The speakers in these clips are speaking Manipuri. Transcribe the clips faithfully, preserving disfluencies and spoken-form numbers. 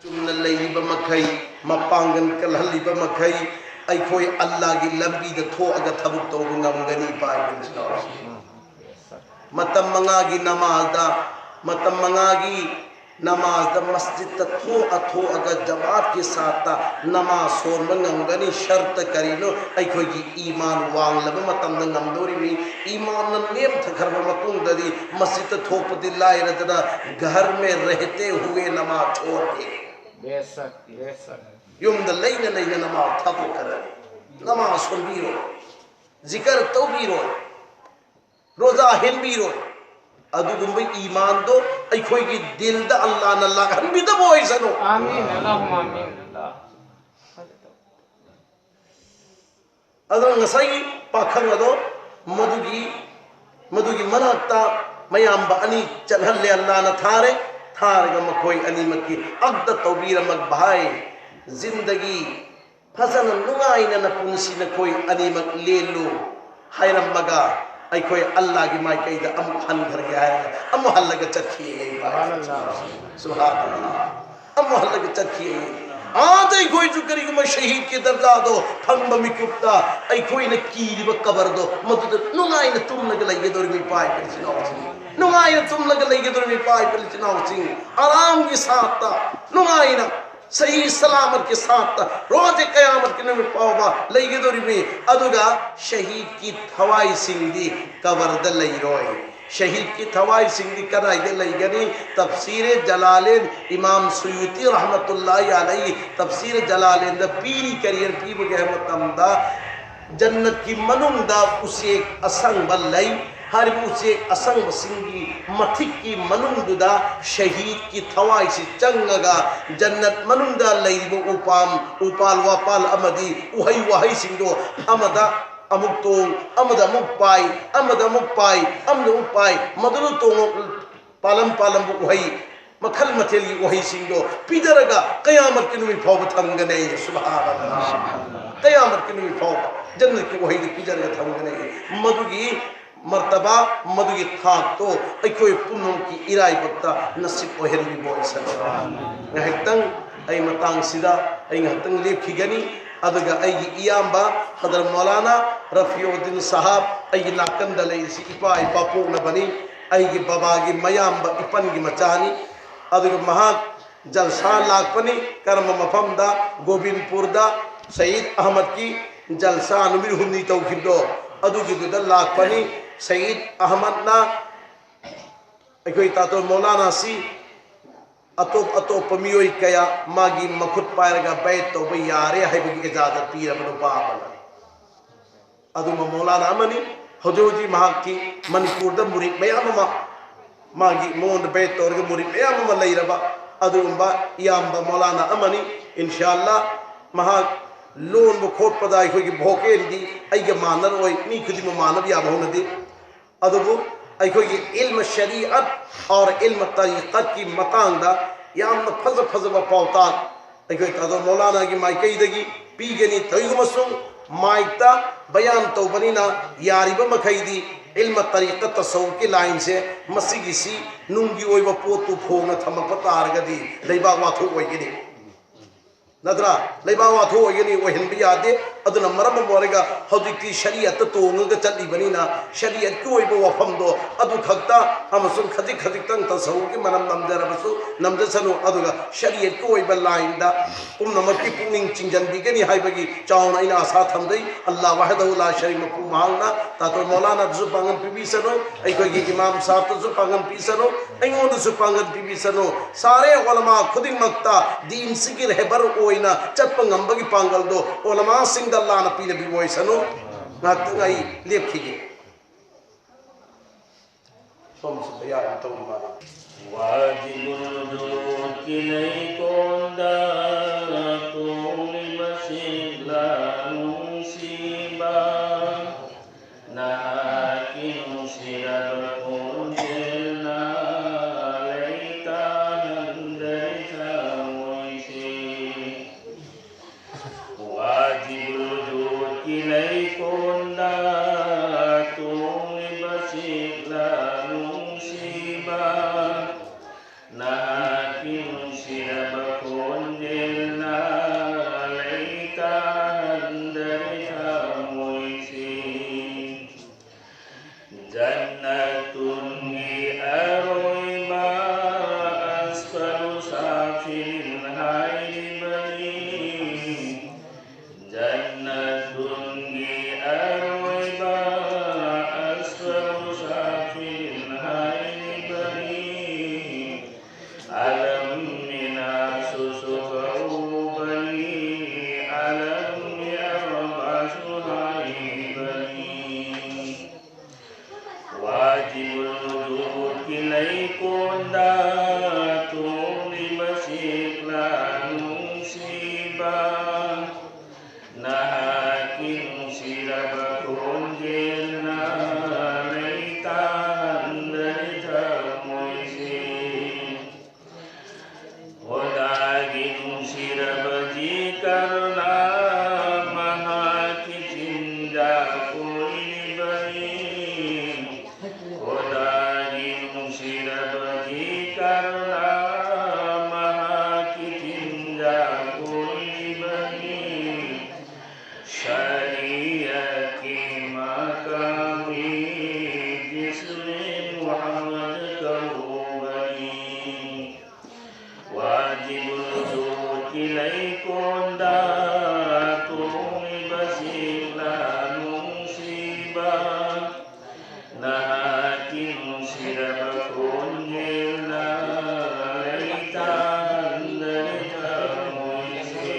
ꯆꯨꯝꯅ ꯂꯩꯔꯤꯕ ꯃꯈꯩ, ꯃꯄꯥꯡꯒꯜ ꯀꯜꯍꯜꯂꯤꯕ ꯃꯈꯩ, ꯑꯩꯈꯣꯏ ꯑꯜꯂꯥꯒꯤ ꯂꯝꯕꯤꯗ ꯊꯣꯛꯑꯒ ꯊꯕꯛ ꯇꯧꯕ ꯉꯝꯒꯅꯤ꯫ ꯄꯥꯏꯕ ꯏꯆꯤꯟ ꯏꯅꯥꯎꯁꯤꯡ, ꯃꯇꯝ ꯃꯉꯥꯒꯤ ꯅꯃꯥꯖꯗ, ꯃꯇꯝ ꯃꯉꯥꯒꯤ ꯅꯃꯥꯖꯗ ꯃꯁꯖꯤꯗꯇ ꯊꯣꯛꯑ ꯊꯣꯛꯑꯒ ꯖꯃꯥꯠꯀꯤ ꯁꯥꯠꯇ ꯅꯃꯥꯖ ꯁꯣꯟꯕ ꯉꯝꯒꯅꯤ꯫ ꯁꯔꯇ ꯀꯔꯤꯅꯣ? ꯑꯩꯈꯣꯏꯒꯤ ꯏꯃꯥꯟ ꯋꯥꯡꯂꯕ ꯃꯇꯝꯗ ꯉꯝꯗꯣꯔꯤꯕꯅꯤ꯫ ꯏꯃꯥꯟꯅ ꯅꯦꯝꯊꯈ꯭ꯔꯕ ꯃꯇꯨꯡꯗꯗꯤ ꯃꯁꯖꯤꯗꯇ ꯊꯣꯛꯄꯗꯤ ꯂꯥꯏꯔꯗꯅ, ꯘꯔ ꯃꯦ ꯔꯍꯇꯦ ꯍꯨꯋꯦ ꯅꯃꯥꯖ ꯆꯣꯔꯗꯦ꯫ बेशक, बेशक। ꯌꯨꯝꯗ ꯂꯩꯅ ꯂꯩꯅ ꯅꯃꯥꯖ ꯊꯥꯗꯣꯛꯀꯗꯕꯅꯤ꯫ ꯅꯃꯥꯖ ꯁꯣꯟꯕꯤꯔꯣ, ꯖꯤꯀꯔ ꯇꯧꯕꯤꯔꯣ, ꯔꯣꯖꯥ ꯍꯦꯟꯕꯤꯔꯣ꯫ ꯑꯗꯨꯒꯨꯝꯕ ꯏꯃꯥꯟꯗꯣ ꯑꯩꯈꯣꯏꯒꯤ ꯗꯤꯜꯗ ꯑꯜꯂꯥꯅ ꯂꯥꯛꯍꯟꯕꯤꯗꯕ ꯑꯣꯏꯁꯅꯨ꯫ آمين، اللهم آمين، الله۔ ꯑꯗꯨꯅ ꯉꯁꯥꯏꯒꯤ ꯄꯥꯈꯪ ꯑꯗꯣ ꯃꯗꯨꯒꯤ, ꯃꯗꯨꯒꯤ ꯃꯅꯥꯛꯇ ꯃꯌꯥꯝꯕ ꯑꯅꯤ ꯆꯠꯍꯜꯂꯦ, ꯑꯜꯂꯥꯅ ꯊꯥꯔꯦ꯫ ꯊꯥꯔꯒ ꯃꯈꯣꯏ ꯑꯅꯤꯃꯛꯀꯤ ꯑꯛꯗ ꯇꯧꯕꯤꯔꯝꯃꯒ, ꯚꯥꯏ, ꯖꯤꯟꯗꯒꯤ ꯐꯖꯅ ꯅꯨꯡꯉꯥꯏꯅ ꯅꯄꯨꯟꯁꯤ ꯅꯈꯣꯏ ꯑꯅꯤꯃꯛ ꯂꯦꯜꯂꯨ ꯍꯥꯏꯔꯝꯃꯒ, ꯑꯩꯈꯣꯏ ꯑꯜꯂꯥꯒꯤ ꯃꯥꯏꯀꯩꯗ ꯑꯃꯨꯛ ꯍꯟꯈ꯭ꯔꯒꯦ ꯍꯥꯏꯔꯒ ꯑꯃꯨꯛ ꯍꯜꯂꯒ ꯆꯠꯈꯤ꯫ ꯁꯨꯕꯍꯥꯅꯜꯂꯥꯍ꯫ ꯑꯃꯨꯛ ꯍꯜꯂꯒ ꯆꯠꯈꯤ꯫ ꯑꯥꯗ ꯑꯩꯈꯣꯏꯁꯨ ꯀꯔꯤꯒꯨꯝꯕ ꯁꯍꯤꯗꯀꯤ ꯗꯔꯖꯥꯗꯣ ꯐꯪꯕ ꯃꯤꯀꯨꯞꯇ ꯑꯩꯈꯣꯏꯅ ꯀꯤꯔꯤꯕ ꯀꯕꯔꯗꯣ ꯃꯗꯨꯗ ꯅꯨꯡꯉꯥꯏꯅ ꯇꯨꯝꯂꯒ ꯂꯩꯒꯗꯧꯔꯤꯕ ꯏꯄꯥ ꯏꯄꯨ ꯏꯆꯤꯟ ꯏꯅꯥꯎꯁꯤꯡ, ꯅꯨꯡꯉꯥꯏꯅ ꯇꯨꯝꯂꯒ ꯂꯩꯒꯗꯧꯔꯤꯕ ꯏꯄꯥ ꯏꯄꯨ ꯏꯆꯤꯟ ꯏꯅꯥꯎꯁꯤꯡ, ꯑꯔꯥꯝꯒꯤ ꯁꯥꯠꯇ ꯅꯨꯡꯉꯥꯏꯅ ꯁꯍꯤ ꯁꯂꯥꯃꯠꯀꯤ ꯁꯥꯠꯇ ꯔꯣꯖꯦ ꯀꯌꯥꯃꯠꯀꯤ ꯅꯨꯃꯤꯠ ꯐꯥꯎꯕ ꯂꯩꯒꯗꯧꯔꯤꯕꯅꯤ꯫ ꯑꯗꯨꯒ ꯁꯍꯤꯗꯀꯤ ꯊꯋꯥꯏꯁꯤꯡꯗꯤ ꯀꯕꯔꯗ ꯂꯩꯔꯣꯏ꯫ ꯁꯍꯤꯗꯀꯤ ꯊꯋꯥꯏꯁꯤꯡꯗꯤ ꯀꯗꯥꯏꯗ ꯂꯩꯒꯅꯤ? ꯇꯐꯁꯤꯔꯦ ꯖꯂꯥꯂꯦꯟ ꯏꯃꯥꯝ ꯁꯨꯌꯨꯇꯤ ꯔꯍꯃꯇꯨꯜꯂꯥꯍꯤ ꯑꯂꯩꯍꯤ ꯇꯐꯁꯤꯔꯦ ꯖꯂꯥꯂꯦꯟꯗ ꯄꯤꯔꯤ꯫ ꯀꯔꯤ ꯄꯤꯕꯒꯦ ꯍꯥꯏꯕ ꯃꯇꯝꯗ, ꯖꯟꯅꯠꯀꯤ ꯃꯅꯨꯡꯗ ꯎꯆꯦꯛ ꯑꯁꯪꯕ ꯂꯩ꯫ ꯍꯥꯏꯔꯤꯕ ꯎꯆꯦꯛ ꯑꯁꯪꯕꯁꯤꯡꯒꯤ ꯃꯊꯤꯛꯀꯤ ꯃꯅꯨꯡꯗꯨꯗ ꯁꯍꯤꯗꯀꯤ ꯊꯋꯥꯏꯁꯤ ꯆꯪꯉꯒ ꯖꯟꯅꯠ ꯃꯅꯨꯡꯗ ꯂꯩꯔꯤꯕ ꯎꯄꯥꯝ, ꯎꯄꯥꯜ ꯋꯥꯄꯥꯜ ꯑꯃꯗꯤ ꯎꯍꯩ ꯋꯥꯍꯩꯁꯤꯡꯗꯣ ꯑꯃꯗ ꯑꯃꯨꯛ ꯇꯣꯡ, ꯑꯃꯗ ꯑꯃꯨꯛ ꯄꯥꯏ, ꯑꯃꯗ ꯑꯃꯨꯛ ꯄꯥꯏ, ꯑꯃꯗ ꯑꯃꯨꯛ ꯄꯥꯏ, ꯃꯗꯨꯗ ꯇꯣꯡꯉ ꯄꯥꯜꯂꯝ ꯄꯥꯜꯂꯝꯕ ꯎꯍꯩ, ꯃꯈꯜ ꯃꯊꯦꯜꯒꯤ ꯎꯍꯩꯁꯤꯡꯗꯣ ꯄꯤꯗꯔꯒ ꯀꯌꯥꯃꯠꯀꯤ ꯅꯨꯃꯤꯠ ꯐꯥꯎꯕ ꯊꯝꯒꯅꯤ꯫ ꯁꯨꯕꯍꯥꯅꯜꯂꯥꯍ꯫ ꯀꯌꯥꯃꯠꯀꯤ ꯅꯨꯃꯤꯠ ꯐꯥꯎꯕ ꯖꯟꯅꯠꯀꯤ ꯎꯍꯩꯗꯨ ꯄꯤꯗꯔꯒ ꯊꯝꯒꯅꯤ꯫ ꯃꯗꯨꯒꯤ ꯃꯔꯇꯕꯥ, ꯃꯗꯨꯒꯤ ꯊꯥꯛꯇꯣ ꯑꯩꯈꯣꯏ ꯄꯨꯝꯅꯃꯛꯀꯤ ꯏꯔꯥꯏꯕꯛꯇ ꯅꯁꯤꯕ ꯑꯣꯏꯍꯟꯕꯤꯕ ꯑꯣꯏꯁꯅꯨ꯫ ꯉꯥꯏꯍꯥꯛꯇꯪ ꯑꯩ ꯃꯇꯥꯡꯁꯤꯗ ꯑꯩ ꯉꯥꯏꯍꯥꯛꯇꯪ ꯂꯦꯞꯈꯤꯒꯅꯤ꯫ ꯑꯗꯨꯒ ꯑꯩꯒꯤ ꯏꯌꯥꯝꯕ ꯍꯗꯔ ꯃꯧꯂꯥꯅꯥ ꯔꯐꯤꯎꯗꯤꯟ ꯁꯥꯍꯥꯕ, ꯑꯩꯒꯤ ꯅꯥꯀꯟꯗ ꯂꯩꯔꯤꯁꯤ ꯏꯄꯥ ꯏꯄꯥ ꯄꯣꯛꯅꯕꯅꯤ, ꯑꯩꯒꯤ ꯕꯕꯥꯒꯤ ꯃꯌꯥꯝꯕ ꯏꯄꯟꯒꯤ ꯃꯆꯥꯅꯤ꯫ ꯑꯗꯨꯒ ꯃꯍꯥꯛ ꯖꯜꯁꯥ ꯂꯥꯛꯄꯅꯤ꯫ ꯀꯔꯝꯕ ꯃꯐꯝꯗ? ꯒꯣꯕꯤꯟꯄꯨꯔꯗ ꯁꯌꯤꯗ ꯑꯍꯃꯗꯀꯤ ꯖꯜꯁꯥ ꯅꯨꯃꯤꯠ ꯍꯨꯝꯅꯤ ꯇꯧꯈꯤꯕꯗꯣ, ꯑꯗꯨꯒꯤꯗꯨꯗ ꯂꯥꯛꯄꯅꯤ꯫ ꯁꯌꯤꯗ ꯑꯍꯃꯗꯅ ꯑꯩꯈꯣꯏ ꯇꯥꯇꯣ ꯃꯧꯂꯥꯅꯥꯁꯤ ꯑꯇꯣꯞ ꯑꯇꯣꯞꯄ ꯃꯤꯑꯣꯏ ꯀꯌꯥ ꯃꯥꯒꯤ ꯃꯈꯨꯠ ꯄꯥꯏꯔꯒ ꯕꯦꯠ ꯇꯧꯕ ꯌꯥꯔꯦ ꯍꯥꯏꯕꯒꯤ ꯏꯖꯥꯖꯠ ꯄꯤꯔꯕ ꯅꯨꯄꯥ ꯑꯃꯅꯤ꯫ ꯑꯗꯨꯝꯕ ꯃꯧꯂꯥꯅꯥ ꯑꯃꯅꯤ꯫ ꯍꯧꯖꯤꯛ ꯍꯧꯖꯤꯛ ꯃꯍꯥꯛꯀꯤ ꯃꯅꯤꯄꯨꯔꯗ ꯃꯨꯔꯤꯗ ꯃꯌꯥꯝ ꯑꯃ, ꯃꯥꯒꯤ ꯃꯉꯣꯟꯗ ꯕꯦꯠ ꯇꯧꯔꯒ ꯃꯨꯔꯤꯗ ꯃꯌꯥꯝ ꯑꯃ ꯂꯩꯔꯕ ꯑꯗꯨꯒꯨꯝꯕ ꯏꯌꯥꯝꯕ ꯃꯧꯂꯥꯅꯥ ꯑꯃꯅꯤ꯫ ꯏꯟꯁꯥ ꯑꯜꯂꯥ, ꯃꯍꯥꯛ ꯂꯣꯟꯕ ꯈꯣꯠꯄꯗ ꯑꯩꯈꯣꯏꯒꯤ ꯚꯣꯀꯦꯜꯗꯤ ꯑꯩꯒ ꯃꯥꯟꯅꯔꯣꯏ, ꯃꯤ ꯈꯨꯗꯤꯡꯃꯛ ꯃꯥꯟꯅꯕ ꯌꯥꯕ ꯍꯧꯅꯗꯦ꯫ ꯑꯗꯨꯕꯨ ꯑꯩꯈꯣꯏꯒꯤ ꯏꯜꯃ ꯁꯔꯤꯑꯠ ꯑꯣꯔ ꯏꯜꯃ ꯇꯔꯤꯀꯠꯀꯤ ꯃꯇꯥꯡꯗ ꯌꯥꯝꯅ ꯐꯖ ꯐꯖꯕ ꯄꯥꯎꯇꯥꯛ ꯑꯩꯈꯣꯏ ꯇꯥꯗꯣ ꯃꯧꯂꯥꯅꯥꯒꯤ ꯃꯥꯏꯀꯩꯗꯒꯤ ꯄꯤꯒꯅꯤ꯫ ꯀꯔꯤꯒꯨꯝꯕꯁꯨꯡ ꯃꯥꯏꯛꯇ ꯕꯌꯥꯟ ꯇꯧꯕꯅꯤꯅ, ꯌꯥꯔꯤꯕ ꯃꯈꯩꯗꯤ ꯏꯜꯃ ꯇꯔꯤꯀꯠ ꯇꯁꯧꯐꯀꯤ ꯂꯥꯏꯟꯁꯦ, ꯃꯁꯤꯒꯤꯁꯤ ꯅꯨꯡꯒꯤ ꯑꯣꯏꯕ ꯄꯣꯠꯇꯨ ꯐꯣꯡꯅ ꯊꯝꯃꯛꯄ ꯇꯥꯔꯒꯗꯤ ꯂꯩꯕꯥꯛ ꯋꯥꯊꯣꯛ ꯑꯣꯏꯒꯅꯤ꯫ ꯅꯠꯇ꯭ꯔꯥ? ꯂꯩꯕꯥꯛ ꯋꯥꯊꯣꯛ ꯑꯣꯏꯒꯅꯤ, ꯑꯣꯏꯍꯟꯕ ꯌꯥꯗꯦ꯫ ꯑꯗꯨꯅ ꯃꯔꯝ ꯑꯃ ꯑꯣꯏꯔꯒ ꯍꯧꯖꯤꯛꯇꯤ ꯁꯔꯤꯌꯠꯇ ꯇꯣꯡꯉꯒ ꯆꯠꯂꯤꯕꯅꯤꯅ, ꯁꯔꯤꯌꯠꯀꯤ ꯑꯣꯏꯕ ꯋꯥꯐꯝꯗꯣ ꯑꯗꯨ ꯈꯛꯇ ꯑꯃꯁꯨꯡ ꯈꯖꯤꯛ ꯈꯖꯤꯛꯇꯪ ꯇꯁꯧꯒꯤ ꯃꯅꯝ ꯅꯝꯖꯔꯕꯁꯨ ꯅꯝꯖꯁꯅꯨ, ꯑꯗꯨꯒ ꯁꯔꯤꯌꯠꯀꯤ ꯑꯣꯏꯕ ꯂꯥꯏꯟꯗ ꯄꯨꯝꯅꯃꯛꯀꯤ ꯄꯨꯛꯅꯤꯡ ꯆꯤꯡꯁꯤꯟꯕꯤꯒꯅꯤ ꯍꯥꯏꯕꯒꯤ ꯆꯥꯎꯅ ꯑꯩꯅ ꯑꯁꯥ ꯊꯝꯖꯩ꯫ ꯑꯜꯂꯥꯍ ꯋꯥꯍꯗꯍꯨ ꯂꯥ ꯁꯔꯤꯛ ꯃꯄꯨ ꯃꯍꯥꯛꯅ ꯇꯥꯇꯣ ꯃꯧꯂꯥꯅꯥꯗꯁꯨ ꯄꯥꯡꯒꯜ ꯄꯤꯕꯤꯁꯅꯨ, ꯑꯩꯈꯣꯏꯒꯤ ꯏꯃꯥꯝ ꯁꯥꯍꯕꯇꯁꯨ ꯄꯥꯡꯒꯜ ꯄꯤꯁꯅꯨ, ꯑꯩꯉꯣꯟꯗꯁꯨ ꯄꯥꯡꯒꯜ ꯄꯤꯕꯤꯁꯅꯨ꯫ ꯁꯥꯔꯦ ꯑꯣꯂꯃꯥ ꯈꯨꯗꯤꯡꯃꯛꯇ ꯗꯤꯟꯁꯤꯒꯤ ꯔꯦꯍꯕꯔ ꯑꯣꯏꯅ ꯆꯠꯄ ꯉꯝꯕꯒꯤ ꯄꯥꯡꯒꯜꯗꯣ ꯑꯣꯂꯃꯥꯁꯤꯡꯗ ꯑꯜꯂꯥꯍꯅ ꯄꯤꯅꯕꯤꯕ ꯑꯣꯏꯁꯅꯨ꯫ ꯉꯥꯛꯇꯪ ꯑꯩ ꯂꯦꯞꯈꯤꯒꯦ꯫ ꯁꯣꯝꯁꯨ ꯕꯌꯥꯟ ꯇꯧꯕꯤꯕ꯫ ꯋꯥꯖꯤꯕꯨꯜ ꯋꯨꯖꯨꯗꯀꯤ ꯂꯩꯀꯣꯜꯗ ꯇꯣꯡꯂꯤꯕ ꯁꯤꯠꯂꯥ ꯅꯨꯡꯁꯤꯕ, ꯅꯍꯥꯛꯀꯤ ꯅꯨꯡꯁꯤꯔꯕ ꯈꯣꯟꯖꯦꯜꯅ ꯂꯩꯇꯥꯍꯟꯗꯔꯦ ꯊꯃꯣꯏꯁꯦ꯫ ꯋꯥꯖꯤꯕꯨꯜ ꯋꯨꯖꯨꯗꯀꯤ ꯂꯩꯀꯣꯜꯗ ꯇꯣꯡꯂꯤꯕ ꯁꯥꯐꯤꯔꯤꯟ ꯍꯥꯏꯔꯤꯕꯅꯤ꯫ ꯖꯟꯅꯠꯇꯨꯟꯒꯤ ꯑꯔꯣꯏꯕ ꯑꯁ꯭ꯋꯥꯗꯨ ꯁꯥꯐꯤꯔꯤꯟ ꯍꯥꯏꯔꯤꯕꯅꯤ꯫ ꯑꯂꯝ ꯃꯤꯅꯥꯁꯨꯁꯨ ꯀꯧꯕꯅꯤ꯫ ꯑꯂꯝ ꯌꯔꯕꯁꯨ ꯍꯥꯏꯔꯤꯕꯅꯤ꯫ ꯋꯥꯖꯤꯕꯨꯜ ꯋꯨꯖꯨꯗꯀꯤ ꯂꯩꯀꯣꯟꯗ ꯇꯣꯡꯂꯤꯕ ꯁꯦꯛꯂꯥ ꯅꯨꯡꯁꯤꯕ, ꯅꯍꯥꯛꯀꯤ ꯅꯨꯡꯁꯤꯔꯕ ꯈꯣꯟꯖꯦꯜꯅ ꯂꯩꯇꯥꯍꯟꯗꯔꯦ ꯊꯃꯣꯏꯁꯦ꯫ ꯈꯨꯗꯥꯒꯤ ꯅꯨꯡꯁꯤꯔꯕ ꯖꯤꯀꯔꯅ ꯃꯍꯥꯛꯀꯤ ꯆꯤꯟꯖꯥꯛ ꯑꯣꯏꯔꯤꯕꯅꯤ꯫ ꯈꯨꯗꯥꯒꯤ ꯅꯨꯡꯁꯤꯔꯕ ꯖꯤꯀꯔꯅ ꯃꯍꯥꯛꯀꯤ ꯆꯤꯟꯖꯥꯛ ꯑꯣꯏꯔꯤꯕꯅꯤ꯫ ꯁꯔꯤꯌꯠꯀꯤ ꯃꯀꯥꯝꯒꯤ ꯖꯤꯁꯃꯦ ꯃꯨꯍꯝꯃꯗ ꯀꯧꯕꯅꯤ꯫ ꯋꯥꯖꯤꯕꯨꯜ ꯋꯨꯖꯨꯗꯀꯤ ꯂꯩꯀꯣꯟꯗ ꯇꯣꯡꯂꯤꯕ ꯁꯦꯛꯂꯥ ꯅꯨꯡꯁꯤꯕ, ꯅꯍꯥꯛꯀꯤ ꯅꯨꯡꯁꯤꯔꯕ ꯈꯣꯟꯖꯦꯜꯅ ꯂꯩꯇꯥꯍꯟꯗꯔꯦ ꯊꯃꯣꯏꯁꯦ꯫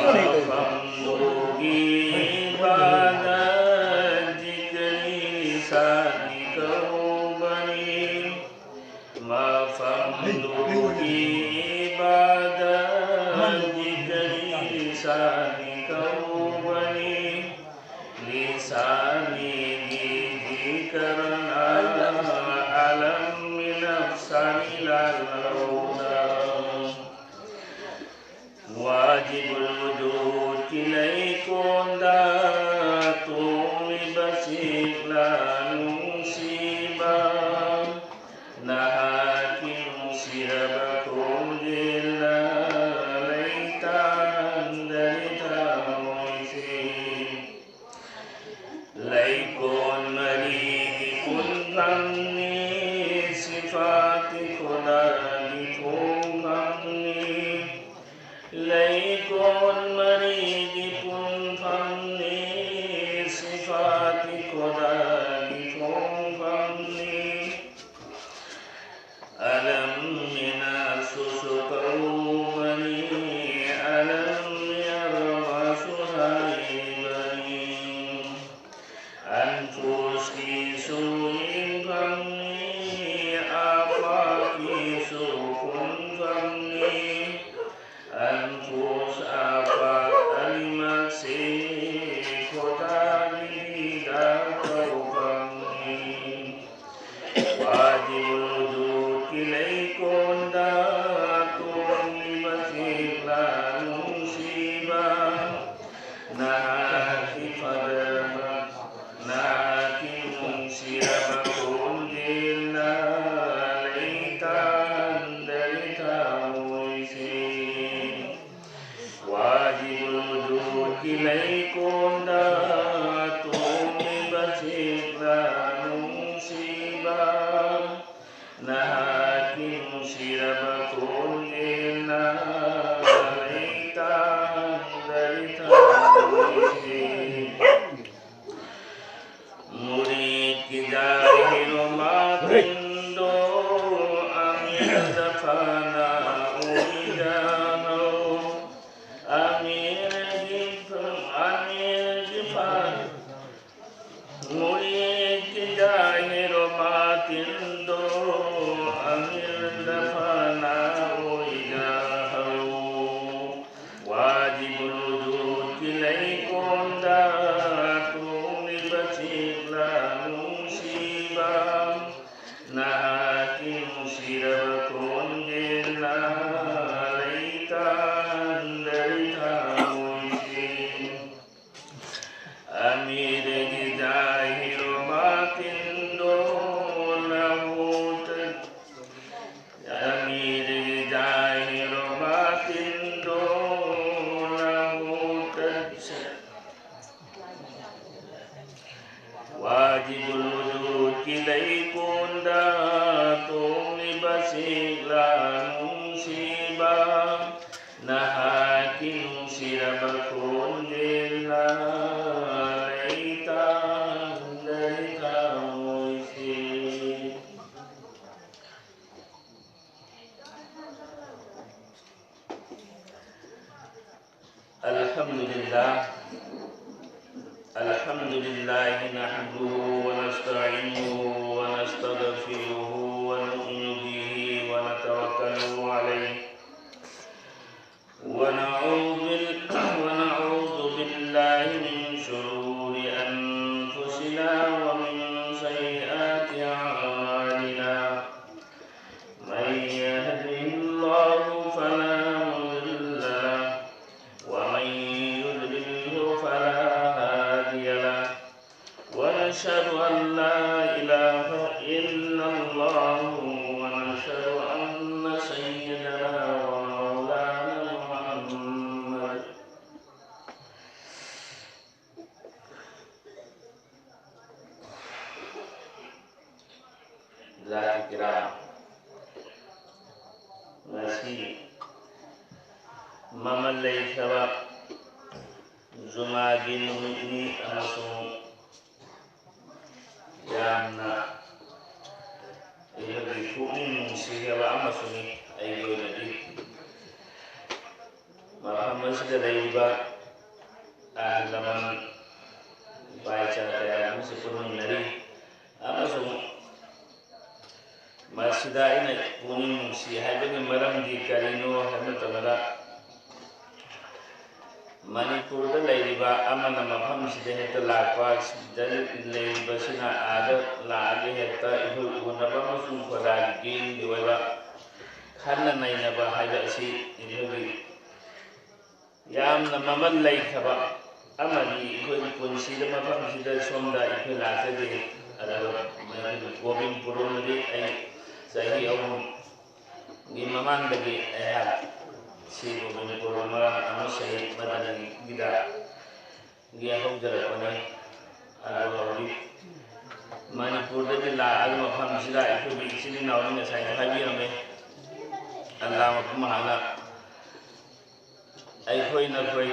ꯃꯐꯝꯗꯨꯒꯤ ꯏꯕꯥꯗꯠ ꯖꯤꯀꯔꯤ ꯂꯤꯁꯥꯅꯤ ꯀꯧꯕꯅꯤ꯫ ꯃꯐꯝꯗꯨꯒꯤ ꯏꯕꯥꯗꯠ ꯖꯤꯀꯔꯤ ꯂꯤꯁꯥꯅꯤ ꯀꯧꯕꯅꯤ꯫ ꯂꯤꯁꯥꯅꯤꯒꯤ ꯖꯤꯀꯔꯅ ꯑꯂꯝ ꯃꯤꯅ ꯑꯐꯁꯥꯅꯤ ꯂꯥꯜꯍꯧꯗ꯫ ꯋꯥꯖꯤꯕꯨꯜ ꯋꯨꯖꯨꯗꯀꯤ ꯂꯩꯀꯣꯟꯗ ꯇꯣꯡꯂꯤꯕ ꯁꯦꯛꯂꯥ ꯅꯨꯡꯁꯤꯕ, ꯅꯍꯥꯛꯀꯤ ꯅꯨꯡꯁꯤꯔꯕ ꯈꯣꯟꯖꯦꯜꯅ ꯂꯩꯇꯥꯍꯟꯗꯔꯦ ꯊꯃꯣꯏꯁꯦ꯫ ꯂꯩꯀꯣꯟ ꯃꯔꯤꯒꯤ ꯄꯨꯟꯐꯝꯅꯤ ꯁꯤꯐꯥꯇꯤ ꯈꯨꯗꯥ ꯀꯣꯟꯖꯦꯜꯅ ꯂꯩꯇꯥꯍꯟꯗꯔꯤ ꯊꯃꯣꯏꯁꯦ꯫ ꯃꯨꯔꯤꯗꯀꯤ ꯖꯥꯍꯤꯔ ꯃꯥꯇꯤꯟꯗꯣ ꯑꯃꯤꯔꯗ ꯐꯅꯥ ꯑꯣꯏꯖꯍꯧ꯫ ꯑꯃꯤꯔꯒꯤ ꯐ-, ꯑꯃꯤꯔꯒꯤ ꯐ-, ꯃꯨꯔꯤꯗꯀꯤ ꯖꯥꯍꯤꯔ ꯕꯥꯇꯤꯟꯗꯣ ꯑꯃꯤꯔꯗ ꯐꯅꯥ ꯑꯣꯏꯖꯍꯧ꯫ ꯋꯥꯖꯤꯕꯨꯜ ꯋꯨꯖꯨꯗꯀꯤ ꯂꯩꯀꯣꯜꯗ ꯇꯣꯡꯂꯤꯕ ꯆꯦꯛꯂꯥ ꯅꯨꯡꯁꯤꯕ, ꯅꯍꯥꯛꯀꯤ ꯅꯨꯡꯁꯤꯔꯕ ꯈꯣꯟꯖꯦꯜꯅ ꯂꯩꯇꯥꯍꯟꯗꯔꯤ ꯊꯃꯣꯏꯁꯦ꯫ ꯑꯃꯤꯔꯒꯤ ꯖꯥꯍꯤꯔ ꯕꯥꯇꯤꯟꯗꯣ ꯅꯕꯨ ꯇ-, ꯑꯃꯤꯔꯒꯤ ꯖꯥꯍꯤꯔ ꯕꯥꯇꯤꯟꯗꯣ ꯅꯕꯨ ꯇ-, ꯋꯥꯖꯤꯕꯨꯜ ꯋꯨꯖꯨꯗꯀꯤ ꯂꯩꯀꯣꯜꯗ ꯇꯣꯡꯂꯤꯕ ꯆꯦꯛꯂꯥ ꯅꯨꯡꯁꯤꯕ, ꯅꯍꯥꯛꯀꯤ ꯅꯨꯡꯁꯤꯔꯕ ꯈꯣꯟꯖꯦꯜꯅ ꯂꯩꯇꯥꯍꯟꯗꯔꯤ ꯊꯃꯣꯏꯁꯦ꯫ الحمد لله. الحمد لله نحمده ونستعينه ونستغفره ونؤمن به ونتوكل عليه. ونعوذ بال-، ونعوذ بالله من شرور أنفسنا ومن سيئات أعمالنا. من يهده الله فلا مضل له، ومن يضلله فلا هادي له. ونشهد أن لا إله إلا الله، ونشهد أن سيدنا ومولانا محمد. ذات الكرام. ꯃꯃꯜ ꯂꯩꯈ꯭ꯔꯕ ꯖꯨꯃꯥꯒꯤ ꯅꯨꯃꯤꯠꯅꯤ ꯑꯃꯁꯨꯡ ꯌꯥꯝꯅ ꯑꯩꯈꯣꯏꯒꯤ ꯄꯨꯛꯅꯤꯡ ꯅꯨꯡꯁꯤꯔꯕ ꯑꯃꯁꯨꯅꯤ꯫ ꯑꯩꯒꯤ ꯑꯣꯏꯅꯗꯤ ꯃꯐꯝ ꯑꯁꯤꯗ ꯂꯩꯔꯤꯕ ꯑꯍꯜ ꯂꯃꯟ, ꯏꯄꯥ ꯏꯆꯥ ꯀꯌꯥ ꯑꯃꯁꯨ ꯄꯨꯟꯃꯤꯟꯅꯔꯤ ꯑꯃꯁꯨꯡ ꯃꯁꯤꯗ ꯑꯩꯅ ꯄꯨꯛꯅꯤꯡ ꯅꯨꯡꯁꯤ ꯍꯥꯏꯕꯒꯤ ꯃꯔꯝꯗꯤ ꯀꯔꯤꯅꯣ ꯍꯥꯏꯕ ꯃꯇꯝꯗ, ꯃꯅꯤꯄꯨꯔꯗ ꯂꯩꯔꯤꯕ ꯑꯃꯅ ꯃꯐꯝꯁꯤꯗ ꯍꯦꯛꯇ ꯂꯥꯛꯄ, ꯁꯤꯗ ꯂꯩꯔꯤꯕꯁꯤꯅ ꯑꯥꯗ ꯂꯥꯛꯑꯒ ꯍꯦꯛꯇ ꯑꯩꯈꯣꯏ ꯎꯅꯕ ꯑꯃꯁꯨꯡ ꯈꯣꯏꯗꯥꯒꯤ ꯒꯦꯡꯒꯤ ꯑꯣꯏꯕ ꯈꯟꯅ ꯅꯩꯅꯕ ꯍꯥꯏꯕ ꯑꯁꯤ ꯑꯩꯈꯣꯏꯒꯤ ꯌꯥꯝꯅ ꯃꯃꯜ ꯂꯩꯈ꯭ꯔꯕ ꯑꯃꯅꯤ꯫ ꯑꯩꯈꯣꯏꯒꯤ ꯄꯨꯟꯁꯤꯗ ꯃꯐꯝꯁꯤꯗ ꯁꯣꯝꯗ ꯑꯩꯈꯣꯏ ꯂꯥꯛꯆꯒꯦ꯫ ꯑꯗꯨꯒ ꯒꯣꯕꯤꯟꯄꯨꯔꯝꯗꯤ ꯑꯩ ꯆꯍꯤ ꯑꯍꯨꯝꯒꯤ ꯃꯃꯥꯡꯗꯒꯤ ꯑꯩꯍꯥꯛ ꯁꯤ ꯒꯣꯕꯤꯟꯄꯨꯔ ꯃꯔꯝ ꯑꯃ ꯁꯍꯤꯗ ꯃꯗꯅꯤꯒꯤꯗ ꯒꯤ ꯍꯧꯖꯔꯛꯄꯅꯤ꯫ ꯑꯗꯨ ꯍꯧꯖꯤꯛ ꯃꯅꯤꯄꯨꯔꯗꯒꯤ ꯂꯥꯛꯑꯒ ꯃꯐꯝꯁꯤꯗ ꯑꯩꯈꯣꯏꯒꯤ ꯏꯆꯤꯜ ꯏꯅꯥꯎꯅꯤ ꯉꯁꯥꯏ ꯍꯥꯏꯕꯤꯔꯝꯃꯦ, ꯑꯜꯂꯥ ꯃꯄꯨ ꯃꯍꯥꯛꯅ ꯑꯩꯈꯣꯏ ꯅꯈꯣꯏ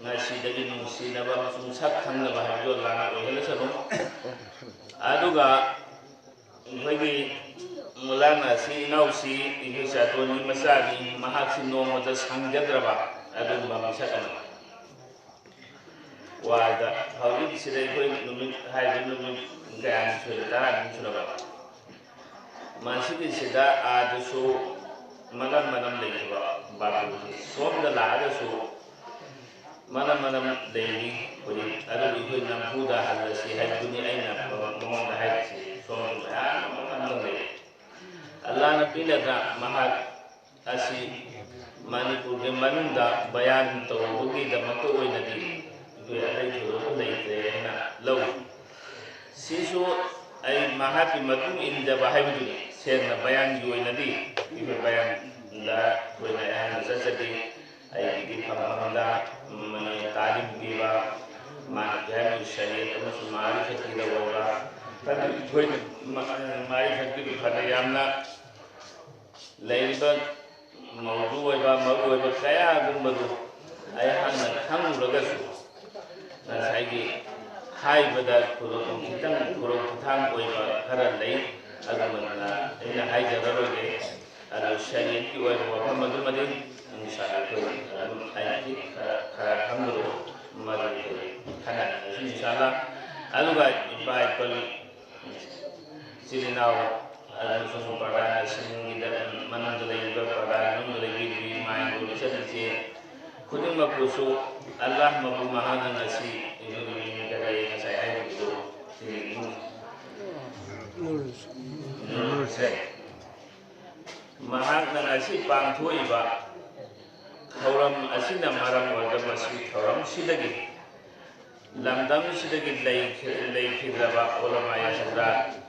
ꯉꯁꯤꯗꯒꯤ ꯅꯨꯡꯁꯤꯅꯕ ꯑꯃꯁꯨꯡ ꯁꯛ ꯈꯪꯅꯕ ꯍꯥꯏꯕꯗꯨ ꯑꯜꯂꯥꯅ ꯑꯣꯏꯍꯜꯂꯁꯅꯨ꯫ ꯑꯗꯨꯒ ꯑꯩꯈꯣꯏꯒꯤ ꯃꯨꯂꯥꯅꯥꯁꯤ ꯏꯅꯥꯎꯁꯤ ꯑꯩꯈꯣꯏ ꯆꯥꯇꯣꯟꯒꯤ ꯃꯆꯥꯅꯤ, ꯃꯍꯥꯛꯁꯤ ꯅꯣꯡꯃꯇ ꯁꯪꯖꯗ꯭ꯔꯕ ꯑꯗꯨꯒꯨꯝꯕ ꯃꯤꯁꯛ ꯑꯃꯅꯤ꯫ ꯋꯥꯗ ꯍꯧꯖꯤꯛꯁꯤꯗ ꯑꯩꯈꯣꯏ ꯅꯨꯃꯤꯠ ꯍꯥꯏꯕ ꯅꯨꯃꯤꯠ ꯀꯌꯥꯅꯤ ꯁꯨꯔꯦ, ꯇꯔꯥꯅꯤ ꯁꯨꯔꯕ꯫ ꯃꯁꯤꯒꯤꯁꯤꯗ ꯑꯥꯗꯁꯨ ꯃꯅꯝ ꯃꯅꯝ ꯂꯩꯈꯤꯕ ꯕꯥꯄꯨꯁꯦ ꯁꯣꯝꯗ ꯂꯥꯛꯑꯒꯁꯨ ꯃꯅꯝ ꯃꯅꯝ ꯂꯩꯔꯤ꯫ ꯍꯧꯖꯤꯛ ꯑꯗꯨꯕꯨ ꯑꯩꯈꯣꯏ ꯅꯝꯐꯨꯗ ꯍꯜꯂꯁꯤ ꯍꯥꯏꯕꯗꯨꯅꯤ ꯑꯩꯅ ꯃꯉꯣꯟꯗ ꯍꯥꯏꯔꯤꯁꯦ꯫ ꯁꯣꯝꯗ ꯃꯌꯥꯝ ꯑꯃ ꯃꯅꯝ ꯂꯩ꯫ ꯑꯜꯂꯥꯅ ꯄꯤꯅꯗ ꯃꯍꯥꯛ ꯑꯁꯤ ꯃꯅꯤꯄꯨꯔꯒꯤ ꯃꯅꯨꯡꯗ ꯕꯌꯥꯟ ꯇꯧꯕꯒꯤꯗꯃꯛꯇ ꯑꯣꯏꯅꯗꯤ ꯑꯩꯈꯣꯏ ꯑꯇꯩ ꯊꯣꯏꯗꯣꯛꯄ ꯂꯩꯇ꯭ꯔꯦ ꯍꯥꯏꯅ ꯂꯧꯏ꯫ ꯁꯤꯁꯨ ꯑꯩ ꯃꯍꯥꯛꯀꯤ ꯃꯇꯨꯡ ꯏꯟꯖꯕ ꯍꯥꯏꯕꯗꯨꯅꯤ꯫ ꯁꯦꯡꯅ ꯕꯌꯥꯟꯒꯤ ꯑꯣꯏꯅꯗꯤ ꯑꯩꯈꯣꯏ ꯕꯌꯥꯟꯗ ꯑꯩꯈꯣꯏꯅ ꯑꯌꯥꯝꯕ ꯆꯠꯆꯗꯦ꯫ ꯑꯩꯒꯤꯗꯤ ꯐꯝꯐꯝꯗ, ꯎꯝ, ꯇꯥꯂꯤꯝ ꯄꯤꯕ, ꯃꯥꯒꯤ ꯍꯥꯏꯔꯤꯕ ꯁꯔꯤꯌꯠ ꯑꯃꯁꯨꯡ ꯃꯥꯔꯤꯐꯠꯀꯤꯗ ꯑꯣꯏꯕ, ꯑꯗꯨ ꯑꯩꯈꯣꯏꯅ ꯃꯥ-, ꯃꯥꯔꯤꯐꯠꯀꯤꯗꯨ ꯐꯅ ꯌꯥꯝꯅ ꯂꯩꯔꯤꯕ ꯑꯣꯏꯕ ꯀꯌꯥꯒꯨꯝꯕꯗꯨ ꯑꯩꯍꯥꯛꯅ ꯈꯪꯂꯨꯔꯒꯁꯨ ꯉꯁꯥꯏꯒꯤ ꯍꯥꯏꯕꯗ ꯈꯨꯗꯣꯡ ꯈꯤꯇꯪ ꯈꯨꯗꯣꯡ ꯈꯨꯊꯥꯡ ꯑꯣꯏꯕ ꯈꯔ ꯂꯩ꯫ ꯑꯗꯨꯃꯛꯅ ꯑꯩꯅ ꯍꯥꯏꯖꯔꯔꯣꯏꯒꯦ꯫ ꯑꯗꯨ ꯁꯔꯤꯌꯠꯀꯤ ꯑꯣꯏꯕ ꯋꯥꯐꯝ ꯑꯗꯨꯃꯗꯤ ꯏꯟꯁꯥ ꯑꯩꯈꯣꯏ ꯑꯗꯨꯝ ꯑꯩꯅꯗꯤ ꯈꯔ ꯈꯔ ꯈꯪꯕꯗꯣ ꯃꯗꯨ ꯑꯩꯈꯣꯏ ꯈꯟꯅꯔꯁꯤ ꯏꯟꯁꯥ ꯑꯜꯂꯥ꯫ ꯑꯗꯨꯒ ꯏꯄꯥ ꯏꯄꯜ ꯏꯆꯤꯜ ꯏꯅꯥꯎ ꯑꯃꯁꯨꯡ ꯄ꯭ꯔꯙꯥꯟꯁꯤꯡꯒꯤꯗ ꯃꯅꯨꯡꯗ ꯂꯩꯔꯤꯕ ꯄ꯭ꯔꯙꯥꯟ ꯃꯅꯨꯡꯗ ꯂꯩꯕꯤꯔꯤꯕ ꯏꯃꯥ ꯏꯕꯦꯟ ꯏꯆꯟ ꯏꯆꯦ ꯈꯨꯗꯤꯡꯃꯛꯄꯨꯁꯨ ꯑꯜꯂꯥꯍ ꯃꯄꯨ ꯃꯍꯥꯛꯅ ꯉꯁꯤ ꯑꯩꯈꯣꯏꯒꯤ ꯃꯤꯡ ꯀꯔꯤ ꯉꯁꯥꯏ ꯍꯥꯏꯈꯤꯕꯗꯨ ꯁꯤꯒꯤ ꯅꯨꯔꯁꯦ ꯃꯍꯥꯛꯅ ꯉꯁꯤ ꯄꯥꯡꯊꯣꯛꯏꯕ ꯊꯧꯔꯝ ꯑꯁꯤꯅ ꯃꯔꯝ ꯑꯣꯏꯔꯒ ꯃꯁꯤ ꯊꯧꯔꯝꯁꯤꯗꯒꯤ ꯂꯝꯗꯝꯁꯤꯗꯒꯤ ꯂꯩꯈꯤ- ꯂꯩꯈꯤꯗ꯭ꯔꯕ ꯎꯂꯃꯥ ꯍꯖꯔꯥꯠ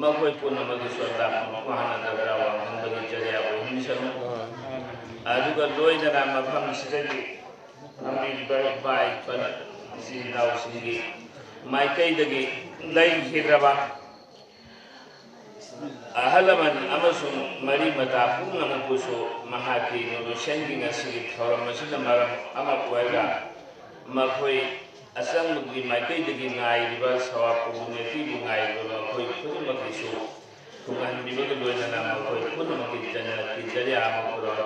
ꯃꯈꯣꯏ ꯄꯨꯝꯅꯃꯛꯀꯤꯁꯨ ꯑꯜꯂꯥꯍ ꯃꯄꯨ ꯃꯍꯥꯛꯅ ꯗꯔꯖꯥ ꯋꯥꯡꯍꯟꯕꯒꯤ ꯖꯔꯤꯌꯥ ꯑꯣꯏꯍꯟꯕꯤꯁꯅꯨ꯫ ꯑꯗꯨꯒ ꯂꯣꯏꯅꯅ ꯃꯐꯝꯁꯤꯗꯒꯤ ꯐꯝꯕꯤꯔꯤꯕ ꯏꯄꯥ ꯏꯄꯟ ꯏꯆꯤꯜ ꯏꯅꯥꯎꯁꯤꯡꯒꯤ ꯃꯥꯏꯀꯩꯗꯒꯤ ꯂꯩꯈꯤꯗ꯭ꯔꯕ ꯑꯍꯜ ꯂꯃꯟ ꯑꯃꯁꯨꯡ ꯃꯔꯤ ꯃꯇꯥ ꯄꯨꯝꯅꯃꯛꯄꯨꯁꯨ ꯃꯍꯥꯛꯀꯤ ꯅꯨꯔꯁꯦꯟꯒꯤ ꯉꯁꯤꯒꯤ ꯊꯧꯔꯝ ꯑꯁꯤꯅ ꯃꯔꯝ ꯑꯃ ꯑꯣꯏꯔꯒ ꯃꯈꯣꯏ ꯑꯆꯪꯕꯒꯤ ꯃꯥꯏꯀꯩꯗꯒꯤ ꯉꯥꯏꯔꯤꯕ ꯁꯋꯥꯕ ꯄꯨꯕꯨ ꯅꯦꯀꯤꯕꯨ ꯉꯥꯏꯔꯤꯕ ꯃꯈꯣꯏ ꯈꯨꯗꯤꯡꯃꯛꯀꯤꯁꯨ ꯊꯨꯡꯍꯟꯕꯤꯕꯒ ꯂꯣꯏꯅꯅ ꯃꯈꯣꯏ ꯄꯨꯝꯅꯃꯛꯀꯤ ꯖꯟꯅꯠꯀꯤ ꯖꯔꯤꯌꯥ ꯑꯃ ꯈꯨꯗꯣꯜ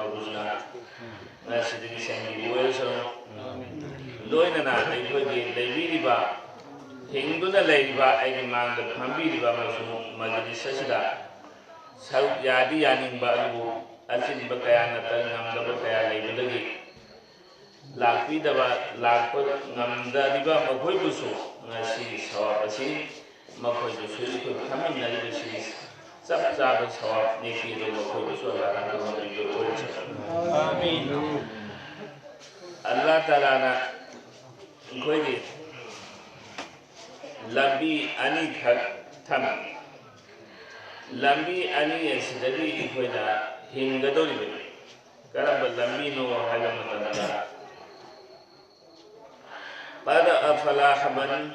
ꯉꯁꯤꯗꯒꯤ ꯁꯦꯝꯕꯤꯕ ꯑꯣꯏꯔꯁꯅꯨ꯫ ꯂꯣꯏꯅꯅ ꯑꯩꯈꯣꯏꯒꯤ ꯂꯩꯕꯤꯔꯤꯕ ꯍꯤꯡꯗꯨꯅ ꯂꯩꯔꯤꯕ ꯑꯩꯒꯤ ꯃꯥꯡꯗ ꯐꯝꯕꯤꯔꯤꯕ ꯑꯃꯁꯨꯡ ꯃꯖꯂꯤꯁ ꯑꯁꯤꯗ ꯁꯔꯨꯛ ꯌꯥꯗꯤ ꯌꯥꯅꯤꯡꯕ ꯑꯗꯨꯕꯨ ꯑꯆꯤꯟꯕ ꯀꯌꯥ ꯅꯠꯇ꯭ꯔꯒ ꯉꯝꯗꯕ ꯀꯌꯥ ꯂꯩꯕꯗꯒꯤ ꯂꯥꯛꯄꯤꯗꯕ ꯂꯥꯛꯄ ꯉꯝꯗꯔꯤꯕ ꯃꯈꯣꯏꯕꯨꯁꯨ ꯉꯁꯤ ꯁꯋꯥꯕ ꯑꯁꯤ ꯃꯈꯣꯏꯕꯨꯁꯨ ꯑꯩꯈꯣꯏ ꯐꯝꯃꯤꯟꯅꯔꯤꯕꯁꯤꯒꯤ ꯆꯞ ꯆꯥꯕ ꯁꯋꯥꯕ ꯅꯦꯀꯤ ꯑꯗꯨ ꯃꯈꯣꯏꯕꯨꯁꯨ ꯑꯜꯂꯥꯍꯅ ꯇꯧꯍꯟꯕꯤꯕ ꯑꯣꯏꯔꯁꯅꯨ꯫ ꯑꯜꯂꯥꯍ ꯇꯥꯂꯥꯅ ꯑꯩꯈꯣꯏꯒꯤ ꯂꯝꯕꯤ ꯑꯅꯤꯈꯛ ꯊꯝꯃꯤ꯫ ꯂꯝꯕꯤ ꯑꯅꯤ ꯑꯁꯤꯗꯒꯤ ꯑꯩꯈꯣꯏꯅ ꯍꯤꯡꯒꯗꯧꯔꯤꯕꯅꯤ꯫ ꯀꯔꯝꯕ ꯂꯝꯕꯤꯅꯣ ꯍꯥꯏꯕ ꯃꯇꯝꯗ قد أفلح من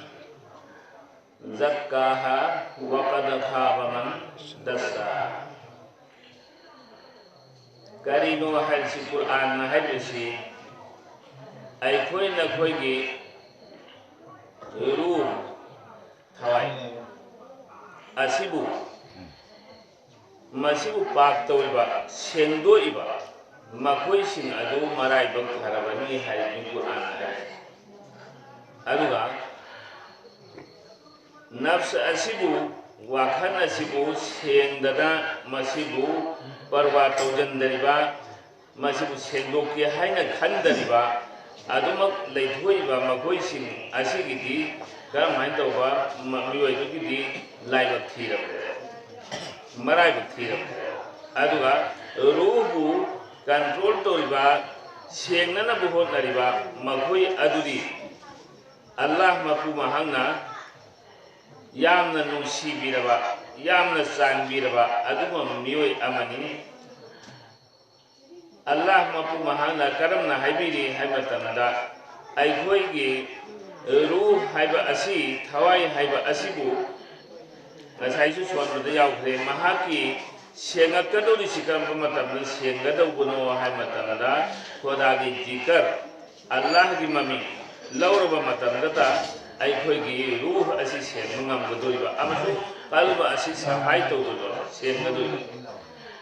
زكاها وقد خاب من دساها. ꯀꯔꯤꯅꯣ ꯍꯥꯏꯔꯤꯁꯤ? ꯀꯨꯔꯥꯟꯅ ꯍꯥꯏꯔꯤꯁꯤ ꯑꯩꯈꯣꯏ ꯅꯈꯣꯏꯒꯤ ꯔꯨꯍ, ꯊꯋꯥꯏ ꯑꯁꯤꯕꯨ, ꯃꯁꯤꯕꯨ ꯄꯥꯛ ꯇꯧꯔꯤꯕ, ꯁꯦꯡꯗꯣꯛꯏꯕ ꯃꯈꯣꯏꯁꯤꯡ ꯑꯗꯨ ꯃꯔꯥꯏꯕꯛ ꯐꯔꯕꯅꯤ ꯍꯥꯏꯔꯤꯕꯅꯤ ꯀꯨꯔꯥꯟꯅ ꯍꯥꯏꯔꯤꯁꯤ꯫ ꯑꯗꯨꯒ ꯅꯐꯁ ꯑꯁꯤꯕꯨ, ꯋꯥꯈꯜ ꯑꯁꯤꯕꯨ ꯁꯦꯡꯗꯅ ꯃꯁꯤꯕꯨ ꯄꯔꯋꯥ ꯇꯧꯖꯟꯗꯔꯤꯕ, ꯃꯁꯤꯕꯨ ꯁꯦꯡꯗꯣꯛꯀꯦ ꯍꯥꯏꯅ ꯈꯟꯗꯔꯤꯕ ꯑꯗꯨꯃꯛ ꯂꯩꯊꯣꯛꯏꯕ ꯃꯈꯣꯏꯁꯤꯡ ꯑꯁꯤꯒꯤꯗꯤ ꯀꯔꯝꯍꯥꯏꯅ ꯇꯧꯕ ꯃ-, ꯃꯤꯑꯣꯏꯕꯒꯤꯗꯤ ꯂꯥꯏꯕꯛ ꯊꯤꯔꯕꯅꯤ, ꯃꯔꯥꯏꯕꯛ ꯊꯤꯔꯕꯅꯤ꯫ ꯑꯗꯨꯒ ꯔꯨꯍꯕꯨ ꯀꯟꯇ꯭ꯔꯣꯜ ꯇꯧꯔꯤꯕ, ꯁꯦꯡꯅꯅꯕ ꯍꯣꯠꯅꯔꯤꯕ ꯃꯈꯣꯏ ꯑꯗꯨꯗꯤ ꯑꯜꯂꯥꯍ ꯃꯄꯨ ꯃꯍꯥꯛꯅ ꯌꯥꯝꯅ ꯅꯨꯡꯁꯤꯕꯤꯔꯕ, ꯌꯥꯝꯅ ꯆꯥꯟꯕꯤꯔꯕ ꯑꯗꯨꯒꯨꯝꯕ ꯃꯤꯑꯣꯏ ꯑꯃꯅꯤ꯫ ꯑꯜꯂꯥꯍ ꯃꯄꯨ ꯃꯍꯥꯛꯅ ꯀꯔꯝꯅ ꯍꯥꯏꯕꯤꯔꯤ ꯍꯥꯏꯕ ꯃꯇꯝꯗ, ꯑꯩꯈꯣꯏꯒꯤ ꯔꯨꯍ ꯍꯥꯏꯕ ꯑꯁꯤ, ꯊꯋꯥꯏ ꯍꯥꯏꯕ ꯑꯁꯤꯕꯨ ꯉꯁꯥꯏꯁꯨ ꯁꯣꯟꯕꯗ ꯌꯥꯎꯈ꯭ꯔꯦ, ꯃꯍꯥꯛꯀꯤ ꯁꯦꯡꯉꯛꯀꯗꯧꯔꯤꯁꯤ ꯀꯔꯝꯕ ꯃꯇꯝꯗ ꯁꯦꯡꯒꯗꯧꯕꯅꯣ ꯍꯥꯏꯕ ꯃꯇꯝꯗ, ꯈꯣꯗꯥꯒꯤ ꯖꯤꯀꯔ, ꯑꯜꯂꯥꯍꯒꯤ ꯃꯃꯤꯡ ꯂꯧꯔꯕ ꯃꯇꯝꯗꯇ ꯑꯩꯈꯣꯏꯒꯤ ꯔꯨꯍ ꯑꯁꯤ ꯁꯦꯡꯕ ꯉꯝꯒꯗꯣꯔꯤꯕ ꯑꯃꯁꯨꯡ ꯀꯜꯕ ꯑꯁꯤ ꯁꯐꯥꯏ ꯇꯧꯗꯣꯏꯕ, ꯁꯦꯡꯒꯗꯣꯏꯕ꯫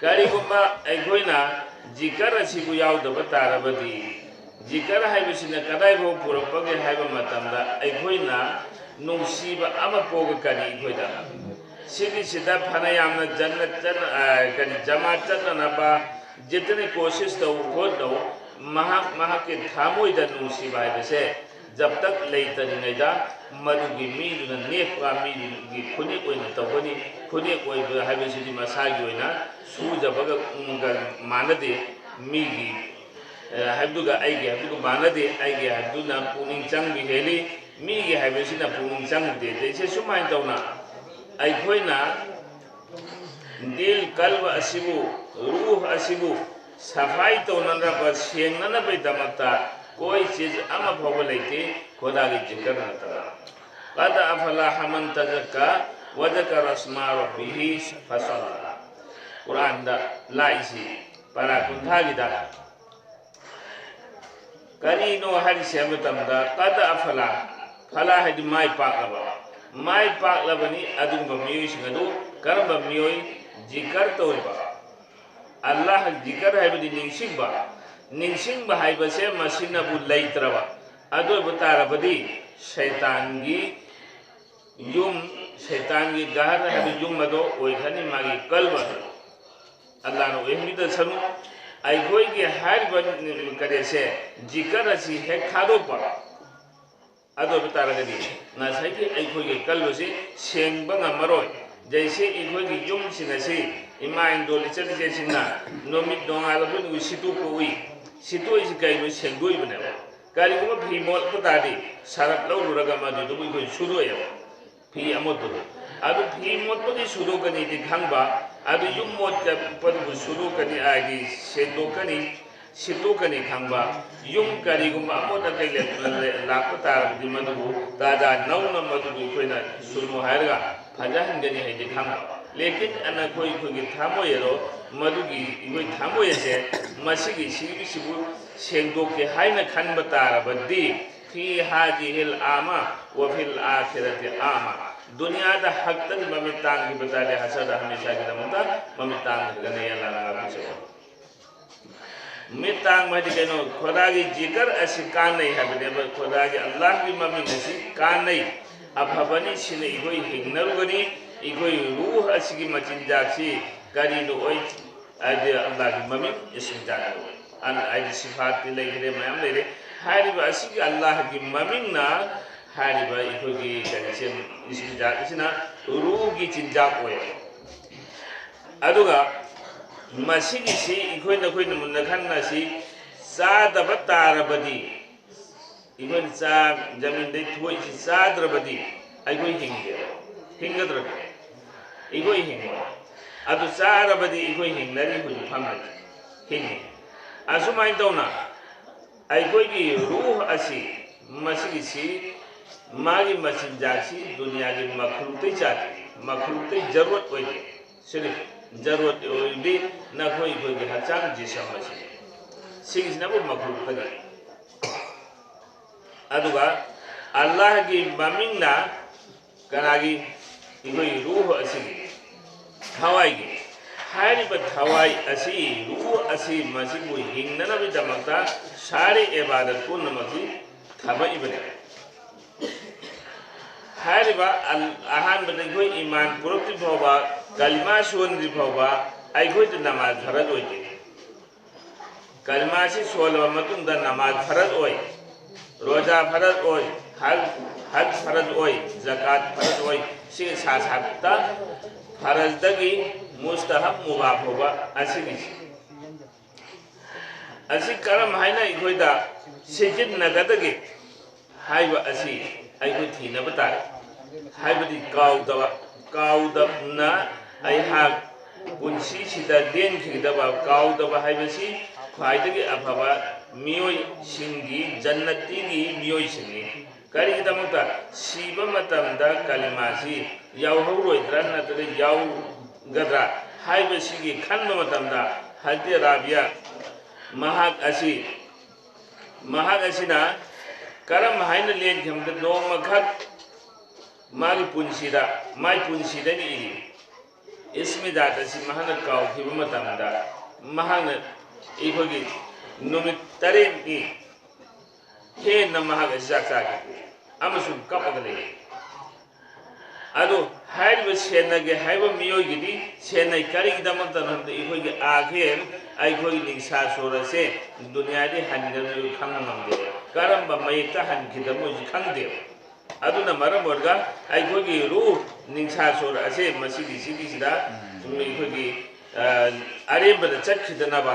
ꯀꯔꯤꯒꯨꯝꯕ ꯑꯩꯈꯣꯏꯅ ꯖꯤꯀꯔ ꯑꯁꯤꯕꯨ ꯌꯥꯎꯗꯕ ꯇꯥꯔꯕꯗꯤ, ꯖꯤꯀꯔ ꯍꯥꯏꯕꯁꯤꯅ ꯀꯗꯥꯏꯐꯥꯎ ꯄꯨꯔꯛꯄꯒꯦ ꯍꯥꯏꯕ ꯃꯇꯝꯗ, ꯑꯩꯈꯣꯏꯅ ꯅꯨꯡꯁꯤꯕ ꯑꯃ ꯄꯣꯛꯂꯛꯀꯅꯤ ꯑꯩꯈꯣꯏꯗ꯫ ꯁꯤꯒꯤꯁꯤꯗ ꯐꯅ ꯌꯥꯝꯅ ꯖꯟꯅꯠ ꯆꯠꯅ-, ꯑ, ꯀꯔꯤ, ꯖꯃꯥꯠ ꯆꯠꯅꯅꯕ ꯖꯤꯇꯅ ꯀꯣꯁꯤꯁ ꯇꯧ ꯈꯣꯠꯂꯧ, ꯃꯍꯥꯛ, ꯃꯍꯥꯛꯀꯤ ꯊꯃꯣꯏꯗ ꯅꯨꯡꯁꯤꯕ ꯍꯥꯏꯕꯁꯦ ꯖꯕ ꯇꯛ ꯂꯩꯇꯔꯤꯉꯩꯗ ꯃꯗꯨꯒꯤ ꯃꯤꯗꯨꯅ ꯅꯦꯛꯄ ꯃꯤꯗꯨꯒꯤ ꯈꯨꯅꯦꯛ ꯑꯣꯏꯅ ꯇꯧꯒꯅꯤ꯫ ꯈꯨꯅꯦꯛ ꯑꯣꯏꯕ ꯍꯥꯏꯕꯁꯤꯗꯤ ꯃꯁꯥꯒꯤ ꯑꯣꯏꯅ ꯁꯨꯖꯕꯒ, ꯎꯝꯒ ꯃꯥꯟꯅꯗꯦ꯫ ꯃꯤꯒꯤ, ꯑ, ꯍꯥꯏꯕꯗꯨꯒ ꯑꯩꯒꯤ ꯍꯥꯏꯕꯗꯨꯒ ꯃꯥꯟꯅꯗꯦ꯫ ꯑꯩꯒꯤ ꯍꯥꯏꯕꯗꯨꯅ ꯄꯨꯛꯅꯤꯡ ꯆꯪꯕ ꯍꯦꯜꯂꯤ, ꯃꯤꯒꯤ ꯍꯥꯏꯕꯁꯤꯅ ꯄꯨꯛꯅꯤꯡ ꯆꯪꯗꯦ꯫ ꯑꯩꯁꯦ ꯁꯨꯃꯥꯏꯅ ꯇꯧꯅ ꯑꯩꯈꯣꯏꯅ ꯗꯤꯜ, ꯀꯜꯕ ꯑꯁꯤꯕꯨ, ꯔꯨꯍ ꯑꯁꯤꯕꯨ ꯁꯐꯥꯏ ꯇꯧꯅꯅꯕ, ꯁꯦꯡꯅꯅꯕꯒꯤꯗꯃꯛꯇ ꯀꯣꯏ ꯆꯤꯖ ꯑꯃ ꯐꯥꯎꯕ ꯂꯩꯇꯦ ꯈꯣꯗꯥꯒꯤ ꯖꯤꯀꯔ ꯅꯠꯇꯅ꯫ قد أفلح من تزكى وذكر اسم ربه فصلى꯫ ꯀꯨꯔꯥꯟꯗ ꯂꯥꯛꯏꯁꯤ ꯄꯔꯥ ꯀꯨꯟꯊ꯭ꯔꯥꯒꯤꯗ ꯀꯔꯤꯅꯣ ꯍꯥꯏꯔꯤꯁꯦ ꯍꯥꯏꯕ ꯃꯇꯝꯗ, ꯀꯗ ꯑꯐꯂꯥ, ꯐꯂꯥ ꯍꯥꯏꯗꯤ ꯃꯥꯏ ꯄꯥꯛꯂꯕ, ꯃꯥꯏ ꯄꯥꯛꯂꯕꯅꯤ꯫ ꯑꯗꯨꯒꯨꯝꯕ ꯃꯤꯑꯣꯏꯁꯤꯡ ꯑꯗꯨ ꯀꯔꯝꯕ ꯃꯤꯑꯣꯏ? ꯖꯤꯀꯔ ꯇꯧꯔꯤꯕ꯫ ꯑꯜꯂꯥꯍ ꯖꯤꯀꯔ ꯍꯥꯏꯕꯗꯤ ꯅꯤꯡꯁꯤꯡꯕ꯫ ꯅꯤꯡꯁꯤꯡꯕ ꯍꯥꯏꯕꯁꯦ ꯃꯁꯤꯅꯕꯨ ꯂꯩꯇ꯭ꯔꯕ, ꯑꯗꯨ ꯑꯣꯏꯕ ꯇꯥꯔꯕꯗꯤ ꯁꯩꯇꯥꯟꯒꯤ ꯌꯨꯝ, ꯁꯩꯇꯥꯟꯒꯤ ꯒꯍꯔ ꯍꯥꯏꯕ ꯌꯨꯝ ꯑꯗꯣ ꯑꯣꯏꯈ꯭ꯔꯅꯤ, ꯃꯥꯒꯤ ꯀꯜꯕ ꯑꯗꯣ꯫ ꯑꯜꯂꯥꯍꯅ ꯑꯣꯏꯍꯟꯕꯤꯗꯁꯅꯨ꯫ ꯑꯩꯈꯣꯏꯒꯤ ꯍꯥꯏꯔꯤꯕ ꯀꯔꯤꯁꯦ, ꯖꯤꯀꯔ ꯑꯁꯤ ꯍꯦꯛ ꯊꯥꯗꯣꯛꯄ, ꯑꯗꯨ ꯑꯣꯏꯕ ꯇꯥꯔꯒꯗꯤ ꯉꯁꯥꯏꯒꯤ ꯑꯩꯈꯣꯏꯒꯤ ꯀꯜꯕꯁꯤ ꯁꯦꯡꯕ ꯉꯝꯃꯔꯣꯏ꯫ ꯖꯩꯁꯦ ꯑꯩꯈꯣꯏꯒꯤ ꯌꯨꯝꯁꯤꯡ ꯑꯁꯤ ꯏꯃꯥ ꯏꯟꯗꯣꯜ ꯏꯆꯟ ꯏꯆꯦꯁꯤꯡꯅ ꯅꯨꯃꯤꯠ ꯅꯣꯡꯉꯥꯜꯂꯛꯄ ꯅꯨꯃꯤꯠ ꯁꯤꯠꯇꯣꯛꯄ ꯎꯏ꯫ ꯁꯤꯠꯇꯣꯛꯏꯁꯤ ꯀꯩꯅꯣ? ꯁꯦꯡꯗꯣꯛꯏꯕꯅꯦꯕ꯫ ꯀꯔꯤꯒꯨꯝꯕ ꯐꯤ ꯃꯣꯠꯄ ꯇꯥꯔꯗꯤ ꯁꯔꯞ ꯂꯧꯔꯨꯔꯒ ꯃꯗꯨꯗꯨꯕꯨ ꯑꯩꯈꯣꯏ ꯁꯨꯗꯣꯛꯑꯦꯕ, ꯐꯤ ꯑꯃꯣꯠꯄꯗꯨ꯫ ꯑꯗꯨ ꯐꯤ ꯃꯣꯠꯄꯒꯤ ꯁꯨꯗꯣꯛꯀꯅꯤꯗꯤ ꯈꯪꯕ, ꯑꯗꯨ ꯌꯨꯝ ꯃꯣꯠꯄꯗꯨꯕꯨ ꯁꯨꯗꯣꯛꯀꯅꯤ ꯍꯥꯏꯗꯤ ꯁꯦꯡꯗꯣꯛꯀꯅꯤ, ꯁꯤꯠꯇꯣꯛꯀꯅꯤ ꯈꯪꯕ꯫ ꯌꯨꯝ ꯀꯔꯤꯒꯨꯝꯕ ꯑꯃꯣꯠ ꯑꯀꯥꯏ ꯂꯦ-, ꯂꯦ-, ꯂꯥꯛꯄ ꯇꯥꯔꯕꯗꯤ ꯃꯗꯨꯕꯨ ꯇꯥꯖꯥ ꯅꯧꯅ ꯃꯗꯨꯕꯨ ꯑꯩꯈꯣꯏꯅ ꯁꯨꯅꯨ ꯍꯥꯏꯔꯒ ꯐꯖꯍꯟꯒꯅꯤ ꯍꯥꯏꯗꯤ ꯈꯪꯕ꯫ ꯂꯦꯀꯤꯟ ꯑꯅ ꯑꯩꯈꯣꯏ, ꯑꯩꯈꯣꯏꯒꯤ ꯊꯃꯣꯏ ꯑꯗꯣ, ꯃꯗꯨꯒꯤ ꯑꯩꯈꯣꯏ ꯊꯃꯣꯏ ꯑꯁꯦ ꯃꯁꯤꯒꯤ ꯁꯤꯒꯤꯁꯤꯕꯨ ꯁꯦꯡꯗꯣꯛꯀꯦ ꯍꯥꯏꯅ ꯈꯟꯕ ꯇꯥꯔꯕꯗꯤ, ꯐꯤ ꯍꯥꯖꯤꯍꯤꯜ ꯑꯥꯃ ꯋꯥ ꯐꯤꯜ ꯑꯥꯈꯤꯔꯥꯇꯤ ꯑꯥꯃ, ꯗꯨꯅꯤꯌꯥꯗ ꯍꯛꯇꯒꯤ ꯃꯃꯤꯠ ꯇꯥꯡꯈꯤꯕ ꯇꯥꯔꯗꯤ ꯍꯁꯔꯗ ꯍꯃꯦꯁꯥꯒꯤꯗꯃꯛꯇ ꯃꯃꯤꯠ ꯇꯥꯡꯈ꯭ꯔꯒꯅꯤ꯫ ꯑꯜꯂꯥꯍꯅ ꯉꯥꯛꯄꯤꯁꯅꯨ꯫ ꯃꯤꯠ ꯇꯥꯡꯕ ꯍꯥꯏꯗꯤ ꯀꯩꯅꯣ? ꯈꯨꯗꯥꯒꯤ ꯖꯤꯀꯔ ꯑꯁꯤ ꯀꯥꯟꯅꯩ ꯍꯥꯏꯕꯅꯦꯕ꯫ ꯈꯨꯗꯥꯒꯤ, ꯑꯜꯂꯥꯍꯒꯤ ꯃꯃꯤꯡ ꯑꯁꯤ ꯀꯥꯟꯅꯩ, ꯑꯐꯕꯅꯤ, ꯁꯤꯅ ꯑꯩꯈꯣꯏ ꯍꯤꯡꯅꯔꯨꯒꯅꯤ꯫ ꯑꯩꯈꯣꯏ ꯔꯨꯍ ꯑꯁꯤꯒꯤ ꯃꯆꯤꯟꯖꯥꯛꯁꯤ ꯀꯔꯤꯅꯣ ꯑꯣꯏ? ꯍꯥꯏꯗꯤ ꯑꯜꯂꯥꯍꯒꯤ ꯃꯃꯤꯡ, ꯏꯁꯤꯡ ꯖꯥꯠ ꯑꯣꯏ꯫ ꯑꯜ-, ꯍꯥꯏꯗꯤ ꯁꯤꯐꯥꯠꯇꯤ ꯂꯩꯈ꯭ꯔꯦ, ꯃꯌꯥꯝ ꯂꯩꯔꯦ꯫ ꯍꯥꯏꯔꯤꯕ ꯑꯁꯤꯒꯤ ꯑꯜꯂꯥꯍꯒꯤ ꯃꯃꯤꯡꯅ ꯍꯥꯏꯔꯤꯕ ꯑꯩꯈꯣꯏꯒꯤ ꯀꯔꯤꯁꯦ, ꯏꯁꯤꯡ ꯖꯥꯠ ꯑꯁꯤꯅ ꯔꯨꯍꯒꯤ ꯆꯤꯟꯖꯥꯛ ꯑꯣꯏ꯫ ꯑꯗꯨꯒ ꯃꯁꯤꯒꯤꯁꯤ ꯑꯩꯈꯣꯏ ꯅꯈꯣꯏꯅ ꯃꯨꯟꯅ ꯈꯟꯅꯁꯤ꯫ ꯆꯥꯗꯕ ꯇꯥꯔꯕꯗꯤ, ꯑꯩꯈꯣꯏꯅ ꯆꯥ, ꯖꯃꯤꯟꯗꯩ ꯊꯣꯛꯏꯁꯤ ꯆꯥꯗ꯭ꯔꯕꯗꯤ ꯑꯩꯈꯣꯏ ꯍꯤꯡꯒꯦ? ꯍꯤꯡꯒꯗ꯭ꯔꯗꯤ? ꯑꯩꯈꯣꯏ ꯍꯤꯡꯉꯣꯏ꯫ ꯑꯗꯨ ꯆꯥꯔꯕꯗꯤ ꯑꯩꯈꯣꯏ ꯍꯤꯡꯅꯔꯤ, ꯍꯧꯖꯤꯛ ꯐꯝꯃꯤꯁꯤ ꯍꯤꯡꯉꯤ꯫ ꯑꯁꯨꯃꯥꯏꯅ ꯇꯧꯅ ꯑꯩꯈꯣꯏꯒꯤ ꯔꯨꯍ ꯑꯁꯤ, ꯃꯁꯤꯒꯤꯁꯤ, ꯃꯥꯒꯤ ꯃꯆꯤꯟꯖꯥꯛꯁꯤ ꯗꯨꯅꯤꯌꯥꯒꯤ ꯃꯈꯂꯨꯛꯇꯩ ꯆꯥꯗꯦ, ꯃꯈꯂꯨꯛꯇꯩ ꯖꯔꯨꯔꯠ ꯑꯣꯏꯗꯦ꯫ ꯁꯤꯔꯤꯐ ꯖꯔꯨꯔꯠ ꯑꯣꯏꯕꯤ ꯅꯈꯣꯏ ꯑꯩꯈꯣꯏꯒꯤ ꯍꯛꯆꯥꯡ ꯖꯤꯁꯝ ꯑꯁꯤꯅꯤ꯫ ꯁꯤꯒꯤꯁꯤꯅꯕꯨ ꯃꯈꯨꯠꯇꯒꯤ꯫ ꯑꯗꯨꯒ ꯑꯜꯂꯥꯍꯒꯤ ꯃꯃꯤꯡꯅ ꯀꯅꯥꯒꯤ? ꯑꯩꯈꯣꯏ ꯔꯨꯍ ꯑꯁꯤꯒꯤ, ꯊꯋꯥꯏꯒꯤ꯫ ꯍꯥꯏꯔꯤꯕ ꯊꯋꯥꯏ ꯑꯁꯤ, ꯔꯨꯍ ꯑꯁꯤ, ꯃꯁꯤꯕꯨ ꯍꯤꯡꯅꯅꯕꯒꯤꯗꯃꯛꯇ ꯁꯥꯔꯤ ꯏꯕꯥꯗꯠ ꯄꯨꯝꯅꯃꯛꯁꯤ ꯊꯝꯃꯛꯏꯕꯅꯤ꯫ ꯍꯥꯏꯔꯤꯕ ꯑꯜ-, ꯑꯍꯥꯟꯕꯗ ꯑꯩꯈꯣꯏ ꯏꯃꯥꯟ ꯄꯨꯔꯛꯇ꯭ꯔꯤ ꯐꯥꯎꯕ, ꯀꯂꯤꯃꯥ ꯁꯣꯟꯗ꯭ꯔꯤ ꯐꯥꯎꯕ ꯑꯩꯈꯣꯏꯗ ꯅꯃꯥꯖ ꯐꯔꯖ ꯑꯣꯏꯗꯦ꯫ ꯀꯂꯤꯃꯥꯁꯤ ꯁꯣꯜꯂꯕ ꯃꯇꯨꯡꯗ ꯅꯃꯥꯖ ꯐꯔꯖ ꯑꯣꯏ, ꯔꯣꯖꯥ ꯐꯔꯖ ꯑꯣꯏ, ꯍꯖ, ꯍꯖ ꯐꯔꯖ ꯑꯣꯏ, ꯖꯀꯥꯠ ꯐꯔꯖ ꯑꯣꯏ꯫ ꯁꯤ ꯁꯥ ꯁꯥꯠꯇ ꯐꯔꯖꯗꯒꯤ ꯃꯨꯁꯇꯍꯕ, ꯃꯨꯕꯥ ꯐꯥꯎꯕ ꯑꯁꯤꯒꯤꯁꯤ꯫ ꯑꯁꯤ ꯀꯔꯝ ꯍꯥꯏꯅ ꯑꯩꯈꯣꯏꯗ ꯁꯤꯖꯤꯟꯅꯒꯗꯒꯦ ꯍꯥꯏꯕ ꯑꯁꯤ ꯑꯩꯈꯣꯏ ꯊꯤꯅꯕ ꯇꯥꯏ꯫ ꯍꯥꯏꯕꯗꯤ ꯀꯥꯎꯗꯕ, ꯀꯥꯎꯗꯅ ꯑꯩꯍꯥꯛ ꯄꯨꯟꯁꯤꯁꯤꯗ ꯂꯦꯟꯈꯤꯒꯗꯕ, ꯀꯥꯎꯗꯕ ꯍꯥꯏꯕꯁꯤ ꯈ꯭ꯋꯥꯏꯗꯒꯤ ꯑꯐꯕ ꯃꯤꯑꯣꯏꯁꯤꯡꯒꯤ, ꯖꯟꯅꯇꯤꯒꯤ ꯃꯤꯑꯣꯏꯁꯤꯡꯅꯤ꯫ ꯀꯔꯤꯒꯤꯗꯃꯛꯇ? ꯁꯤꯕ ꯃꯇꯝꯗ ꯀꯂꯤꯃꯥꯁꯤ ꯌꯥꯎꯍꯧꯔꯣꯏꯗ꯭ꯔꯥ ꯅꯠꯇ꯭ꯔꯒ ꯌꯥꯎꯒꯗ꯭ꯔꯥ ꯍꯥꯏꯕꯁꯤꯒꯤ ꯈꯟꯕ ꯃꯇꯝꯗ ꯍꯖꯔꯇꯦ ꯔꯥꯕꯤꯌꯥ ꯃꯍꯥꯛ ꯑꯁꯤ, ꯃꯍꯥꯛ ꯑꯁꯤꯅ ꯀꯔꯝ ꯍꯥꯏꯅ ꯂꯦꯟꯈꯤꯕꯗ ꯅꯣꯡꯃꯈꯛ ꯃꯥꯒꯤ ꯄꯨꯟꯁꯤꯗ, ꯃꯥꯒꯤ ꯄꯨꯟꯁꯤꯗꯅꯤ ꯏꯔꯤ꯫ ꯏꯁꯃꯤꯗꯥꯠ ꯑꯁꯤ ꯃꯍꯥꯛꯅ ꯀꯥꯎꯈꯤꯕ ꯃꯇꯝꯗ ꯃꯍꯥꯛꯅ ꯑꯩꯈꯣꯏꯒꯤ ꯅꯨꯃꯤꯠ ꯇꯔꯦꯠꯅꯤ ꯍꯦꯟꯅ ꯃꯍꯥꯛ ꯑꯁꯤ ꯆꯥꯛ ꯆꯥꯈꯤ ꯑꯃꯁꯨꯡ ꯀꯞꯄꯒ ꯂꯩ꯫ ꯑꯗꯨ ꯍꯥꯏꯔꯤꯕ ꯁꯦꯟꯅꯒꯦ ꯍꯥꯏꯕ ꯃꯤꯑꯣꯏꯒꯤꯗꯤ ꯁꯦꯟꯅꯩ꯫ ꯀꯔꯤꯒꯤꯗꯃꯛꯇꯅꯣ ꯍꯥꯏꯕꯗ ꯑꯩꯈꯣꯏꯒꯤ ꯑꯥꯈꯤꯔ, ꯑꯩꯈꯣꯏꯒꯤ ꯅꯤꯡꯁꯥ ꯁꯣꯔ ꯑꯁꯦ ꯗꯨꯅꯤꯌꯥꯗꯤ ꯍꯟꯈꯤꯗꯕ ꯈꯪꯕ ꯉꯝꯗꯦꯕ, ꯀꯔꯝꯕ ꯃꯌꯦꯛꯇ ꯍꯟꯈꯤꯗꯕꯅꯣꯁꯨ ꯈꯪꯗꯦꯕ꯫ ꯑꯗꯨꯅ ꯃꯔꯝ ꯑꯣꯏꯔꯒ ꯑꯩꯈꯣꯏꯒꯤ ꯔꯨꯍ, ꯅꯤꯡꯁꯥ ꯁꯣꯔ ꯑꯁꯦ ꯃꯁꯤꯒꯤ ꯁꯤꯒꯤꯁꯤꯗ ꯁꯨꯝ ꯑꯩꯈꯣꯏꯒꯤ, ꯑ, ꯑꯔꯦꯝꯕꯗ ꯆꯠꯈꯤꯗꯅꯕ,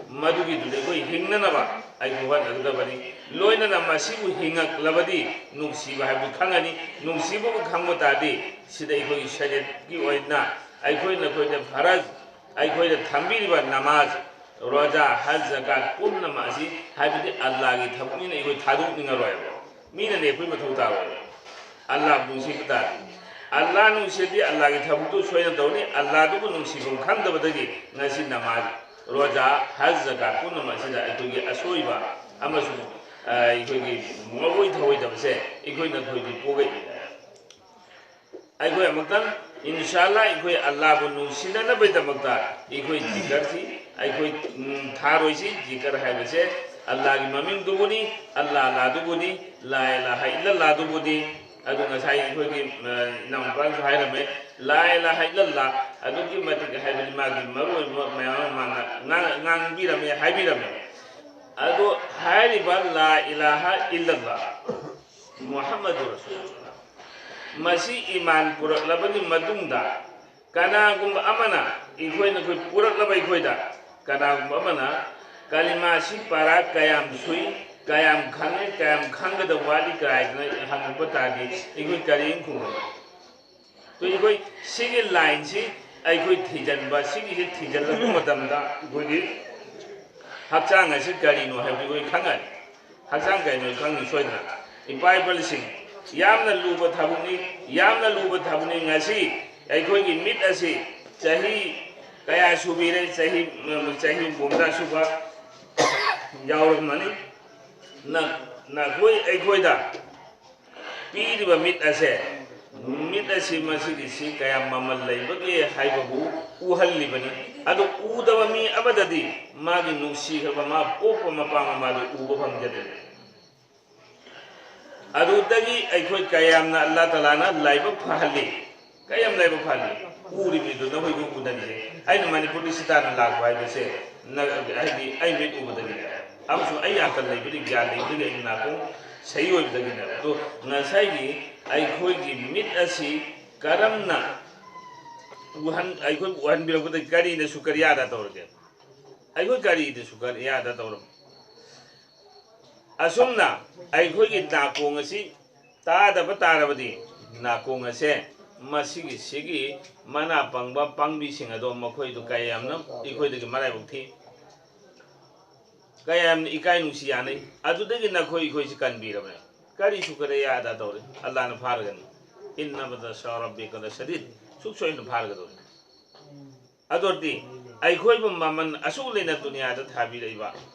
ꯃꯗꯨꯒꯤꯗꯨꯗ ꯑꯩꯈꯣꯏ ꯍꯤꯡꯅꯅꯕ ꯑꯩꯈꯣꯏ ꯍꯣꯠꯅꯒꯗꯕꯅꯤ꯫ ꯂꯣꯏꯅꯅ ꯃꯁꯤꯕꯨ ꯍꯤꯡꯉꯛꯂꯕꯗꯤ ꯅꯨꯡꯁꯤꯕ ꯍꯥꯏꯕꯗꯨ ꯈꯪꯉꯅꯤ꯫ ꯅꯨꯡꯁꯤꯕꯕꯨ ꯈꯪꯕ ꯇꯥꯔꯗꯤ ꯁꯤꯗ ꯑꯩꯈꯣꯏꯒꯤ ꯁꯔꯤꯌꯠꯀꯤ ꯑꯣꯏꯅ ꯑꯩꯈꯣꯏꯅ, ꯑꯩꯈꯣꯏꯗ ꯐꯔꯖ, ꯑꯩꯈꯣꯏꯗ ꯊꯝꯕꯤꯔꯤꯕ ꯅꯃꯥꯖ, ꯔꯣꯖꯥ, ꯍꯖ, ꯖꯀꯥꯠ ꯄꯨꯝꯅꯃꯛ ꯑꯁꯤ ꯍꯥꯏꯕꯗꯤ ꯑꯜꯂꯥꯍꯒꯤ ꯊꯕꯛꯅꯤꯅ ꯑꯩꯈꯣꯏ ꯊꯥꯗꯣꯛꯅꯤꯡꯉꯔꯣꯏꯕ꯫ ꯃꯤꯅ ꯂꯦꯞꯄꯒꯤ ꯃꯊꯧ ꯇꯥꯔꯣꯏꯕ꯫ ꯑꯜꯂꯥꯍꯕꯨ ꯅꯨꯡꯁꯤꯕ ꯇꯥꯔꯗꯤ꯫ ꯑꯜꯂꯥ ꯅꯨꯡꯁꯤꯔꯗꯤ ꯑꯜꯂꯥꯒꯤ ꯊꯕꯛꯇꯨ ꯁꯣꯏꯅ ꯇꯧꯅꯤ꯫ ꯑꯜꯂꯥꯗꯨꯕꯨ ꯅꯨꯡꯁꯤꯐꯝ ꯈꯪꯗꯕꯗꯒꯤ ꯉꯁꯤ ꯅꯃꯥꯖ, ꯔꯣꯖꯥ, ꯍꯖ, ꯖꯀꯥꯠ ꯄꯨꯝꯅꯃꯛ ꯑꯁꯤꯗ ꯑꯩꯈꯣꯏꯒꯤ ꯑꯁꯣꯏꯕ ꯑꯃꯁꯨꯡ, ꯑ, ꯑꯩꯈꯣꯏꯒꯤ ꯃꯑꯣꯏ ꯊꯑꯣꯏꯗꯕꯁꯦ ꯑꯩꯈꯣꯏ ꯅꯈꯣꯏꯗꯤ ꯄꯣꯛꯂꯛꯏ꯫ ꯑꯩꯈꯣꯏ ꯑꯃꯨꯛꯇꯪ, ꯏꯟꯁꯥ ꯑꯜꯂꯥ, ꯑꯩꯈꯣꯏ ꯑꯜꯂꯥꯕꯨ ꯅꯨꯡꯁꯤꯅꯅꯕꯒꯤꯗꯃꯛꯇ ꯑꯩꯈꯣꯏ ꯖꯤꯀꯔꯁꯤ, ꯑꯩꯈꯣꯏ, ꯎꯝ, ꯊꯥꯔꯣꯏꯁꯤ꯫ ꯖꯤꯀꯔ ꯍꯥꯏꯕꯁꯦ ꯑꯜꯂꯥꯒꯤ ꯃꯃꯤꯡꯗꯨꯕꯨꯅꯤ, ꯑꯜꯂꯥ ꯑꯜꯂꯥꯗꯨꯕꯨꯅꯤ, ꯂꯥ ꯏꯂꯥꯍ ꯏꯜꯂꯜꯂꯥꯗꯨꯕꯨꯅꯤ꯫ ꯑꯗꯨ ꯉꯁꯥꯏ ꯑꯩꯈꯣꯏꯒꯤ, ꯑ, ꯏꯅꯥꯎꯅꯨꯄꯥꯅꯁꯨ ꯍꯥꯏꯔꯝꯃꯦ, ꯂꯥ ꯏꯂꯥꯍ ꯏꯜꯂꯜꯂꯥ ꯑꯗꯨꯛꯀꯤ ꯃꯇꯤꯛ ꯍꯥꯏꯕꯗꯤ ꯃꯥꯒꯤ ꯃꯔꯨꯑꯣꯏꯕ ꯃꯌꯥꯝ ꯑꯃ ꯃꯥꯅ ꯉꯥꯡ-, ꯉꯥꯡꯕꯤꯔꯝꯃꯦ, ꯍꯥꯏꯕꯤꯔꯝꯃꯦ꯫ ꯑꯗꯣ ꯍꯥꯏꯔꯤꯕ ꯂꯥ ꯏꯂꯥꯍ ꯏꯜꯂꯜꯂꯥ ꯃꯨꯍꯝꯃꯗꯨ ꯔꯁꯨꯂꯨꯜꯂꯥꯍ, ꯃꯁꯤ ꯏꯃꯥꯟ ꯄꯨꯔꯛꯂꯕꯒꯤ ꯃꯇꯨꯡꯗ ꯀꯅꯥꯒꯨꯝꯕ ꯑꯃꯅ, ꯑꯩꯈꯣꯏꯅ, ꯑꯩꯈꯣꯏ ꯄꯨꯔꯛꯂꯕ ꯑꯩꯈꯣꯏꯗ ꯀꯅꯥꯒꯨꯝꯕ ꯑꯃꯅ ꯀꯂꯤꯃꯥꯁꯤ ꯄꯥꯔꯥ ꯀꯌꯥꯝ ꯁꯨꯏ, ꯀꯌꯥꯝ ꯈꯪꯉꯦ, ꯀꯌꯥꯝ ꯈꯪꯒꯗꯕ ꯋꯥꯠꯂꯤ ꯀꯥꯏꯗꯅ ꯍꯪꯉꯛꯄ ꯇꯥꯔꯗꯤ ꯑꯩꯈꯣꯏ ꯀꯔꯤ ꯑꯃ ꯈꯨꯝꯒꯅꯤ? ꯑꯗꯨ ꯑꯩꯈꯣꯏ ꯁꯤꯒꯤ ꯂꯥꯏꯟꯁꯤ ꯑꯩꯈꯣꯏ ꯊꯤꯖꯤꯟꯕ, ꯁꯤꯒꯤꯁꯤ ꯊꯤꯖꯤꯜꯂꯛꯄ ꯃꯇꯝꯗ ꯑꯩꯈꯣꯏꯒꯤ ꯍꯛꯆꯥꯡ ꯑꯁꯤ ꯀꯔꯤꯅꯣ ꯍꯥꯏꯕꯗꯨ ꯑꯩꯈꯣꯏ ꯈꯪꯉꯅꯤ꯫ ꯍꯛꯆꯥꯡ ꯀꯔꯤꯅꯣ ꯈꯪꯅꯤ ꯁꯣꯏꯗꯅ꯫ ꯏꯄꯥ ꯏꯄꯥꯁꯤꯡ, ꯌꯥꯝꯅ ꯂꯨꯕ ꯊꯕꯛꯅꯤ, ꯌꯥꯝꯅ ꯂꯨꯕ ꯊꯕꯛꯅꯤ꯫ ꯉꯁꯤ ꯑꯩꯈꯣꯏꯒꯤ ꯃꯤꯠ ꯑꯁꯤ ꯆꯍꯤ ꯀꯌꯥ ꯁꯨꯕꯤꯔꯦ? ꯆꯍꯤ, ꯆꯍꯤ ꯍꯨꯝꯐꯨꯇꯔꯥ ꯁꯨꯕ ꯌꯥꯎꯔꯝꯃꯅꯤ꯫ ꯅ-, ꯅꯈꯣꯏ ꯑꯩꯈꯣꯏꯗ ꯄꯤꯔꯤꯕ ꯃꯤꯠ ꯑꯁꯦ, ꯃꯤꯠ ꯑꯁꯤ ꯃꯁꯤꯒꯤꯁꯤ ꯀꯌꯥꯝ ꯃꯃꯜ ꯂꯩꯕꯒꯦ ꯍꯥꯏꯕꯕꯨ ꯎꯍꯜꯂꯤꯕꯅꯤ꯫ ꯑꯗꯨ ꯎꯗꯕ ꯃꯤ ꯑꯃꯗꯗꯤ ꯃꯥꯒꯤ ꯅꯨꯡꯁꯤꯈ꯭ꯔꯕ ꯃꯥ ꯄꯣꯛꯄ ꯃꯄꯥ ꯃꯃꯥꯗꯨ ꯎꯕ ꯐꯪꯖꯗꯦ꯫ ꯑꯗꯨꯗꯒꯤ ꯑꯩꯈꯣꯏ ꯀꯌꯥꯝꯅ ꯑꯜꯂꯥ ꯇꯥꯂꯥꯅ ꯂꯥꯏꯕꯛ ꯐꯍꯜꯂꯤ, ꯀꯌꯥꯝ ꯂꯥꯏꯕꯛ ꯐꯍꯜꯂꯤ꯫ ꯎꯔꯤꯕꯗꯨ ꯅꯈꯣꯏꯕꯨ ꯎꯅꯔꯤꯁꯦ꯫ ꯑꯩꯅ ꯃꯅꯤꯄꯨꯔꯗ ꯁꯤꯇꯥꯅ ꯂꯥꯛꯄ ꯍꯥꯏꯕꯁꯦ ꯅ-, ꯍꯥꯏꯗꯤ ꯑꯩ ꯃꯤꯠ ꯎꯕꯗꯒꯤꯅꯦ, ꯑꯃꯁꯨꯡ ꯑꯩ ꯌꯥꯝ ꯀꯟꯅ ꯂꯩꯕꯗꯤ ꯒ꯭ꯌꯥꯟ ꯂꯩꯕꯗꯒꯤ ꯑꯩ ꯅꯥꯀꯣꯡ ꯁꯍꯤ ꯑꯣꯏꯕꯗꯒꯤꯅꯦ꯫ ꯑꯗꯣ ꯉꯁꯥꯏꯒꯤ ꯑꯩꯈꯣꯏꯒꯤ ꯃꯤꯠ ꯑꯁꯤ ꯀꯔꯝꯅ ꯎꯍꯟ-, ꯑꯩꯈꯣꯏꯕꯨ ꯎꯍꯟꯕꯤꯔꯛꯄꯗꯒꯤ ꯀꯔꯤꯅ ꯁꯨꯀꯔꯤꯌꯥ ꯑꯗꯥ ꯇꯧꯔꯒꯦ? ꯑꯩꯈꯣꯏ ꯀꯔꯤꯗ ꯁꯨꯀꯔꯤꯌꯥ ꯑꯗꯥ ꯇꯧꯔꯝ-, ꯑꯁꯨꯝꯅ ꯑꯩꯈꯣꯏꯒꯤ ꯅꯥꯀꯣꯡ ꯑꯁꯤ ꯇꯥꯗꯕ ꯇꯥꯔꯕꯗꯤ, ꯅꯥꯀꯣꯡ ꯑꯁꯦ ꯃꯁꯤꯒꯤ, ꯁꯤꯒꯤ ꯃꯅꯥ ꯄꯪꯕ ꯄꯥꯝꯕꯤꯁꯤꯡ ꯑꯗꯣ ꯃꯈꯣꯏꯗꯨ ꯀꯌꯥꯝꯅ ꯑꯩꯈꯣꯏꯗꯒꯤ ꯃꯔꯥꯏꯕꯛ ꯊꯤ, ꯀꯌꯥꯝꯅ ꯏꯀꯥꯏ ꯅꯨꯡꯁꯤ ꯌꯥꯅꯩ꯫ ꯑꯗꯨꯗꯒꯤ ꯅꯈꯣꯏ ꯑꯩꯈꯣꯏꯁꯤ ꯀꯟꯕꯤꯔꯕꯅꯦ꯫ ꯀꯔꯤ ꯁꯨꯀꯔꯤꯌꯥ ꯑꯗꯥ ꯇꯧꯔꯦ? ꯑꯜꯂꯥꯅ ꯐꯥꯔꯒꯅꯤ꯫ ꯏꯟꯅ ꯕꯗꯁ ꯔꯕꯤꯀ ꯂꯁꯗꯤꯗ꯫ ꯁꯨꯛ ꯁꯣꯏꯅ ꯐꯥꯔꯒꯗꯧꯅꯤ꯫ ꯑꯗꯨ ꯑꯣꯏꯔꯗꯤ ꯑꯩꯈꯣꯏꯕꯨ ꯃꯃꯜ ꯑꯁꯨꯛ ꯂꯩꯅ ꯗꯨꯅꯤꯌꯥꯗ ꯊꯥꯕꯤꯔꯛꯏꯕ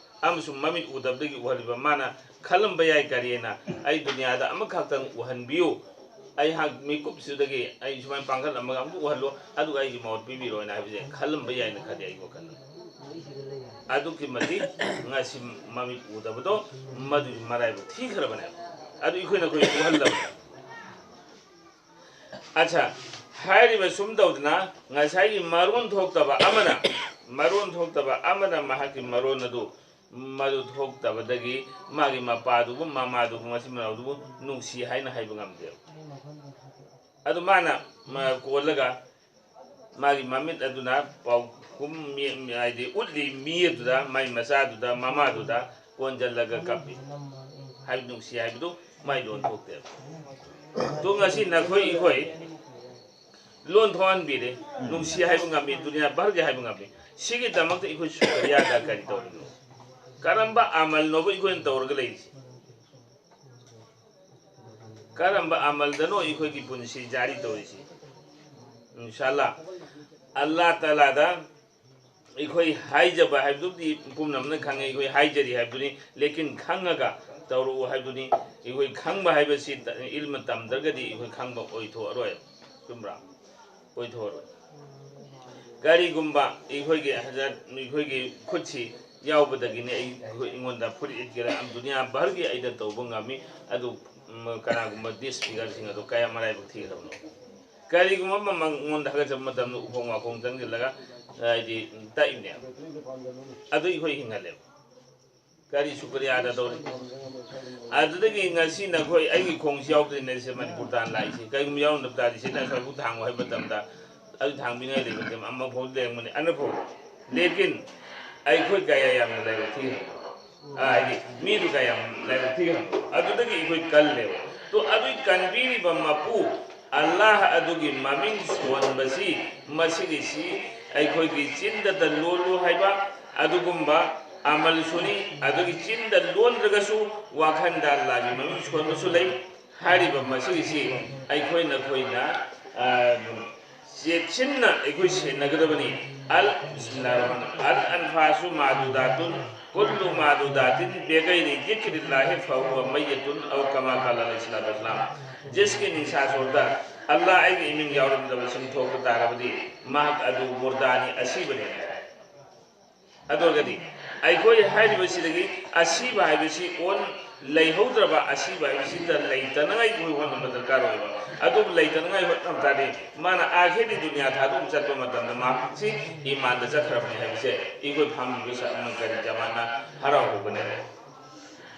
ꯑꯃꯁꯨꯡ ꯃꯃꯤꯠ ꯎꯗꯕꯗꯒꯤ ꯎꯍꯜꯂꯤꯕ ꯃꯥꯅ ꯈꯜꯂꯝꯕ ꯌꯥꯏ, ꯀꯔꯤꯅ ꯑꯩ ꯗꯨꯅꯤꯌꯥꯗ ꯑꯃꯈꯛꯇꯪ ꯎꯍꯟꯕꯤꯌꯨ, ꯑꯩꯍꯥꯛ ꯃꯤꯀꯨꯞꯁꯤꯗꯒꯤ ꯑꯩ ꯁꯨꯃꯥꯏꯅ ꯄꯥꯡꯈꯠꯂꯝꯃꯒ ꯑꯃꯨꯛ ꯎꯍꯜꯂꯣ, ꯑꯗꯨꯒ ꯑꯩꯒꯤ ꯃꯍꯨꯠ ꯄꯤꯕꯤꯔꯣꯅ ꯍꯥꯏꯕꯁꯦ ꯈꯜꯂꯝꯕ ꯌꯥꯏꯅ ꯈꯜꯂꯤ ꯑꯩꯒꯤ ꯋꯥꯈꯜꯗ꯫ ꯑꯗꯨꯛꯀꯤ ꯃꯇꯤꯛ ꯉꯁꯤ ꯃꯃꯤꯠ ꯎꯗꯕꯗꯣ ꯃꯗꯨꯒꯤ ꯃꯔꯥꯏꯕꯛ ꯊꯤꯈ꯭ꯔꯕꯅꯦꯕ꯫ ꯑꯗꯨ ꯑꯩꯈꯣꯏꯅ ꯑꯩꯈꯣꯏ ꯎꯍꯜꯂꯕꯅꯦꯕ꯫ ꯑꯠꯆꯥ, ꯍꯥꯏꯔꯤꯕ ꯁꯨꯝ ꯇꯧꯗꯅ ꯉꯁꯥꯏꯒꯤ ꯃꯔꯣꯟ ꯊꯣꯛꯇꯕ ꯑꯃꯅ, ꯃꯔꯣꯟ ꯊꯣꯛꯇꯕ ꯑꯃꯅ ꯃꯍꯥꯛꯀꯤ ꯃꯔꯣꯟ ꯑꯗꯨ ꯃꯗꯨ ꯊꯣꯛꯇꯕꯗꯒꯤ ꯃꯥꯒꯤ ꯃꯄꯥꯗꯨꯕꯨ, ꯃꯃꯥꯗꯨꯕꯨ, ꯃꯆꯤꯟ ꯃꯅꯥꯎꯗꯨꯕꯨ ꯅꯨꯡꯁꯤ ꯍꯥꯏꯅ ꯍꯥꯏꯕ ꯉꯝꯗꯦꯕ꯫ ꯑꯗꯨ ꯃꯥꯅ ꯃ-, ꯀꯣꯜꯂꯒ ꯃꯥꯒꯤ ꯃꯃꯤꯠ ꯑꯗꯨꯅ ꯄꯥꯎꯈꯨꯝ ꯃꯤ-, ꯃꯤ-, ꯍꯥꯏꯗꯤ ꯎꯠꯂꯤ ꯃꯤ ꯑꯗꯨꯗ, ꯃꯥꯏ ꯃꯆꯥꯗꯨꯗ, ꯃꯃꯥꯗꯨꯗ ꯀꯣꯟꯁꯤꯜꯂꯒ ꯀꯞꯄꯤ꯫ ꯍꯥꯏꯕꯗꯤ ꯅꯨꯡꯁꯤ ꯍꯥꯏꯕꯗꯨ ꯃꯥꯏ ꯂꯣꯟ ꯊꯣꯛꯇꯦꯕ꯫ ꯇꯨ ꯉꯁꯤ ꯅꯈꯣꯏ ꯑꯩꯈꯣꯏ ꯂꯣꯟ ꯊꯣꯛꯍꯟꯕꯤꯔꯦ꯫ ꯅꯨꯡꯁꯤ ꯍꯥꯏꯕ ꯉꯝꯃꯤ, ꯗꯨꯅꯤꯌꯥ ꯚꯔꯒꯤ ꯍꯥꯏꯕ ꯉꯝꯃꯤ꯫ ꯁꯤꯒꯤꯗꯃꯛꯇ ꯑꯩꯈꯣꯏ ꯁꯨꯀꯔꯤꯌꯥ ꯑꯗꯥ ꯀꯔꯤ ꯇꯧꯔꯤꯅꯣ? ꯀꯔꯝꯕ ꯑꯃꯜꯅꯣꯕ ꯑꯩꯈꯣꯏꯅ ꯇꯧꯔꯒ ꯂꯩꯔꯤꯁꯦ? ꯀꯔꯝꯕ ꯑꯃꯜꯗꯅꯣ ꯑꯩꯈꯣꯏꯒꯤ ꯄꯨꯟꯁꯤ ꯖꯥꯔꯤ ꯇꯧꯔꯤꯁꯤ? ꯏꯟꯁꯥꯜꯂꯥ, ꯑꯜꯂꯥ ꯇꯥꯂꯥꯗ ꯑꯩꯈꯣꯏ ꯍꯥꯏꯖꯕ ꯍꯥꯏꯕꯗꯨꯗꯤ ꯄꯨꯝꯅꯃꯛꯅ ꯈꯪꯉꯦ, ꯑꯩꯈꯣꯏ ꯍꯥꯏꯖꯔꯤ ꯍꯥꯏꯕꯗꯨꯅꯤ꯫ ꯂꯦꯀꯤꯟ ꯈꯪꯉꯒ ꯇꯧꯔꯛꯎ ꯍꯥꯏꯕꯗꯨꯅꯤ꯫ ꯑꯩꯈꯣꯏ ꯈꯪꯕ ꯍꯥꯏꯕꯁꯤ ꯏꯜꯃ ꯇꯝꯗ꯭ꯔꯒꯗꯤ ꯑꯩꯈꯣꯏ ꯈꯪꯕ ꯑꯣꯏꯊꯣꯛꯑꯔꯣꯏ꯫ ꯆꯨꯝꯕ꯭ꯔꯥ? ꯑꯣꯏꯊꯣꯛꯑꯔꯣꯏ꯫ ꯀꯔꯤꯒꯨꯝꯕ ꯑꯩꯈꯣꯏꯒꯤ ꯍꯖꯔꯠ, ꯑꯩꯈꯣꯏꯒꯤ ꯈꯨꯠꯁꯤ ꯌꯥꯎꯕꯗꯒꯤꯅꯤ ꯑꯩ, ꯑꯩꯉꯣꯟꯗ ꯐꯨꯔꯤꯠ ꯏꯠꯀꯦꯔꯥ, ꯗꯨꯅꯤꯌꯥ ꯚꯔꯒꯤ ꯑꯩꯅ ꯇꯧꯕ ꯉꯝꯃꯤ꯫ ꯑꯗꯨ, ꯎꯝ, ꯀꯅꯥꯒꯨꯝꯕ ꯗꯤꯁꯐꯤꯒꯔꯁꯤꯡ ꯑꯗꯨ ꯀꯌꯥ ꯃꯔꯥꯏꯕꯛ ꯊꯤꯒꯗꯕꯅꯣ? ꯀꯔꯤꯒꯨꯝꯕ ꯑꯃ ꯃꯉꯣꯟꯗ ꯍꯥꯒꯠꯆꯕ ꯃꯇꯝꯗ ꯎꯈꯣꯡ ꯋꯥꯈꯣꯡ ꯆꯪꯁꯤꯜꯂꯒ, ꯍꯥꯏꯗꯤ, ꯇꯛꯏꯕꯅꯦꯕ꯫ ꯑꯗꯨ ꯑꯩꯈꯣꯏ ꯍꯤꯡꯍꯜꯂꯦꯕ꯫ ꯀꯔꯤ ꯁꯨꯀ꯭ꯔꯤꯌꯥꯗ ꯇꯧꯔꯤ? ꯑꯗꯨꯗꯒꯤ ꯉꯁꯤ ꯅꯈꯣꯏ ꯑꯩꯒꯤ ꯈꯣꯡꯁꯤ ꯌꯥꯎꯗ꯭ꯔꯤꯅꯦ ꯁꯦ ꯃꯅꯤꯄꯨꯔ ꯇꯥꯟ ꯂꯥꯛꯏꯁꯦ꯫ ꯀꯔꯤꯒꯨꯝꯕ ꯌꯥꯎꯔꯝꯗꯕ ꯇꯥꯔꯗꯤ ꯁꯤꯗ ꯑꯁ꯭ꯋꯥꯏꯐꯥꯎ ꯊꯥꯡꯉꯨ ꯍꯥꯏꯕ ꯃꯇꯝꯗ ꯑꯗꯨ ꯊꯥꯡꯕꯤꯅꯤꯡꯉꯥꯏ ꯂꯩꯕ ꯅꯠꯇꯦ, ꯑꯃꯐꯥꯎ ꯂꯩꯔꯝꯒꯅꯤ, ꯑꯅꯐꯥꯎ꯫ ꯂꯦꯀꯤꯟ ꯑꯩꯈꯣꯏ ꯀꯌꯥ ꯌꯥꯝꯅ ꯂꯥꯏꯕꯛ ꯊꯤꯈ꯭ꯔꯕꯅꯣ? ꯑꯥ, ꯍꯥꯏꯗꯤ ꯃꯤꯗꯨ ꯀꯌꯥ ꯌꯥꯝ ꯂꯥꯏꯕꯛ ꯊꯤꯈ꯭ꯔꯕꯅꯣ? ꯑꯗꯨꯗꯒꯤ ꯑꯩꯈꯣꯏ ꯀꯜꯂꯦꯕ꯫ ꯇꯣ ꯑꯗꯨꯒꯤ ꯀꯟꯕꯤꯔꯤꯕ ꯃꯄꯨ ꯑꯜꯂꯥꯍ ꯑꯗꯨꯒꯤ ꯃꯃꯤꯡ ꯁꯣꯟꯕꯁꯤ, ꯃꯁꯤꯒꯤꯁꯤ ꯑꯩꯈꯣꯏꯒꯤ ꯆꯤꯟꯗꯇ ꯂꯣꯜꯂꯨ ꯍꯥꯏꯕ ꯑꯗꯨꯒꯨꯝꯕ ꯑꯃꯜꯁꯨꯅꯤ꯫ ꯑꯗꯨꯒꯤ ꯆꯤꯟꯗ ꯂꯣꯟꯗ꯭ꯔꯒꯁꯨ ꯋꯥꯈꯜꯗ ꯑꯜꯂꯥꯍꯒꯤ ꯃꯃꯤꯡ ꯁꯣꯟꯕꯁꯨ ꯂꯩ꯫ ꯍꯥꯏꯔꯤꯕ ꯃꯁꯤꯒꯤꯁꯤ ꯑꯩꯈꯣꯏ ꯅꯈꯣꯏꯅ, ꯑ, ꯆꯦꯛꯁꯤꯟꯅ ꯑꯩꯈꯣꯏ ꯁꯦꯟꯅꯒꯗꯕꯅꯤ꯫ ꯑꯜ ꯕꯤꯁꯃꯤꯜꯂꯥꯍꯤꯔ ꯔꯍꯃꯥꯅꯤꯔ ꯔꯍꯤꯝ꯫ ꯑꯜ ꯑꯟꯐꯥꯁꯨ ꯃꯥꯗꯨꯗꯥꯇꯨꯟ ꯀꯨꯜꯂꯨ ꯃꯥꯗꯨꯗꯥꯇꯤꯟ ꯕꯦꯒꯩꯔꯤ ꯖꯤꯀ꯭ꯔꯤꯜꯂꯥꯍꯤ ꯐꯍꯨꯋ ꯃꯩꯌꯤꯇꯨꯟ ꯑꯧ ꯀꯃꯥ ꯀꯥꯂ ꯑꯂꯩꯍꯤ ꯁꯂꯥꯇꯨ ꯋꯁꯁꯂꯥꯝ꯫ ꯖꯤꯁꯀꯤ ꯅꯤꯡꯁꯥ ꯁꯣꯔꯗ ꯑꯜꯂꯥꯍ ꯑꯩꯒꯤ ꯏꯃꯤꯡ ꯌꯥꯎꯔꯝꯗꯕꯁꯤꯡ ꯊꯣꯛꯄ ꯇꯥꯔꯕꯗꯤ ꯃꯍꯥꯛ ꯑꯗꯨ ꯃꯨꯔꯗꯥꯅꯤ, ꯑꯁꯤꯕꯅꯤ ꯍꯥꯏ꯫ ꯑꯗꯨ ꯑꯣꯏꯔꯒꯗꯤ ꯑꯩꯈꯣꯏ ꯍꯥꯏꯔꯤꯕꯁꯤꯗꯒꯤ ꯑꯁꯤꯕ ꯍꯥꯏꯕꯁꯤ ꯑꯣꯟ ꯂꯩꯍꯧꯗ꯭ꯔꯕ, ꯑꯁꯤꯕ ꯍꯥꯏꯕꯁꯤꯗ ꯂꯩꯇꯅꯉꯥꯏꯒꯤ ꯑꯩꯈꯣꯏ ꯍꯣꯠꯅꯕ ꯗꯔꯀꯥꯔ ꯑꯣꯏꯕ꯫ ꯑꯗꯨꯕꯨ ꯂꯩꯇꯅꯉꯥꯏ ꯍꯣꯠꯅꯕ ꯇꯥꯔꯗꯤ ꯃꯥꯅ ꯑꯥꯈꯤꯔꯤ ꯗꯨꯅꯤꯌꯥ ꯊꯥꯗꯣꯛꯑ ꯆꯠꯄ ꯃꯇꯝꯗ ꯃꯍꯥꯛꯁꯤ ꯏꯃꯥꯟꯗ ꯆꯠꯈ꯭ꯔꯕꯅꯤ ꯍꯥꯏꯕꯁꯦ ꯑꯩꯈꯣꯏ ꯐꯝꯃꯤꯕ ꯁꯍꯥꯕꯥ ꯀꯔꯤ ꯖꯃꯥꯅ ꯍꯔꯥꯎꯍꯧꯕꯅꯦꯕ꯫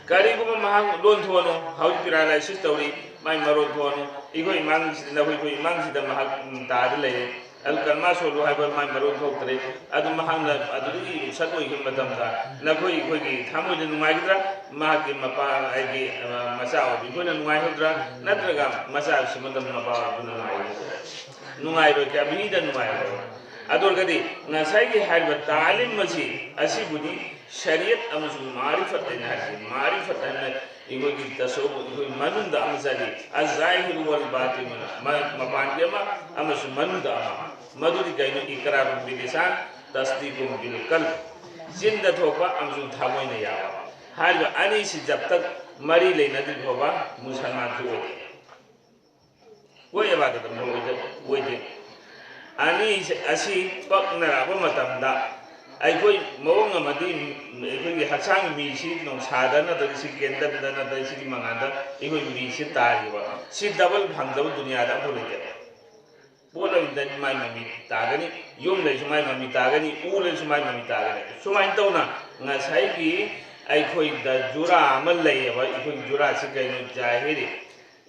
ꯀꯔꯤꯒꯨꯝꯕ ꯃꯍꯥꯛ ꯂꯣꯟ ꯊꯣꯛꯑꯅꯨ, ꯍꯧꯖꯤꯛ paralysis ꯇꯧꯔꯤ, ꯃꯥꯏ ꯃꯔꯣꯟ ꯊꯣꯛꯑꯅꯨ, ꯑꯩꯈꯣꯏ ꯏꯃꯥꯡꯁꯤꯗ, ꯅꯈꯣꯏ ꯑꯩꯈꯣꯏ ꯏꯃꯥꯡꯁꯤꯗ ꯃꯍꯥꯛ, ꯎꯝ, ꯇꯥꯗ ꯂꯩꯔꯦ꯫ ꯑꯜ ꯀꯜꯃꯥ ꯁꯣꯜꯂꯨ ꯍꯥꯏꯕ ꯃꯥꯏ ꯃꯔꯣꯟ ꯊꯣꯛꯇ꯭ꯔꯦ꯫ ꯑꯗꯨ ꯃꯍꯥꯛꯅ ꯑꯗꯨꯗꯒꯤ ꯁꯠ ꯑꯣꯏꯈꯤꯕ ꯃꯇꯝꯗ ꯅꯈꯣꯏ ꯑꯩꯈꯣꯏꯒꯤ ꯊꯃꯣꯏꯗ ꯅꯨꯡꯉꯥꯏꯒꯗ꯭ꯔꯥ? ꯃꯍꯥꯛꯀꯤ ꯃꯄꯥ, ꯍꯥꯏꯗꯤ, ꯑ, ꯃꯆꯥ ꯑꯣꯏꯕ ꯑꯩꯈꯣꯏꯅ ꯅꯨꯡꯉꯥꯏꯍꯧꯗ꯭ꯔꯥ? ꯅꯠꯇ꯭ꯔꯒ ꯃꯆꯥ ꯁꯤꯕ ꯃꯇꯝꯗ ꯃꯄꯥ ꯑꯣꯏꯕꯗꯨꯅ ꯅꯨꯡꯉꯥꯏꯍꯧꯗ꯭ꯔꯥ? ꯅꯨꯡꯉꯥꯏꯔꯣꯏ, ꯀꯌꯥ ꯃꯤꯗ ꯅꯨꯡꯉꯥꯏꯔꯣꯏ꯫ ꯑꯗꯨ ꯑꯣꯏꯔꯒꯗꯤ ꯉꯁꯥꯏꯒꯤ ꯍꯥꯏꯔꯤꯕ ꯇꯥꯂꯤꯝ ꯑꯁꯤ, ꯑꯁꯤꯕꯨꯗꯤ ꯁꯔꯤꯌꯠ ꯑꯃꯁꯨꯡ ꯃꯥꯔꯤꯐꯠ ꯍꯥꯏꯅ ꯍꯥꯏꯔꯤꯁꯤ꯫ ꯃꯥꯔꯤꯐꯠ ꯍꯥꯏꯅ ꯑꯩꯈꯣꯏꯒꯤ ꯇꯁꯧꯕ, ꯑꯩꯈꯣꯏ ꯃꯅꯨꯡꯗ ꯑꯃ ꯆꯜꯂꯤ, ꯑꯖꯥꯍꯤꯔ ꯋꯜ ꯕꯥꯇꯤꯟ ꯑꯅ, ꯃ-, ꯃꯄꯥꯟꯒꯤ ꯑꯃ ꯑꯃꯁꯨꯡ ꯃꯅꯨꯡꯗ ꯑꯃ, ꯃꯗꯨꯗꯤ ꯀꯩꯅꯣ? ꯏꯀꯔꯥꯔꯨꯝ ꯕꯤꯂꯤꯁꯥꯟ, ꯇꯁꯗꯤꯀꯨꯝ ꯕꯤꯜ ꯀꯜꯕ, ꯆꯤꯟꯗ ꯊꯣꯛꯄ ꯑꯃꯁꯨꯡ ꯊꯃꯣꯏꯅ ꯌꯥꯕ꯫ ꯍꯥꯏꯔꯤꯕ ꯑꯅꯤꯁꯤ ꯖꯕ ꯇꯛ ꯃꯔꯤ ꯂꯩꯅꯗ꯭ꯔꯤ ꯐꯥꯎꯕ ꯃꯨꯁꯜꯃꯥꯟꯁꯨ ꯑꯣꯏꯗꯦ꯫ ꯀꯣꯏ ꯑꯕꯥꯗ ꯑꯗꯨꯝ ꯑꯣꯏꯗꯦ, ꯑꯣꯏꯗꯦ꯫ ꯑꯅꯤ ꯑꯁꯤ ꯄꯛꯅꯔꯛꯑꯕ ꯃꯇꯝꯗ ꯑꯩꯈꯣꯏ ꯃꯑꯣꯡ ꯑꯃꯗꯤ ꯑꯩꯈꯣꯏꯒꯤ ꯍꯛꯆꯥꯡ ꯃꯤꯁꯤ ꯅꯨꯡꯁꯥꯗ ꯅꯠꯇ꯭ꯔꯒ ꯁꯤ ꯀꯦꯟꯗꯜꯗ ꯅꯠꯇ꯭ꯔꯒ ꯁꯤꯒꯤ ꯃꯉꯥꯜꯗ ꯑꯩꯈꯣꯏ ꯃꯤꯁꯤ ꯇꯥꯔꯤꯕ꯫ ꯁꯤ ꯗꯕꯜ ꯐꯪꯗꯕ ꯗꯨꯅꯤꯌꯥꯗ ꯑꯝꯐꯥꯎ ꯂꯩꯇꯦ꯫ ꯄꯣꯠ ꯑꯃꯗ ꯃꯥꯏ ꯃꯃꯤ ꯇꯥꯒꯅꯤ, ꯌꯨꯝ ꯂꯩꯁꯨ ꯃꯥꯏ ꯃꯃꯤ ꯇꯥꯒꯅꯤ, ꯎ ꯂꯩꯁꯨ ꯃꯥꯏ ꯃꯃꯤ ꯇꯥꯒꯅꯤ꯫ ꯁꯨꯃꯥꯏꯅ ꯇꯧꯅ ꯉꯁꯥꯏꯒꯤ ꯑꯩꯈꯣꯏꯗ ꯖꯨꯔꯥ ꯑꯃ ꯂꯩꯌꯦꯕ, ꯑꯩꯈꯣꯏꯒꯤ ꯖꯨꯔꯥꯁꯤ ꯀꯩꯅꯣ? ꯖꯥꯍꯤꯔꯤ꯫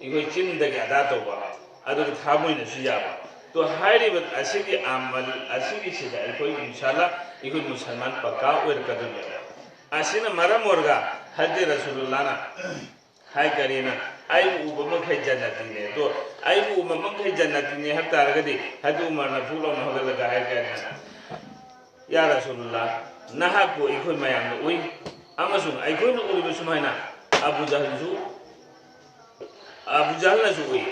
ꯑꯩꯈꯣꯏ ꯆꯤꯟꯗꯒꯤ ꯑꯗꯥ ꯇꯧꯕ, ꯑꯗꯨꯒ ꯊꯃꯣꯏꯅꯁꯨ ꯌꯥꯕ꯫ ꯇꯣ, ꯍꯥꯏꯔꯤꯕ ꯑꯁꯤꯒꯤ ꯑꯃꯜ ꯑꯁꯤꯒꯤꯁꯤꯗ ꯑꯩꯈꯣꯏ ꯏꯟꯁꯥꯜꯂꯥ ꯑꯩꯈꯣꯏ ꯃꯨꯁꯜꯃꯥꯟ ꯄꯛꯀꯥ ꯑꯣꯏꯔꯛꯀꯗꯣꯏꯅꯦꯕ꯫ ꯑꯁꯤꯅ ꯃꯔꯝ ꯑꯣꯏꯔꯒ ꯍꯖꯔꯠ ꯔꯁꯨꯂꯨꯜꯂꯥꯅ ꯍꯥꯏ ꯀꯔꯤꯅ, "ꯑꯩꯕꯨ ꯎꯕ ꯃꯈꯩ ꯖꯟꯅꯇꯤꯅꯦ"꯫ ꯑꯗꯣ ꯑꯩꯕꯨ ꯎꯕ ꯃꯈꯩ ꯖꯟꯅꯇꯤꯅꯦ ꯍꯥꯏꯕ ꯇꯥꯔꯒꯗꯤ ꯍꯖꯔꯠ ꯎꯃꯔꯅ ꯐꯨꯛ ꯂꯥꯎꯅ ꯍꯧꯒꯠꯂꯒ ꯍꯥꯏ ꯀꯔꯤꯅ, "ꯌꯥ ꯔꯁꯨꯂꯨꯜꯂꯥ, ꯅꯍꯥꯛꯄꯨ ꯑꯩꯈꯣꯏ ꯃꯌꯥꯝꯅ ꯎꯏ, ꯑꯃꯁꯨꯡ ꯑꯩꯈꯣꯏꯅ ꯎꯔꯤꯕ ꯁꯨꯃꯥꯏꯅ ꯑꯕꯨ ꯖꯍꯜꯁꯨ, ꯑꯕꯨ ꯖꯍꯜꯅꯁꯨ ꯎꯏ,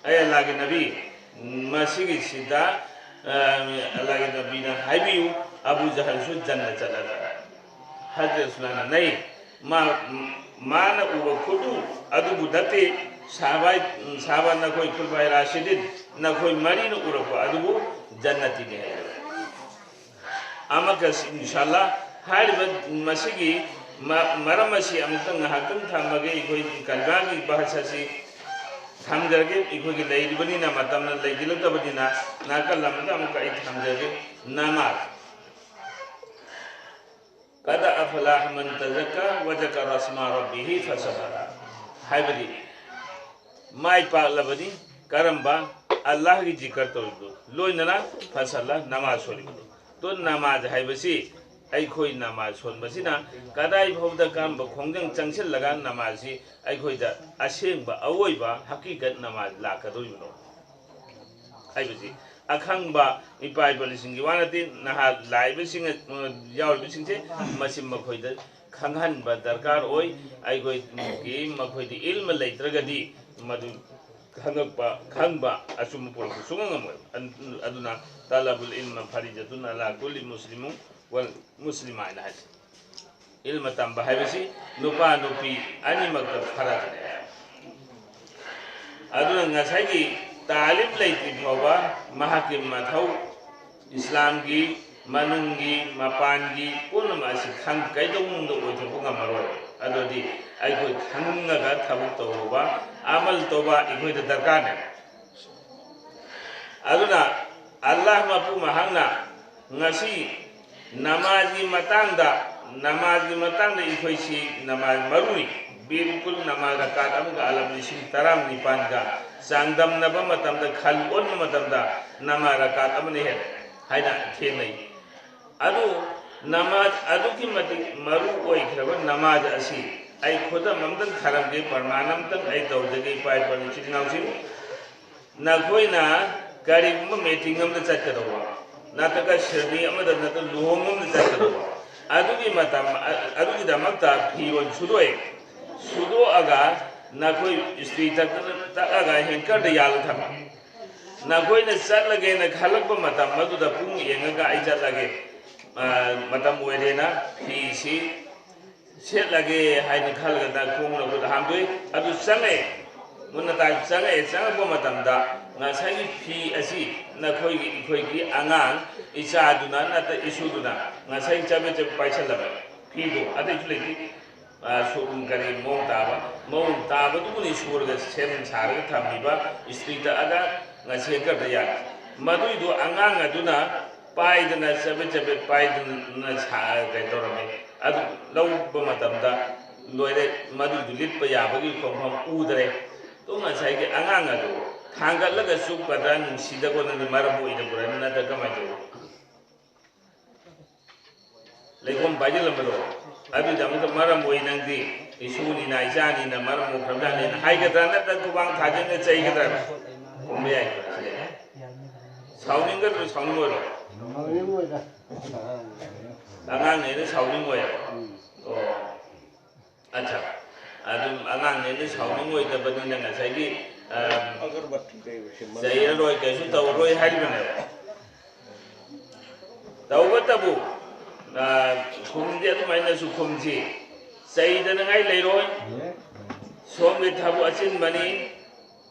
"ꯑꯩ ꯑꯜꯂꯥꯍꯒꯤ ꯅꯕꯤ, ꯃꯁꯤꯒꯤꯁꯤꯗ, ꯑ, ꯑꯜꯂꯥꯍꯒꯤ ꯅꯕꯤꯅ ꯍꯥꯏꯕꯤꯌꯨ, ꯑꯕꯨ ꯖꯍꯜꯁꯨ ꯖꯟꯅ ꯆꯠꯂꯒ"꯫ ꯍꯖꯔꯠ ꯁꯨꯂꯥꯅ ꯅꯩ, "ꯃꯥ, ꯃꯥꯅ ꯎꯕ ꯈꯨꯗꯨ ꯑꯗꯨꯕꯨ ꯅꯠꯇꯦ, ꯁꯥꯍꯕꯥꯏ, ꯁꯥꯍꯕꯥ ꯅꯈꯣꯏ ꯈꯨꯂꯐꯥꯏ ꯔꯥꯁꯤꯗꯤꯟ, ꯅꯈꯣꯏ ꯃꯔꯤꯅ ꯎꯔꯛꯄ ꯑꯗꯨꯕꯨ ꯖꯟꯅꯇꯤꯅꯤ" ꯍꯥꯏꯕ꯫ ꯑꯃꯒ, ꯏꯟꯁꯥꯜꯂꯥ, ꯍꯥꯏꯔꯤꯕ ꯃꯁꯤꯒꯤ ꯃ-, ꯃꯔꯝ ꯑꯁꯤ ꯑꯃꯨꯛꯇꯪ ꯉꯥꯏꯍꯥꯛꯇꯪ ꯊꯝꯃꯒꯦ꯫ ꯑꯩꯈꯣꯏ ꯀꯟꯕꯥꯒꯤ ꯕꯍꯁ ꯑꯁꯤ ꯊꯝꯖꯔꯒꯦ꯫ ꯑꯩꯈꯣꯏꯒꯤ ꯂꯩꯔꯤꯕꯅꯤꯅ, ꯃꯇꯝꯅ ꯂꯩꯁꯤꯜꯂꯛꯇꯕꯅꯤꯅ, ꯅꯥꯀꯜ ꯑꯃꯗ ꯑꯃꯨꯛꯀ ꯑꯩ ꯊꯝꯖꯒꯦ꯫ ꯅꯃꯥꯖ꯫ "ꯀꯗ ꯑꯐꯂꯥꯍ ꯃꯟ ꯇꯖꯛꯀꯥ ꯋꯖꯀꯔ ꯏꯁꯃ ꯔꯕꯤꯍꯤ ꯐꯁꯜꯂꯥ" ꯍꯥꯏꯕꯗꯤ, ꯃꯥꯏ ꯄꯥꯛꯂꯕꯅꯤ ꯀꯔꯝꯕ? ꯑꯜꯂꯥꯍꯒꯤ ꯖꯤꯀꯔ ꯇꯧꯔꯤꯕꯗꯨ ꯂꯣꯏꯅꯅ ꯐꯁꯜꯂꯥ, ꯅꯃꯥꯖ ꯁꯣꯜꯂꯤꯕꯗꯨ꯫ ꯇꯣ, ꯅꯃꯥꯖ ꯍꯥꯏꯕꯁꯤ, ꯑꯩꯈꯣꯏ ꯅꯃꯥꯖ ꯁꯣꯟꯕꯁꯤꯅ ꯀꯗꯥꯏ ꯐꯥꯎꯗ ꯀꯔꯝꯕ ꯈꯣꯡꯖꯪ ꯆꯪꯁꯤꯜꯂꯒ ꯅꯃꯥꯖꯁꯤ ꯑꯩꯈꯣꯏꯗ ꯑꯁꯦꯡꯕ ꯑꯋꯣꯏꯕ ꯍꯀꯤꯀꯠ ꯅꯃꯥꯖ ꯂꯥꯛꯀꯗꯧꯔꯤꯕꯅꯣ ꯍꯥꯏꯕꯁꯤ ꯑꯈꯪꯕ ꯏꯄꯥ ꯏꯄꯨꯁꯤꯡꯒꯤ ꯋꯥ ꯅꯠꯇꯦ, ꯅꯍꯥ ꯂꯥꯛꯏꯕꯁꯤꯡ, ꯑ, ꯌꯥꯎꯔꯤꯕꯁꯤꯡꯁꯦ, ꯃꯁꯤ ꯃꯈꯣꯏꯗ ꯈꯪꯍꯟꯕ ꯗꯔꯀꯥꯔ ꯑꯣꯏ꯫ ꯑꯩꯈꯣꯏꯒꯤ, ꯃꯈꯣꯏꯗꯤ ꯏꯜꯃ ꯂꯩꯇ꯭ꯔꯒꯗꯤ ꯃꯗꯨ ꯈꯪꯉꯛꯄ, ꯈꯪꯕ, ꯑꯆꯨꯝꯕ ꯄꯨꯔꯛꯄ ꯁꯨꯡꯉꯝ ꯉꯝꯃꯣꯏ꯫ ꯑꯟ-, ꯑꯗꯨꯅ "ꯇꯂꯕꯨꯜ ꯏꯜꯃ ꯐꯔꯤꯖꯇꯨꯟ ꯑꯂꯥ ꯀꯨꯜꯂꯤ ꯃꯨꯁꯂꯤꯃꯨ ꯋꯜ ꯃꯨꯁꯂꯤꯃꯥ" ꯍꯥꯏꯅ ꯍꯥꯏ꯫ ꯏꯜꯃ ꯇꯝꯕ ꯍꯥꯏꯕꯁꯤ ꯅꯨꯄꯥ ꯅꯨꯄꯤ ꯑꯅꯤꯃꯛꯇ ꯐꯔꯖꯅꯦ꯫ ꯑꯗꯨꯅ ꯉꯁꯥꯏꯒꯤ ꯇꯥꯂꯤꯝ ꯂꯩꯇ꯭ꯔꯤ ꯐꯥꯎꯕ ꯃꯍꯥꯛꯀꯤ ꯃꯊꯧ, ꯏꯁꯂꯥꯝꯒꯤ ꯃꯅꯨꯡꯒꯤ ꯃꯄꯥꯟꯒꯤ ꯄꯨꯝꯅꯃꯛ ꯑꯁꯤ ꯈꯪ ꯀꯩꯗꯧꯅꯨꯡꯗ ꯑꯣꯏꯊꯣꯛꯄ ꯉꯝꯃꯔꯣꯏ꯫ ꯑꯗꯨꯗꯤ ꯑꯩꯈꯣꯏ ꯈꯪꯉꯒ ꯊꯕꯛ ꯇꯧꯕ, ꯑꯃꯜ ꯇꯧꯕ ꯑꯩꯈꯣꯏꯗ ꯗꯔꯀꯥꯔꯅꯦ꯫ ꯑꯗꯨꯅ ꯑꯜꯂꯥꯍ ꯃꯄꯨ ꯃꯍꯥꯛꯅ ꯉꯁꯤ ꯅꯃꯥꯖꯒꯤ ꯃꯇꯥꯡꯗ, ꯅꯃꯥꯖꯒꯤ ꯃꯇꯥꯡꯗ ꯑꯩꯈꯣꯏꯁꯤ ꯅꯃꯥꯖ ꯃꯔꯨꯅꯤ꯫ ꯕꯤꯜꯀꯨꯜ ꯅꯃꯥꯖ ꯔꯀꯥꯠ ꯑꯃꯒ ꯑꯂꯞ ꯂꯤꯁꯤꯡ ꯇꯔꯥꯅꯤꯄꯥꯟꯒ ꯆꯥꯡꯗꯝꯅꯕ ꯃꯇꯝꯗ, ꯈꯜ ꯑꯣꯟꯕ ꯃꯇꯝꯗ ꯅꯃꯥꯖ ꯔꯀꯥꯠ ꯑꯃꯅ ꯍꯦꯜꯂꯦ ꯍꯥꯏꯅ ꯊꯦꯡꯅꯩ꯫ ꯑꯗꯨ ꯅꯃꯥꯖ ꯑꯗꯨꯛꯀꯤ ꯃꯇꯤꯛ ꯃꯔꯨ ꯑꯣꯏꯈ꯭ꯔꯕ ꯅꯃꯥꯖ ꯑꯁꯤ ꯑꯩ ꯈꯨꯗꯝ ꯑꯝꯇꯪ ꯊꯥꯔꯝꯒꯦ, ꯄ꯭ꯔꯃꯥꯟ ꯑꯝꯇꯪ ꯑꯩ ꯇꯧꯖꯒꯦ, ꯏꯄꯥ ꯏꯄꯨ ꯏꯆꯤꯜ ꯏꯅꯥꯎꯁꯤꯡ꯫ ꯅꯈꯣꯏꯅ ꯀꯔꯤꯒꯨꯝꯕ ꯃꯤꯇꯤꯡ ꯑꯃꯗ ꯆꯠꯀꯗꯧꯕ, ꯅꯠꯇ꯭ꯔꯒ ꯁꯤꯔꯅꯤ ꯑꯃꯗ, ꯅꯠꯇ꯭ꯔꯒ ꯂꯨꯍꯣꯡꯕ ꯑꯃꯗ ꯆꯠꯀꯗꯧꯕ, ꯑꯗꯨꯒꯤ ꯃꯇꯝ, ꯑ-, ꯑꯗꯨꯒꯤꯗꯃꯛꯇ ꯐꯤꯔꯣꯜ ꯁꯨꯗꯣꯛꯑꯦ꯫ ꯁꯨꯗꯣꯛꯑꯒ ꯅꯈꯣꯏ ꯏꯁꯇ꯭ꯔꯤ ꯇꯛꯇꯅ ꯇꯛꯑꯒ ꯍꯦꯡꯀꯔꯗ ꯌꯥꯜꯂ ꯊꯝꯃꯤ꯫ ꯅꯈꯣꯏꯅ ꯆꯠꯂꯒꯦꯅ ꯈꯜꯂꯛꯄ ꯃꯇꯝ ꯑꯗꯨꯗ ꯄꯨꯡ ꯌꯦꯡꯉꯒ ꯑꯩ ꯆꯠꯂꯒꯦ, ꯑ, ꯃꯇꯝ ꯑꯣꯏꯔꯦꯅ ꯐꯤꯁꯤ ꯁꯦꯠꯂꯒꯦ ꯍꯥꯏꯅ ꯈꯜꯂꯒ ꯈꯣꯡ ꯂꯧꯕꯗ ꯍꯥꯝꯗꯣꯛꯏ꯫ ꯑꯗꯨ ꯆꯪꯉꯛꯑꯦ, ꯃꯨꯟꯅ ꯇꯥꯏ ꯆꯪꯉꯛꯑꯦ꯫ ꯆꯪꯉꯛꯄ ꯃꯇꯝꯗ ꯉꯁꯥꯏꯒꯤ ꯐꯤ ꯑꯁꯤ ꯅꯈꯣꯏꯒꯤ, ꯑꯩꯈꯣꯏꯒꯤ ꯑꯉꯥꯡ ꯏꯆꯥꯗꯨꯅ ꯅꯠꯇ꯭ꯔ ꯏꯁꯨꯗꯨꯅ ꯉꯁꯥꯏ ꯆꯕꯦꯠ ꯆꯕꯦꯠ ꯄꯥꯏꯁꯜꯂꯝꯃꯦ꯫ ꯐꯤꯗꯣ ꯑꯇꯩꯁꯨ ꯂꯩꯇꯦ꯫ ꯑ, ꯁꯨ-, ꯀꯔꯤ ꯃꯑꯣꯡ ꯇꯥꯕ, ꯃꯑꯣꯡ ꯇꯥꯕꯗꯨꯕꯨꯅꯤ ꯁꯨꯔꯒ ꯁꯦꯝ ꯁꯥꯔꯒ ꯊꯝꯃꯤꯕ ꯏꯁꯇ꯭ꯔꯤ ꯇꯛꯑꯒ ꯉꯁꯤ ꯍꯦꯡꯀꯔꯗ ꯌꯥꯜꯂꯤ꯫ ꯃꯗꯨꯏꯗꯣ ꯑꯉꯥꯡ ꯑꯗꯨꯅ ꯄꯥꯏꯗꯅ ꯆꯕꯦꯠ ꯆꯕꯦꯠ ꯄꯥꯏꯗꯅ ꯁꯥ-, ꯀꯩ ꯇꯧꯔꯝꯃꯤ꯫ ꯑꯗꯨ ꯂꯧꯕ ꯃꯇꯝꯗ ꯂꯣꯏꯔꯦ, ꯃꯗꯨꯏꯗꯨ ꯂꯤꯠꯄ ꯌꯥꯕꯒꯤ ꯈꯣꯡꯐꯝ ꯎꯗ꯭ꯔꯦ꯫ ꯑꯗꯣ ꯉꯁꯥꯏꯒꯤ ꯑꯉꯥꯡ ꯑꯗꯨ ꯊꯥꯡꯒꯠꯂꯒ ꯆꯨꯞꯀꯗ꯭ꯔꯥ, ꯅꯨꯡꯁꯤꯗꯕ ꯅꯪꯗꯤ ꯃꯔꯝ ꯑꯣꯏꯗꯕ꯭ꯔꯥ ꯅꯠꯇ꯭ꯔ ꯀꯃꯥꯏꯅ ꯇꯧꯕ? ꯂꯩꯈꯣꯝ ꯄꯥꯏꯁꯤꯜꯂꯝꯕꯗꯣ ꯑꯗꯨꯒꯤꯗꯃꯛꯇ ꯃꯔꯝ ꯑꯣꯏ ꯅꯪꯗꯤ ꯏꯁꯨꯅꯤꯅ ꯏꯆꯥꯅꯤꯅ ꯃꯔꯝ ꯑꯣꯏꯈ꯭ꯔꯕꯖꯥꯠꯅꯤꯅ ꯍꯥꯏꯒꯗ꯭ꯔꯥ ꯅꯠꯇ꯭ꯔ ꯈꯨꯕꯥꯡ ꯊꯥꯖꯤꯟꯒ ꯆꯩꯒꯗ꯭ꯔꯥ? ꯈꯨꯝꯕ ꯌꯥꯏ꯫ ꯁꯥꯎꯅꯤꯡꯒꯗ꯭ꯔꯣ ꯁꯥꯎꯅꯤꯡꯉꯣꯏꯔꯣ? ꯁꯥꯎꯅꯤꯡꯉꯣꯏꯗ꯫ ꯑꯉꯥꯡꯅꯦꯅ ꯁꯥꯎꯅꯤꯡꯉꯣꯏꯕ? ꯎꯝ꯫ ꯑꯣ꯫ ꯑꯠꯆꯥ꯫ ꯑꯗꯨꯝ ꯑꯉꯥꯡꯅꯦꯅ ꯁꯥꯎꯅꯤꯡꯉꯣꯏꯗꯕꯅꯤꯅ ꯉꯁꯥꯏꯒꯤ, ꯑ, ꯑꯒꯔꯕꯠꯇꯤ ꯂꯩꯕꯁꯦ ꯃꯅꯨꯡ ꯆꯩꯔꯔꯣꯏ, ꯀꯩꯁꯨ ꯇꯧꯔꯔꯣꯏ ꯍꯥꯏꯔꯤꯕꯅꯦꯕ꯫ ꯇꯧꯕꯇꯕꯨ, ꯑ, ꯈꯨꯝꯗꯤ ꯑꯗꯨꯃꯥꯏꯅꯁꯨ ꯈꯨꯝꯁꯤ꯫ ꯆꯩꯗꯅꯉꯥꯏ ꯂꯩꯔꯣꯏ꯫ ꯁꯣꯝꯒꯤ ꯊꯕꯛ ꯑꯆꯤꯟꯕꯅꯤ꯫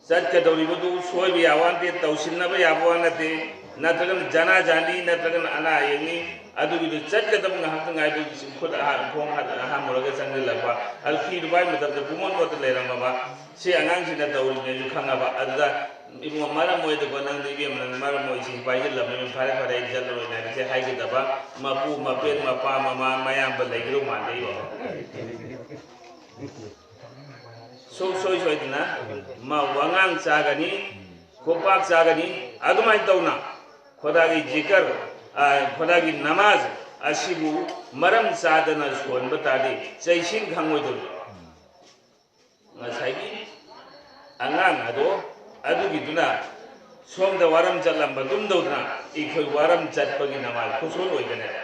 ꯆꯠꯀꯗꯧꯔꯤꯕꯗꯨ ꯁꯣꯏꯕ ꯌꯥꯕ ꯅꯠꯇꯦ, ꯇꯧꯁꯤꯟꯅꯕ ꯌꯥꯕ ꯋꯥ ꯅꯠꯇꯦ, ꯅꯠꯇ꯭ꯔꯒꯅ ꯖꯅꯥ ꯖꯥꯅꯤ, ꯅꯠꯇ꯭ꯔꯒꯅ ꯑꯅꯥ ꯑꯌꯦꯛꯅꯤ, ꯑꯗꯨꯒꯤꯗꯨ ꯆꯠꯀꯗꯕ ꯉꯥꯏꯍꯥꯛꯇ ꯉꯥꯏꯕ ꯈꯨꯠ ꯑꯍꯥ-, ꯈꯣꯡ ꯍꯥ-, ꯍꯥꯝꯃꯨꯔꯒ ꯆꯪꯁꯤꯜꯂꯛꯄ, ꯑꯗꯨ ꯐꯤꯗꯨ ꯄꯥꯏꯕ ꯃꯇꯝꯗ ꯄꯨꯡꯃꯣꯠ ꯃꯣꯠꯇ ꯂꯩꯔꯝꯃꯕ, ꯁꯤ ꯑꯉꯥꯡꯁꯤꯅ ꯇꯧꯔꯤꯕꯅꯦꯁꯨ ꯈꯪꯉꯕ, ꯑꯗꯨꯗ ꯏꯕꯨꯡꯉꯣ ꯃꯔꯝ ꯑꯣꯏꯗꯀꯣ ꯅꯪꯗꯤ ꯏꯕꯦꯝꯃ ꯅꯪ ꯃꯔꯝ ꯑꯣꯏꯁꯤ ꯄꯥꯏꯁꯤꯜꯂꯝꯃꯤ, ꯐꯔꯦ ꯐꯔꯦ ꯑꯩ ꯆꯠꯂꯔꯣꯏ ꯅꯥꯏꯕꯁꯦ ꯍꯥꯏꯒꯗꯕ ꯃꯄꯨ ꯃꯄꯦꯟ ꯃꯄꯥ ꯃꯃꯥ ꯃꯌꯥꯝꯕ ꯂꯩꯒꯗꯧ ꯃꯥꯟꯗꯦ ꯏꯕꯣ꯫ ꯁꯨꯡꯁꯣꯏ ꯁꯣꯏꯗꯅ ꯃꯥ ꯋꯥꯉꯥꯡ ꯆꯥꯒꯅꯤ, ꯈꯣꯄꯥꯛ ꯆꯥꯒꯅꯤ꯫ ꯑꯗꯨꯃꯥꯏꯅ ꯇꯧꯅ ꯈꯣꯗꯥꯒꯤ ꯖꯤꯀꯔ, ꯑ, ꯈꯣꯗꯥꯒꯤ ꯅꯃꯥꯖ ꯑꯁꯤꯕꯨ ꯃꯔꯝ ꯆꯥꯗꯅ ꯁꯣꯟꯕ ꯇꯥꯔꯗꯤ ꯆꯩꯁꯤꯡ ꯈꯪꯉꯣꯏꯗꯧꯔꯤꯕ꯫ ꯉꯁꯥꯏꯒꯤ ꯑꯉꯥꯡ ꯑꯗꯣ ꯑꯗꯨꯒꯤꯗꯨꯅ ꯁꯣꯝꯗ ꯋꯥꯔꯝ ꯆꯠꯂꯝꯕ ꯑꯗꯨꯝ ꯇꯧꯗꯅ ꯑꯩꯈꯣꯏ ꯋꯥꯔꯝ ꯆꯠꯄꯒꯤ ꯅꯃꯥꯖ ꯈꯨꯁꯣꯟ ꯑꯣꯏꯒꯅꯦꯕ꯫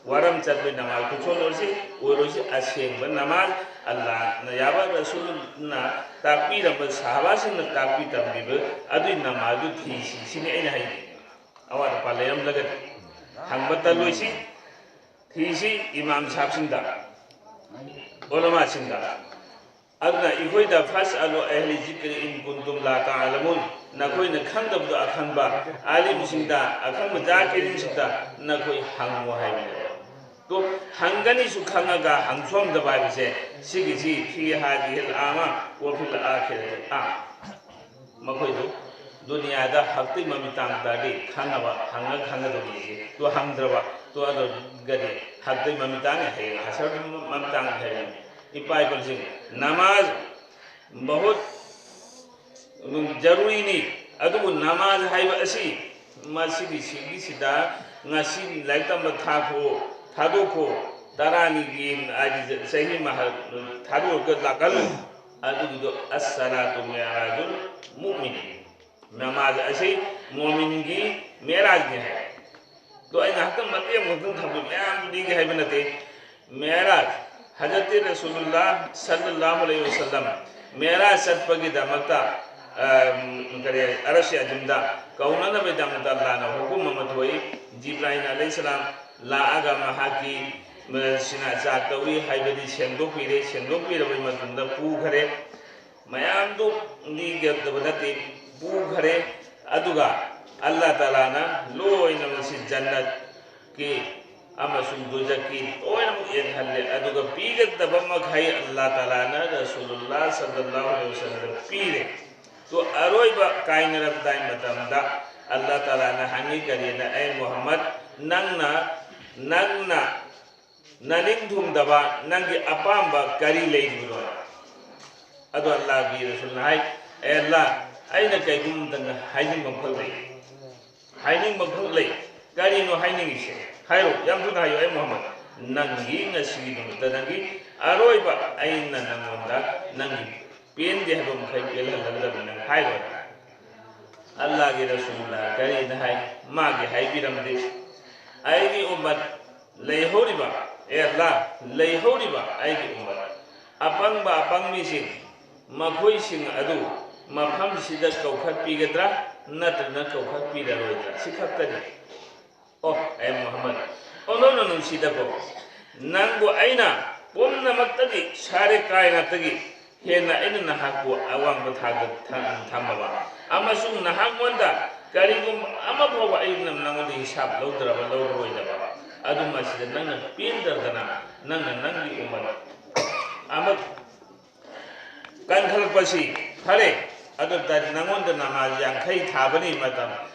ꯋꯥꯔꯝ ꯆꯠꯄꯩ ꯅꯃꯥꯖ ꯈꯨꯁꯣꯟ ꯑꯣꯏꯔꯁꯤ, ꯑꯣꯏꯔꯣꯏꯁꯤ, ꯑꯁꯦꯡꯕ ꯅꯃꯥꯖ, ꯑꯜꯂꯥꯍꯅ ꯌꯥꯕ, ꯔꯁꯨꯜꯅ ꯇꯥꯛꯄꯤꯔꯝꯕ, ꯁꯍꯥꯕꯥꯁꯤꯡꯅ ꯇꯥꯛꯄꯤ ꯇꯝꯕꯤꯕ ꯑꯗꯨꯏ ꯅꯃꯥꯖꯗꯨ ꯊꯤꯁꯤ, ꯁꯤꯅꯤ ꯑꯩꯅ ꯍꯥꯏꯅꯤꯡꯉꯤ꯫ ꯑꯋꯥꯠ ꯑꯄꯥ ꯂꯩꯔꯝꯂꯒꯗꯤ ꯍꯪꯕ ꯇꯜꯂꯣꯏꯁꯤ, ꯊꯤꯁꯤ ꯏꯃꯥꯝ ꯁꯥꯍꯕꯁꯤꯡꯗ, ꯎꯂꯃꯥꯁꯤꯡꯗ꯫ ꯑꯗꯨꯅ ꯑꯩꯈꯣꯏꯗ "ꯐꯁ ꯑꯂꯨ ꯑꯍꯂꯤ ꯖꯤꯀ꯭ꯔꯤ ꯏꯟ ꯀꯨꯟꯇꯨꯝ ꯂꯥ ꯇꯥꯂꯃꯨꯟ", ꯅꯈꯣꯏꯅ ꯈꯪꯗꯕꯗꯨ ꯑꯈꯪꯕ ꯑꯥꯂꯤꯝꯁꯤꯡꯗ, ꯑꯈꯪꯕ ꯖꯥꯀꯤꯔꯤꯟꯁꯤꯡꯗ ꯅꯈꯣꯏ ꯍꯪꯉꯨ ꯍꯥꯏꯕꯅꯦꯕ꯫ ꯇꯣ, ꯍꯪꯒꯅꯤꯁꯨ ꯈꯪꯉꯒ ꯍꯪꯁꯣꯝꯗꯕ ꯍꯥꯏꯕꯁꯦ, ꯁꯤꯒꯤꯁꯤ "ꯐꯤ ꯍꯥꯗꯤꯍꯤꯜ ꯑꯥꯃ ꯋꯥ ꯐꯤꯜ ꯑꯥꯈꯤꯔꯇꯤꯜ ꯑꯥꯃ", ꯃꯈꯣꯏꯗꯨ ꯗꯨꯅꯤꯌꯥꯗ ꯍꯛꯇꯤ ꯃꯃꯤꯠ ꯇꯥꯡ ꯇꯥꯔꯗꯤ ꯈꯪꯉꯕ, ꯍꯪꯉ ꯈꯪꯒꯗꯧꯕꯅꯤ꯫ ꯇꯣ ꯍꯪꯗ꯭ꯔꯕ, ꯇꯣ ꯑꯗꯨꯒꯗꯤ ꯍꯛꯇꯤ ꯃꯃꯤꯠ ꯇꯥꯡꯉꯦ, ꯍꯌꯦꯡ ꯍꯁꯔ ꯃꯃꯤꯠ ꯇꯥꯡꯉꯦ ꯍꯥꯏꯕꯅꯤ꯫ ꯏꯄꯥ ꯏꯄꯨꯁꯤꯡ, ꯅꯃꯥꯖ ꯕꯍꯨꯠ ꯖꯔꯨꯔꯤꯅꯤ꯫ ꯑꯗꯨꯕꯨ ꯅꯃꯥꯖ ꯍꯥꯏꯕ ꯑꯁꯤ ꯃꯁꯤꯒꯤ ꯁꯤꯒꯤꯁꯤꯗ ꯉꯁꯤ ꯂꯥꯏꯔꯤꯛ ꯇꯝꯕ ꯊꯥꯈꯣ, ꯊꯥꯗꯣꯛꯈꯣ, ꯇꯔꯥꯅꯤꯒꯤ ꯍꯥꯏꯗꯤ ꯆꯍꯤ ꯑꯃ ꯊꯥꯗꯣꯛꯑꯒ ꯂꯥꯛꯍꯜꯂꯨ꯫ ꯑꯗꯨꯒꯤꯗꯣ "ꯑꯁ ꯁꯂꯥꯇꯨ ꯃꯤꯑꯔꯥꯖꯨꯜ ꯃꯨꯑꯃꯤꯟ", ꯅꯃꯥꯖ ꯑꯁꯤ ꯃꯣꯃꯤꯟꯒꯤ ꯃꯦꯔꯥꯖꯅꯤ ꯍꯥꯏ꯫ ꯑꯗꯣ ꯑꯩ ꯉꯥꯏꯍꯥꯛꯇꯪ ꯃꯇꯦꯛ ꯑꯃꯈꯛꯇꯪ ꯊꯝꯒꯦ, ꯃꯌꯥꯝ ꯂꯤꯒꯦ ꯍꯥꯏꯕ ꯅꯠꯇꯦ꯫ ꯃꯦꯔꯥꯖ, ꯍꯖꯔꯠ ꯔꯁꯨꯂꯨꯜꯂꯥ ꯁꯜꯂꯜꯂꯥꯍꯨ ꯑꯂꯩꯍꯤ ꯋꯁꯜꯂꯝ ꯃꯦꯔꯥꯖ ꯆꯠꯄꯒꯤꯗꯃꯛꯇ, ꯑ, ꯀꯔꯤ, ꯑꯔꯁ ꯑꯖꯤꯝꯗ ꯀꯧꯅꯅꯕꯒꯤꯗꯃꯛꯇ ꯑꯜꯂꯥꯍꯅ ꯍꯨꯀꯨꯝ ꯑꯃ ꯊꯣꯛꯏ꯫ ꯖꯤꯕ꯭ꯔꯥꯏꯜ ꯑꯂꯩꯍꯤꯁꯂꯥꯝ ꯂꯥꯛꯑꯒ ꯃꯍꯥꯛꯀꯤ, ꯑ, ꯁꯤꯅ ꯆꯥꯛ ꯇꯧꯏ ꯍꯥꯏꯕꯗꯤ ꯁꯦꯡꯗꯣꯛꯄꯤꯔꯦ꯫ ꯁꯦꯡꯗꯣꯛꯄꯤꯔꯕꯒꯤ ꯃꯇꯨꯡꯗ ꯄꯨꯈ꯭ꯔꯦ꯫ ꯃꯌꯥꯝꯗꯨ ꯂꯤꯒꯗꯕ ꯅꯠꯇꯦ, ꯄꯨꯈ꯭ꯔꯦ꯫ ꯑꯗꯨꯒ ꯑꯜꯂꯥꯍ ꯇꯥꯂꯥꯅ ꯂꯣꯏꯅꯃꯛꯁꯤ ꯖꯟꯅꯠꯀꯤ ꯑꯃꯁꯨꯡ ꯗꯨꯖꯈꯀꯤ ꯂꯣꯏꯅꯃꯛ ꯌꯦꯡꯍꯜꯂꯦ꯫ ꯑꯗꯨꯒ ꯄꯤꯒꯗꯕ ꯃꯈꯩ ꯑꯜꯂꯥꯍ ꯇꯥꯂꯥꯅ ꯔꯁꯨꯂꯨꯜꯂꯥꯍ ꯁꯜꯂꯜꯂꯥꯍꯨ ꯑꯂꯩꯍꯤ ꯋꯁꯜꯂꯝꯗ ꯄꯤꯔꯦ꯫ ꯇꯣ ꯑꯔꯣꯏꯕ ꯀꯥꯏꯅꯔꯝꯗꯥꯏ ꯃꯇꯝꯗ ꯑꯜꯂꯥꯍ ꯇꯥꯂꯥꯅ ꯍꯪꯉꯤ ꯀꯔꯤꯅ, "ꯑꯩ ꯃꯨꯍꯝꯃꯗ, ꯅꯪꯅ, ꯅꯪꯅ ꯅꯅꯤꯡ ꯊꯨꯡꯗꯕ ꯅꯪꯒꯤ ꯑꯄꯥꯝꯕ ꯀꯔꯤ ꯂꯩꯔꯤꯕꯅꯣ?" ꯑꯗꯣ ꯑꯜꯂꯥꯍꯒꯤ ꯔꯁꯨꯜꯅ ꯍꯥꯏ, "ꯑꯦ ꯑꯜꯂꯥꯍ, ꯑꯩꯅ ꯀꯩꯒꯨꯝꯕ ꯑꯃꯇꯪ ꯍꯥꯏꯅꯤꯡꯕ ꯑꯃꯈꯛ ꯂꯩ, ꯍꯥꯏꯅꯤꯡꯕ ꯑꯃꯈꯛ ꯂꯩ꯫ ꯀꯔꯤꯅꯣ ꯍꯥꯏꯅꯤꯡꯉꯤꯁꯦ? ꯍꯥꯏꯔꯣ, ꯌꯥꯝ ꯊꯨꯅ ꯍꯥꯏꯌꯣ, ꯑꯩ ꯃꯨꯍꯝꯃꯗ꯫ ꯅꯪꯒꯤ ꯉꯁꯤꯒꯤ ꯅꯨꯃꯤꯠꯇ ꯅꯪꯒꯤ ꯑꯔꯣꯏꯕ ꯑꯩꯅ ꯅꯪꯉꯣꯟꯗ ꯅꯪꯒꯤ ꯄꯦꯟꯗꯦ ꯍꯥꯏꯕ ꯃꯈꯩ ꯄꯦꯜꯍꯜꯂꯒꯗꯕꯅꯤ ꯅꯪ ꯍꯥꯏꯔꯣ꯫" ꯑꯜꯂꯥꯍꯒꯤ ꯔꯁꯨꯜꯅ ꯀꯔꯤꯅ ꯍꯥꯏ? ꯃꯥꯒꯤ ꯍꯥꯏꯕꯤꯔꯝꯗꯦ꯫ "ꯑꯩꯒꯤ ꯎꯝꯃꯠ ꯂꯩꯍꯧꯔꯤꯕ ꯑꯦ ꯑꯜꯂꯥ, ꯂꯩꯍꯧꯔꯤꯕ ꯑꯩꯒꯤ ꯎꯝꯃꯠ ꯑꯄꯪꯕ ꯑꯄꯪꯕꯤꯁꯤꯡ, ꯃꯈꯣꯏꯁꯤꯡ ꯑꯗꯨ ꯃꯐꯝꯁꯤꯗ ꯀꯧꯈꯠꯄꯤꯒꯗ꯭ꯔꯥ ꯅꯠꯇ꯭ꯔꯒ ꯀꯧꯈꯠꯄꯤꯔꯔꯣꯏꯗ꯭ꯔꯥ? ꯁꯤ ꯈꯛꯇꯅꯤ꯫ ꯑꯣ ꯑꯦ ꯃꯨꯍꯝꯃꯗ, ꯑꯣꯟꯊꯣꯛꯅ ꯅꯨꯡꯁꯤꯗꯀꯣ, ꯅꯪꯕꯨ ꯑꯩꯅ ꯄꯨꯝꯅꯃꯛꯇꯒꯤ ꯁꯥꯔꯦ ꯀꯥꯏꯅꯇꯒꯤ ꯍꯦꯟꯅ ꯑꯩꯅ ꯅꯍꯥꯛꯄꯨ ꯑꯋꯥꯡꯕ ꯊꯥꯛꯇ ꯊ- ꯊꯝꯃꯕ ꯑꯃꯁꯨꯡ ꯅꯍꯥꯛꯉꯣꯟꯗ ꯀꯔꯤꯒꯨꯝꯕ ꯑꯃ ꯐꯥꯎꯕ ꯑꯩꯅ ꯅꯉꯣꯟꯗ ꯍꯤꯁꯥꯞ ꯂꯧꯗ꯭ꯔꯕ ꯂꯧꯔꯔꯣꯏꯗꯕ ꯑꯗꯨ ꯃꯁꯤꯗ ꯅꯪꯅ ꯄꯦꯟꯗꯗꯅ ꯅꯪꯅ ꯅꯪꯒꯤ ꯎꯃꯠ ꯑꯃ ꯀꯟꯈꯠꯂꯛꯄꯁꯤ ꯐꯔꯦ꯫ ꯑꯗꯨ ꯇꯥꯔꯗꯤ ꯅꯉꯣꯟꯗ ꯅꯃꯥꯖ ꯌꯥꯡꯈꯩ ꯊꯥꯕꯅꯤ ꯃꯇꯝ,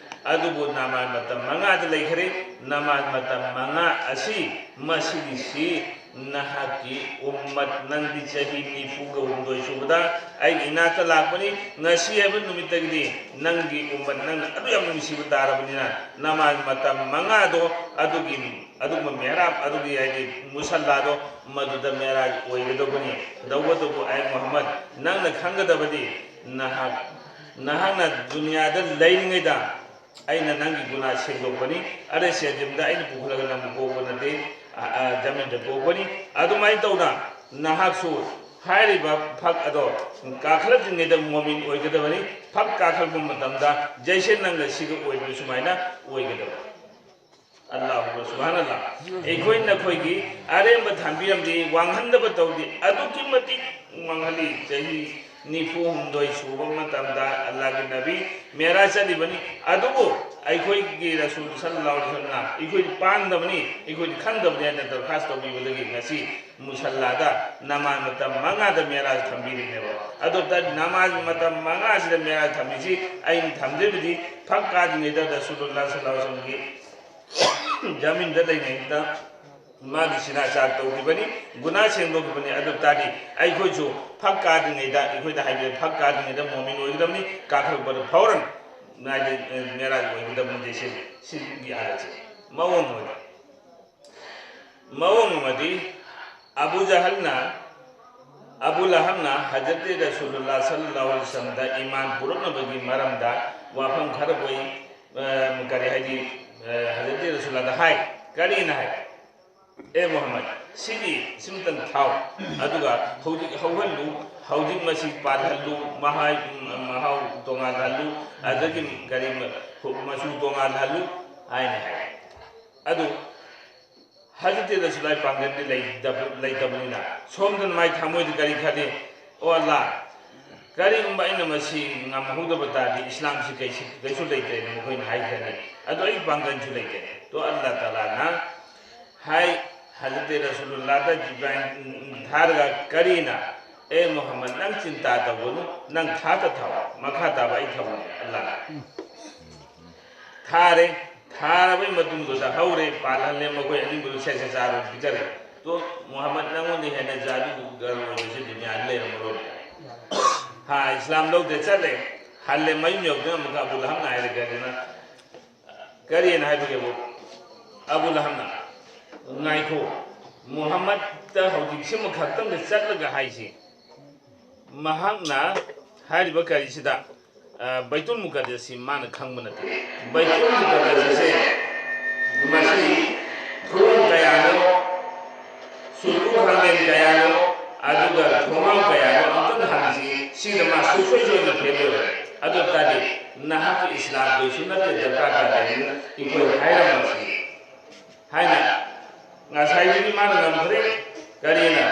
ꯑꯗꯨꯕꯨ ꯅꯃꯥꯖ ꯃꯇꯝ ꯃꯉꯥꯗ ꯂꯩꯈ꯭ꯔꯦ꯫ ꯅꯃꯥꯖ ꯃꯇꯝ ꯃꯉꯥ ꯑꯁꯤ ꯃꯁꯤꯒꯤꯁꯤ ꯅꯍꯥꯛꯀꯤ ꯎꯝꯃꯠ ꯅꯪꯗꯤ ꯆꯍꯤ ꯅꯤꯐꯨꯒ ꯍꯨꯝꯗꯣꯏ ꯁꯨꯕꯗ ꯑꯩꯒꯤ ꯏꯅꯥꯛꯇ ꯂꯥꯛꯄꯅꯤ꯫ ꯉꯁꯤ ꯍꯥꯏꯕ ꯅꯨꯃꯤꯠꯇꯒꯤꯗꯤ ꯅꯪꯒꯤ ꯎꯝꯃꯠ ꯅꯪꯅ ꯑꯗꯨ ꯌꯥꯝ ꯅꯨꯡꯁꯤꯕ ꯇꯥꯔꯕꯅꯤꯅ ꯅꯃꯥꯖ ꯃꯇꯝ ꯃꯉꯥꯗꯣ ꯑꯗꯨꯒꯤ ꯑꯗꯨꯒꯨꯝꯕ ꯃꯦꯍꯔꯥꯕ ꯑꯗꯨꯒꯤ ꯍꯥꯏꯗꯤ ꯃꯨꯁꯜꯂꯥꯗꯣ ꯃꯗꯨꯗ ꯃꯦꯔꯥꯖ ꯑꯣꯏꯒꯗꯧꯕꯅꯤ꯫ ꯇꯧꯕꯇꯕꯨ ꯑꯩ ꯃꯨꯍꯝꯃꯗ ꯅꯪꯅ ꯈꯪꯒꯗꯕꯗꯤ ꯅꯍꯥꯛ ꯅꯍꯥꯛꯅ ꯗꯨꯅꯤꯌꯥꯗ ꯂꯩꯔꯤꯉꯩꯗ ꯑꯩꯅ ꯅꯪꯒꯤ ꯒꯨꯅꯥ ꯁꯦꯡꯗꯣꯛꯄꯅꯤ꯫ ꯑꯔꯦ ꯁꯦꯖꯤꯝꯗ ꯑꯩꯅ ꯄꯨꯈꯠꯂꯒ ꯅꯪꯕꯨ ꯄꯣꯛꯄ ꯅꯠꯇꯦ, ꯑ, ꯑ, ꯖꯃꯤꯟꯗ ꯄꯣꯛꯄꯅꯤ꯫ ꯑꯗꯨꯃꯥꯏꯅ ꯇꯧꯅ ꯅꯍꯥꯛꯁꯨ ꯍꯥꯏꯔꯤꯕ ꯐꯛ ꯑꯗꯣ ꯀꯥꯈꯠꯂꯛꯇ꯭ꯔꯤꯉꯩꯗ ꯃꯣꯃꯤꯟ ꯑꯣꯏꯒꯗꯕꯅꯤ꯫ ꯐꯛ ꯀꯥꯈꯠꯂꯛꯄ ꯃꯇꯝꯗ ꯖꯩꯁꯦ ꯅꯪꯒ ꯁꯤꯒ ꯑꯣꯏꯕ ꯁꯨꯃꯥꯏꯅ ꯑꯣꯏꯒꯗꯕ꯫ ꯑꯜꯂꯥꯍꯨ ꯑꯛꯕꯔ, ꯁꯨꯕꯍꯥꯅꯜꯂꯥꯍ꯫ ꯑꯩꯈꯣꯏ ꯅꯈꯣꯏꯒꯤ ꯑꯔꯦꯝꯕ ꯊꯝꯕꯤꯔꯝꯗꯦ, ꯋꯥꯡꯍꯟꯗꯕ ꯇꯧꯗꯦ, ꯑꯗꯨꯛꯀꯤ ꯃꯇꯤꯛ ꯋꯥꯡꯍꯜꯂꯤ꯫ ꯆꯍꯤ ꯅꯤꯐꯨ ꯍꯨꯝꯗꯣꯏ ꯁꯨꯕ ꯃꯇꯝꯗ ꯑꯜꯂꯥꯍꯒꯤ ꯅꯕꯤ ꯃꯦꯔꯥꯖ ꯆꯠꯂꯤꯕꯅꯤ, ꯑꯗꯨꯕꯨ ꯑꯩꯈꯣꯏꯒꯤ ꯔꯁꯨꯜ ꯁꯜꯂꯜꯂꯥꯍꯨ ꯑꯂꯩꯍꯤ ꯋꯁꯜꯂꯝꯅ ꯑꯩꯈꯣꯏꯗꯤ ꯄꯥꯡꯗꯕꯅꯤ, ꯑꯩꯈꯣꯏꯗꯤ ꯈꯪꯗꯕꯅꯤ ꯍꯥꯏꯅ ꯗꯔꯈꯥꯁ ꯇꯧꯕꯤꯕꯗꯒꯤ ꯉꯁꯤ ꯃꯨꯁꯜꯂꯥꯗ ꯅꯃꯥꯖ ꯃꯇꯝ ꯃꯉꯥꯗ ꯃꯦꯔꯥꯖ ꯊꯝꯕꯤꯔꯤꯕꯅꯦꯕ꯫ ꯑꯗꯨ ꯇꯥꯔꯗꯤ ꯅꯃꯥꯖ ꯃꯇꯝ ꯃꯉꯥꯁꯤꯗ ꯃꯦꯔꯥꯖ ꯊꯝꯃꯤꯁꯤ ꯑꯩꯅ ꯊꯝꯖꯔꯤꯕꯗꯤ ꯐꯛ ꯀꯥꯗ꯭ꯔꯤꯉꯩꯗ ꯔꯁꯨꯜꯂꯥꯍ ꯁꯜꯂꯜꯂꯥꯍꯨ ꯑꯂꯩꯍꯤ ꯋꯁꯜꯂꯝꯒꯤ ꯖꯃꯤꯟꯗ ꯂꯩꯔꯤꯉꯩꯗ ꯃꯥꯒꯤ ꯁꯤꯅꯥ ꯆꯥꯛ ꯇꯧꯈꯤꯕꯅꯤ, ꯒꯨꯅꯥ ꯁꯦꯡꯗꯣꯛꯈꯤꯕꯅꯤ꯫ ꯑꯗꯨ ꯇꯥꯔꯗꯤ ꯑꯩꯈꯣꯏꯁꯨ ꯐꯛ ꯀꯥꯗ꯭ꯔꯤꯉꯩꯗ, ꯑꯩꯈꯣꯏꯗ ꯍꯥꯏꯕꯤꯔꯦ, ꯐꯛ ꯀꯥꯗ꯭ꯔꯤꯉꯩꯗ ꯃꯣꯃꯤꯟ ꯑꯣꯏꯒꯗꯕꯅꯤ, ꯀꯥꯈꯠꯂꯛꯄꯗ ꯐꯧꯔꯟ ꯍꯥꯏꯗꯤ ꯃꯦꯔꯥꯖ ꯑꯣꯏꯒꯗꯕꯅꯤ꯫ ꯁꯤ ꯁꯤꯒꯤ ꯍꯥꯏꯔꯁꯦ ꯃꯑꯣꯡ ꯑꯃꯗꯤ ꯃꯑꯣꯡ ꯑꯃꯗꯤ ꯑꯕꯨ ꯖꯍꯜꯅ ꯑꯕꯨ ꯂꯍꯝꯅ ꯍꯖꯔꯠ ꯔꯁꯨꯜꯂꯥꯍ ꯁꯜꯂꯜꯂꯥꯍꯨ ꯑꯂꯩꯍꯤ ꯋꯁꯜꯂꯝꯗ ꯏꯃꯥꯟ ꯄꯨꯔꯛꯅꯕꯒꯤ ꯃꯔꯝꯗ ꯋꯥꯐꯝ ꯈꯔ ꯃꯣꯏ, ꯑ, ꯀꯔꯤ ꯍꯥꯏꯗꯤ, ꯑ, ꯍꯖꯔꯠ ꯔꯁꯨꯜꯂꯥꯍꯗ ꯍꯥꯏ꯫ ꯀꯔꯤꯅ ꯍꯥꯏ? "ꯑꯦ ꯃꯨꯍꯝꯃꯗ, ꯁꯤꯒꯤ ꯁꯤꯝꯇꯪ ꯊꯥꯎ, ꯑꯗꯨꯒ ꯍꯧꯖꯤꯛ ꯍꯧꯍꯜꯂꯨ, ꯍꯧꯖꯤꯛ ꯃꯁꯤ ꯄꯥꯜꯍꯜꯂꯨ, ꯃꯍꯥꯏ-, ꯃꯍꯥꯎ ꯇꯣꯉꯥꯜꯍꯜꯂꯨ, ꯑꯗꯒꯤ ꯀꯔꯤ ꯃ-, ꯃꯆꯨ ꯇꯣꯉꯥꯜꯍꯜꯂꯨ" ꯍꯥꯏꯅ ꯍꯥꯏ꯫ ꯑꯗꯨ ꯍꯖꯔꯠ ꯔꯁꯨꯂꯥꯏ ꯄꯥꯡꯒꯜꯗꯤ ꯂꯩꯇꯕ-, ꯂꯩꯇꯕꯅꯤꯅ ꯁꯣꯝꯗꯅ ꯃꯥꯏ ꯊꯃꯣꯏꯗ ꯀꯔꯤ ꯈꯜꯂꯤ? "ꯑꯣ ꯑꯜꯂꯥ, ꯀꯔꯤꯒꯨꯝꯕ ꯑꯩꯅ ꯃꯁꯤ ꯉꯝꯍꯧꯗꯕ ꯇꯥꯔꯗꯤ ꯏꯁꯂꯥꯝꯁꯤ ꯀꯩꯁꯨ, ꯀꯩꯁꯨ ꯂꯩꯇ꯭ꯔꯦꯅ" ꯃꯈꯣꯏꯅ ꯍꯥꯏꯈ꯭ꯔꯅꯤ꯫ "ꯑꯗꯣ ꯑꯩ ꯄꯥꯡꯒꯜꯁꯨ ꯂꯩꯇꯦ"꯫ ꯇꯣ ꯑꯜꯂꯥ ꯇꯥꯂꯥꯅ ꯍꯥꯏ, ꯍꯖꯔꯠ ꯔꯁꯨꯂꯨꯜꯂꯥꯗ ꯖꯤꯕ꯭ꯔꯥꯏꯜ ꯊꯥꯔꯒ ꯀꯔꯤꯅ, "ꯑꯦ ꯃꯨꯍꯝꯃꯗ, ꯅꯪ ꯆꯤꯟꯇꯥ ꯇꯧꯒꯅꯨ, ꯅꯪ ꯊꯥꯗ ꯊꯥꯎ, ꯃꯈꯥ ꯇꯥꯕ ꯑꯩ ꯊꯝꯃꯒꯦ" ꯑꯜꯂꯥꯅ꯫ ꯊꯥꯔꯦ꯫ ꯊꯥꯔꯕꯩ ꯃꯇꯨꯡꯗꯨꯗ ꯍꯧꯔꯦ, ꯄꯥꯜꯍꯜꯂꯦ, ꯃꯈꯣꯏ ꯑꯅꯤꯃꯛ ꯁꯦꯠ ꯁꯦꯠ ꯆꯥꯔꯣ ꯄꯤꯖꯔꯦ꯫ ꯇꯣ ꯃꯨꯍꯝꯃꯗ, ꯅꯪꯉꯣꯟꯗ ꯍꯦꯟꯅ ꯖꯥꯗꯨꯒꯔ ꯑꯣꯏꯕꯁꯤ ꯗꯨꯅꯤꯌꯥꯗ ꯂꯩꯔꯝꯃꯔꯣꯏ꯫ ꯍꯥ, ꯏꯁꯂꯥꯝ ꯂꯧꯗꯦ, ꯆꯠꯂꯦ꯫ ꯍꯜꯂꯦ, ꯃꯌꯨꯝ ꯌꯧꯗꯅ ꯑꯃꯨꯛꯀ ꯑꯕꯨ ꯂꯍꯝꯅ ꯍꯥꯏꯔꯦ, ꯀꯔꯤꯅ, ꯀꯔꯤꯅ ꯍꯥꯏꯕꯒꯦꯕꯨ? ꯑꯕꯨ ꯂꯍꯝꯅ, "ꯉꯥꯏꯈꯣ, ꯃꯨꯍꯝꯃꯗꯇ ꯍꯧꯖꯤꯛꯁꯤꯃ ꯈꯛꯇꯪꯗ ꯆꯠꯂꯒ ꯍꯥꯏꯁꯤ, ꯃꯍꯥꯛꯅ ꯍꯥꯏꯔꯤꯕ ꯀꯔꯤꯁꯤꯗ, ꯑ, ꯕꯩꯇꯨꯜ ꯃꯨꯀꯗꯁꯁꯤ ꯃꯥꯅ ꯈꯪꯕ ꯅꯠꯇꯦ꯫ ꯕꯩꯇꯨꯜ ꯃꯨꯀꯗꯁꯁꯦ ꯃꯁꯤ ꯊꯣꯡ ꯀꯌꯥꯅꯣ, ꯁꯨꯇꯨ ꯈꯥꯡꯂꯦꯟ ꯀꯌꯥꯅꯣ, ꯑꯗꯨꯒ ꯊꯣꯡꯅꯥꯎ ꯀꯌꯥꯅꯣ ꯑꯝꯇꯪ ꯍꯪꯁꯤ, ꯁꯤꯗ ꯃꯥ ꯁꯨꯡꯁꯣꯏ ꯁꯣꯏꯗꯅ ꯐꯦꯜ ꯑꯣꯏꯔꯣꯏ꯫ ꯑꯗꯨ ꯑꯣꯏ ꯇꯥꯔꯗꯤ ꯅꯍꯥꯛꯀꯤ ꯏꯁꯂꯥꯝ ꯀꯩꯁꯨ ꯅꯠꯇꯦ, ꯗꯔꯀꯥꯔ ꯇꯥꯗꯦ, ꯑꯩꯈꯣꯏ ꯍꯥꯏꯔꯝꯃꯁꯤ" ꯍꯥꯏꯅ ꯉꯁꯥꯏꯗꯒꯤ ꯃꯥꯅ ꯉꯝꯈ꯭ꯔꯦ꯫ ꯀꯔꯤꯅ?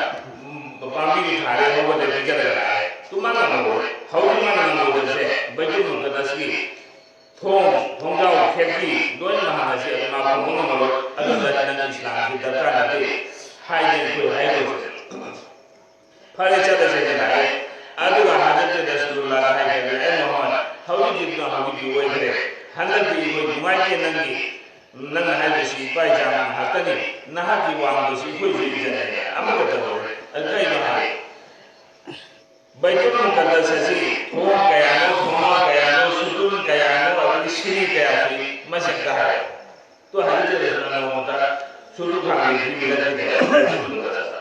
ꯎꯝ, ꯄꯥꯝꯕꯤꯗꯨ ꯊꯥꯔꯦ, ꯍꯧꯒꯠꯂꯦ, ꯄꯤꯖꯔꯒ ꯂꯥꯛꯑꯦ꯫ ꯇꯨ ꯃꯥ ꯉꯝꯃꯔꯣꯏ꯫ ꯍꯧꯖꯤꯛ ꯃꯥꯅ ꯉꯝꯃꯣꯏꯗꯕꯁꯦ ꯕꯩꯇꯨꯜ ꯃꯨꯀꯗꯁꯀꯤ ꯊꯣꯡ, ꯊꯣꯡꯖꯥꯎ, ꯈꯦꯔꯀꯤ ꯂꯣꯏꯅ ꯍꯥꯡꯉꯁꯤ, ꯑꯗꯨ ꯃꯥ ꯈꯨꯝꯕ ꯉꯝꯃꯔꯣꯏ꯫ ꯑꯗꯨꯗ ꯅꯪ ꯏꯁꯂꯥꯝꯒꯤ ꯗꯔꯀꯥꯔ ꯅꯠꯇꯦ ꯍꯥꯏꯗꯅ ꯑꯩꯈꯣꯏ ꯍꯥꯏꯔꯣꯏꯁꯦ꯫ ꯐꯔꯦ, ꯆꯠꯂꯁꯦꯅ ꯂꯥꯛꯑꯦ꯫ ꯑꯗꯨꯒ ꯍꯖꯔꯠ ꯔꯁꯨꯂꯨꯜꯂꯥꯍꯗ ꯍꯥꯏꯈ꯭ꯔꯦ, "ꯑꯦ ꯃꯨꯍꯝꯃꯗ, ꯍꯧꯖꯤꯛꯀꯤꯗꯨꯅ ꯍꯧꯖꯤꯛꯀꯤ ꯑꯣꯏꯈ꯭ꯔꯦ꯫ ꯍꯟꯗꯛꯇꯤ ꯑꯩꯈꯣꯏ ꯅꯨꯡꯉꯥꯏꯇꯦ, ꯅꯪꯒꯤ, ꯅꯪꯅ ꯍꯥꯏꯕꯁꯤ ꯏꯄꯥ ꯏꯆꯥ ꯉꯥꯛꯇꯅꯤ꯫ ꯅꯍꯥꯛꯀꯤ ꯋꯥꯡꯕꯁꯤ ꯑꯩꯈꯣꯏꯁꯨ ꯏꯖꯠ ꯂꯩ, ꯑꯃꯠꯇ ꯇꯧꯔꯣꯏ꯫ ꯑꯗꯨ ꯀꯩꯅꯣ ꯍꯥꯏ, ꯕꯩꯇꯨꯜ ꯃꯨꯀꯗꯁ ꯑꯁꯤ ꯊꯣꯡ ꯀꯌꯥꯅꯣ, ꯊꯣꯡꯅꯥꯎ ꯀꯌꯥꯅꯣ, ꯁꯨꯇꯨꯟ ꯀꯌꯥꯅꯣ, ꯑꯗꯒꯤ ꯁꯤꯔꯤ ꯀꯌꯥꯁꯤ ꯃꯁꯤꯡ ꯑꯝꯇ ꯍꯥꯏꯔꯣ?" ꯇꯨ ꯍꯖꯔꯠ ꯔꯁꯨꯜꯅ ꯅꯣꯡꯃꯇ ꯁꯨꯇꯨ ꯈꯥꯡꯕꯤ ꯄꯤꯕ ꯅꯠꯇꯦ ꯕꯩꯇꯨꯜ ꯃꯨꯀꯗꯁꯇ꯫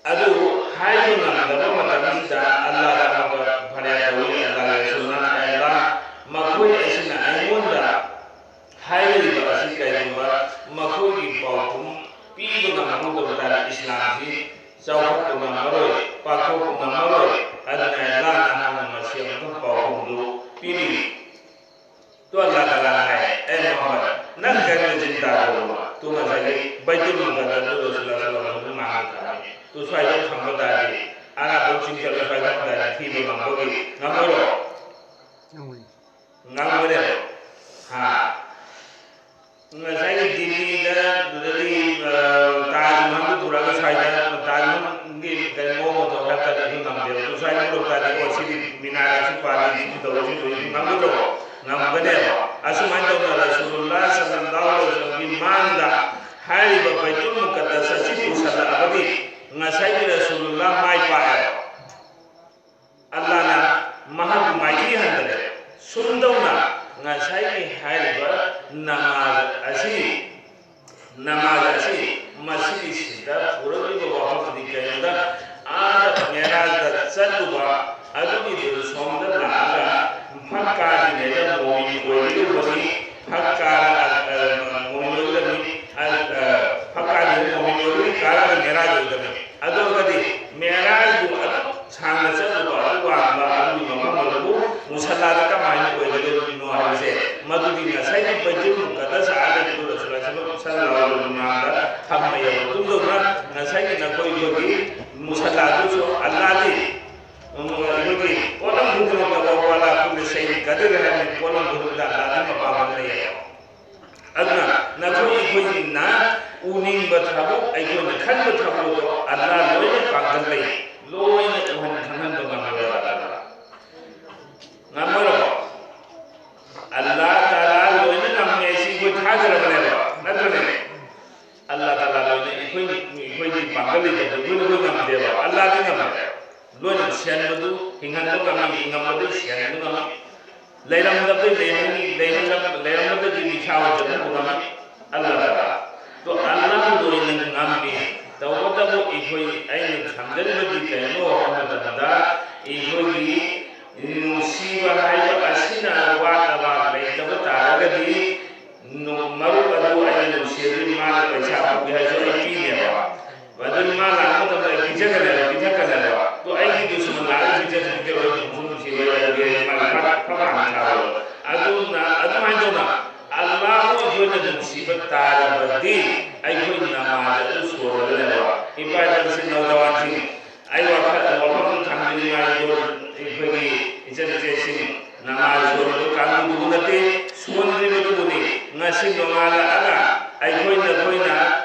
ꯑꯗꯨ ꯍꯥꯏꯕ ꯉꯝꯗꯕ ꯃꯇꯝꯁꯤꯗ ꯑꯜꯂꯥꯍꯗ ꯑꯃꯨꯛꯀ ꯐꯔꯤꯌꯥꯗ ꯇꯧꯏ, ꯑꯜꯂꯥꯍꯒꯤ ꯔꯁꯨꯜꯅ, "ꯑꯦ ꯑꯜꯂꯥꯍ, ꯃꯈꯣꯏ ꯑꯁꯤꯅ ꯑꯩꯉꯣꯟꯗ ꯍꯥꯏꯔꯤꯕ ꯑꯁꯤ ꯀꯔꯤꯒꯨꯝꯕ ꯃꯈꯣꯏ ꯉꯝꯍꯧꯗꯕ ꯇꯥꯔꯗꯤ ꯏꯁꯂꯥꯝꯁꯤ ꯆꯥꯎꯈꯠꯄ ꯉꯝꯃꯔꯣꯏ, ꯄꯥꯛꯊꯣꯛꯄ ꯉꯝꯃꯔꯣꯏ꯫ ꯑꯗꯨꯅ ꯑꯜꯂꯥꯍꯅ ꯍꯥꯟꯅ ꯃꯁꯤ ꯑꯃꯨꯛꯇꯪ ꯄꯥꯎꯈꯨꯝꯗꯨ ꯄꯤꯔꯤ꯫ ꯇꯣ ꯑꯜꯂꯥꯍ ꯇꯥꯂꯥꯅ ꯍꯥꯏ, "ꯑꯦ ꯃꯨꯍꯝꯃꯗ, ꯅꯪ ꯀꯔꯤꯝꯇ ꯆꯤꯟꯇꯥ ꯇꯧꯒꯅꯨ꯫ ꯇꯨ ꯉꯁꯥꯏꯒꯤ ꯕꯩꯇꯨꯜ ꯃꯨꯀꯗꯁꯇꯨ ꯔꯁꯨꯂꯨꯜꯂꯥꯍ ꯁꯜꯂꯜꯂꯥꯍꯨ ꯑꯂꯩꯍꯤ ꯋꯥꯁꯜꯂꯝꯅ ꯃꯥꯡꯕ ꯇꯥꯔꯦ꯫ ꯇꯨ ꯁ꯭ꯋꯥꯏꯗ ꯊꯝꯕ ꯇꯥꯔꯗꯤ, ꯑꯔꯥꯞꯄ ꯆꯤꯡ ꯆꯠꯂ ꯁ꯭ꯋꯥꯏꯗ ꯊꯝꯕ ꯇꯥꯔꯗꯤ ꯊꯤꯕ ꯉꯝꯕꯒꯤ ꯉꯝꯃꯣꯏꯔꯣ?" ꯉꯝꯒꯅꯤ꯫ ꯉꯝꯒꯅꯦꯕ꯫ ꯍꯥ꯫ ꯉꯁꯥꯏꯒꯤ ꯗꯤꯜꯂꯤꯗ, ꯑꯗꯨꯗꯒꯤ, ꯑ, ꯇꯥꯖ ꯃꯍꯜꯗꯨ ꯄꯨꯔꯛꯑꯒ ꯁ꯭ꯋꯥꯏꯗ ꯇꯥꯖ ꯃꯍꯜꯒꯤ ꯀꯔꯤ ꯃꯑꯣꯡ ꯃꯇꯧ ꯍꯥꯏꯕ ꯇꯥꯔꯗꯤ ꯑꯩꯈꯣꯏ ꯉꯝꯗꯦꯕ꯫ ꯑꯗꯨ ꯁ꯭ꯋꯥꯏꯗ ꯄꯨꯔꯛ ꯇꯥꯔꯗꯤ, "ꯑꯣ, ꯁꯤꯗꯤ ꯃꯤꯅꯥꯔ ꯑꯁꯤ ꯄꯥꯜꯂꯤ, ꯁꯤ ꯇꯧꯔꯤ, ꯁꯤ ꯇꯧꯔꯤ", ꯉꯝꯒꯗ꯭ꯔꯣ? ꯉꯝꯒꯅꯦꯕ꯫ ꯑꯁꯨꯃꯥꯏꯅ ꯇꯧꯅ ꯔꯁꯨꯂꯨꯜꯂꯥꯍ ꯁꯜꯂꯜꯂꯥꯍꯨ ꯑꯂꯩꯍꯤ ꯋꯥꯁꯜꯂꯝꯒꯤ ꯃꯥꯡꯗ ꯍꯥꯏꯔꯤꯕ ꯕꯩꯇꯨꯜ ꯃꯨꯀꯗꯁ ꯑꯁꯤ ꯄꯨꯁꯜꯂꯛꯑꯕꯗꯤ ꯉꯁꯥꯏꯒꯤ ꯔꯁꯨꯂꯨꯜꯂꯥꯍ ꯃꯥꯏ ꯄꯥꯛꯑꯦꯕ꯫ ꯑꯜꯂꯥꯍꯅ ꯃꯍꯥꯛꯄꯨ ꯃꯥꯏꯊꯤ ꯍꯟꯗꯔꯦ꯫ ꯁꯨꯝꯗꯧꯅ ꯉꯁꯥꯏꯒꯤ ꯍꯥꯏꯔꯤꯕ ꯅꯃꯥꯖ ꯑꯁꯤ, ꯅꯃꯥꯖ ꯑꯁꯤ ꯃꯁꯤꯒꯤꯁꯤꯗ ꯄꯨꯔꯛꯂꯤꯕ ꯋꯥꯐꯝꯗꯤ ꯀꯩꯅꯣꯗ, ꯑꯥꯗ ꯃꯦꯔꯥꯖꯗ ꯆꯠꯂꯨꯕ ꯑꯗꯨꯒꯤꯗꯨ ꯁꯣꯝꯗ ꯂꯥꯛꯑꯒ ꯃꯛꯀꯥꯒꯤ ꯃꯦꯔꯥꯖ ꯃꯣꯃꯤꯟ ꯑꯣꯏꯒꯗꯧꯕꯅꯤ, ꯃꯛꯀꯥ, ꯑ, ꯑ, ꯃꯣꯃꯤꯟ ꯑꯣꯏꯒꯗꯕꯅꯤ, ꯑ, ꯑ, ꯃꯛꯀꯥꯒꯤ ꯃꯣꯃꯤꯟ ꯑꯣꯏꯒꯗꯕꯅꯤ, ꯀꯥꯔꯥꯒꯤ ꯃꯦꯔꯥꯖ ꯑꯣꯏꯒꯗꯕꯅꯤ꯫ ꯑꯗꯨ ꯑꯣꯏꯔꯒꯗꯤ ꯃꯦꯔꯥꯖꯕꯨ ꯑꯗꯨꯝ ꯁꯥꯡꯅ ꯆꯠꯂꯨꯕ ꯑꯗꯨ ꯋꯥꯡꯕ ꯑꯗꯨꯒꯤ ꯃꯐꯝ ꯑꯗꯨꯕꯨ ꯃꯨꯁꯜꯂꯥꯗ ꯀꯃꯥꯏꯅ ꯑꯣꯏꯒꯗꯧꯔꯤꯕꯅꯣ ꯍꯥꯏꯕꯁꯦ, ꯃꯗꯨꯗꯤ ꯉꯁꯥꯏꯒꯤ ꯕꯩꯇꯨꯜ ꯃꯨꯀꯗꯁ ꯑꯥꯗ ꯂꯩꯕꯗꯨ ꯔꯁꯨꯂꯨꯜꯂꯥꯍ ꯁꯜꯂꯜꯂꯥꯍꯨ ꯑꯂꯩꯍꯤ ꯋꯥꯁꯜꯂꯝꯒꯤ ꯃꯃꯥꯡꯗ ꯊꯝꯕ ꯌꯥꯕ ꯃꯇꯨꯡꯗꯧꯅ ꯉꯁꯥꯏꯒꯤ ꯅꯈꯣꯏ ꯑꯩꯈꯣꯏꯒꯤ ꯃꯨꯁꯜꯂꯥꯗꯨꯁꯨ ꯑꯜꯂꯥꯍꯗꯤ, ꯎꯝ, ꯑꯩꯈꯣꯏꯒꯤ ꯄꯣꯠꯂꯝ ꯈꯨꯗꯤꯡꯃꯛꯇ "ꯋꯍꯨꯋ ꯑꯂꯥ ꯀꯨꯜꯂꯤ ꯁꯩꯏꯟ ꯀꯗꯤꯔ" ꯍꯥꯏꯕꯅꯤ꯫ ꯄꯣꯠꯂꯝ ꯈꯨꯗꯤꯡꯃꯛꯇ ꯑꯜꯂꯥꯍꯗꯤ ꯃꯄꯥꯡꯒꯜ ꯂꯩꯌꯦꯕ꯫ ꯑꯗꯨꯅ ꯅꯈꯣꯏ ꯑꯩꯈꯣꯏꯅ ꯎꯅꯤꯡꯕ ꯊꯕꯛ, ꯑꯩꯈꯣꯏꯅ ꯈꯟꯕ ꯊꯕꯛ ꯑꯗꯣ ꯑꯜꯂꯥꯍ ꯂꯣꯏꯅ ꯄꯥꯡꯒꯜ ꯂꯩ, ꯂꯣꯏꯅ ꯎꯍꯟ ꯈꯪꯍꯟꯕ ꯉꯝꯃꯦꯕ ꯑꯜꯂꯥꯍ ꯇꯥꯂꯥ꯫ ꯉꯝꯃꯔꯣ? ꯑꯜꯂꯥꯍ ꯇꯥꯂꯥ ꯂꯣꯏꯅ ꯉꯝꯃꯦ ꯍꯥꯏꯁꯤ ꯑꯩꯈꯣꯏ ꯊꯥꯖꯔꯕꯅꯦꯕ, ꯅꯠꯇ꯭ꯔꯅꯦ? ꯑꯜꯂꯥꯍ ꯇꯥꯂꯥ ꯂꯣꯏꯅ, ꯑꯩꯈꯣꯏ, ꯑꯩꯈꯣꯏꯒꯤ ꯄꯥꯡꯒꯜ ꯂꯩꯇꯕꯗꯣ ꯑꯩꯈꯣꯏꯅ ꯑꯩꯈꯣꯏ ꯉꯝꯗꯦꯕ, ꯑꯜꯂꯥꯍꯗꯤ ꯉꯝꯃꯦ꯫ ꯂꯣꯏꯅ ꯁꯤꯍꯟꯕꯗꯨ, ꯍꯤꯡꯍꯟꯕ ꯉꯝꯃꯤ, ꯍꯤꯡꯍꯟꯕꯗꯨ ꯁꯤꯍꯟꯕ ꯉꯝꯃꯤ꯫ ꯂꯩꯔꯝꯗꯕꯗꯩ ꯂꯩꯍꯟꯅꯤ, ꯂꯩꯔꯝꯗꯕ-, ꯂꯩꯔꯝꯕꯗꯒꯤ ꯃꯤꯁꯥ ꯑꯣꯏꯖꯅꯕ ꯉꯝꯃꯤ꯫ ꯑꯜꯂꯥꯍ ꯇꯥꯂꯥ꯫ ꯑꯗꯣ ꯑꯜꯂꯥꯍ ꯂꯣꯏꯅ ꯉꯝꯃꯤ꯫ ꯇꯧꯕꯇꯕꯨ ꯑꯩꯈꯣꯏ, ꯑꯩꯅ ꯊꯝꯖꯔꯤꯕꯗꯤ ꯀꯔꯤꯅꯣ ꯍꯥꯏꯕ ꯃꯇꯝꯗ, ꯑꯩꯈꯣꯏꯒꯤ ꯅꯨꯡꯁꯤꯕ ꯍꯥꯏꯕ ꯑꯁꯤꯅ ꯋꯥꯠꯇꯕ ꯂꯩꯇꯕ ꯇꯥꯔꯒꯗꯤ, ꯅꯨ-, ꯃꯔꯨꯞ ꯑꯗꯨ ꯑꯩꯅ ꯅꯨꯡꯁꯤꯔꯗꯤ ꯃꯥꯅ ꯄꯩꯁꯥ ꯄꯨꯒꯦ ꯍꯥꯏꯔꯁꯨ ꯑꯩ ꯄꯤ ꯅꯃꯥꯖ ꯑꯗꯨ ꯁꯣꯜꯂꯒꯅꯦꯕ, ꯏꯝꯄꯣꯔꯇꯦꯟꯁꯤ ꯅꯧꯖꯋꯥꯟꯁꯤꯡ, ꯑꯩ ꯋꯥꯈꯜ ꯋꯥꯐꯝ ꯊꯝꯖꯅꯤꯡꯉꯥꯏꯗꯣ ꯑꯩꯈꯣꯏꯒꯤ ꯏꯆꯟ ꯏꯆꯦꯁꯤꯡ, ꯅꯃꯥꯖ ꯁꯣꯜꯂꯤꯕ ꯀꯥꯡꯕꯨꯗꯨꯕꯨ ꯅꯠꯇꯦ, ꯁꯣꯟꯗ꯭ꯔꯤꯕꯗꯨꯕꯨꯅꯤ꯫ ꯉꯁꯤ ꯅꯣꯡꯉꯥꯜꯂꯛꯑꯒ ꯑꯩꯈꯣꯏ ꯅꯈꯣꯏꯅ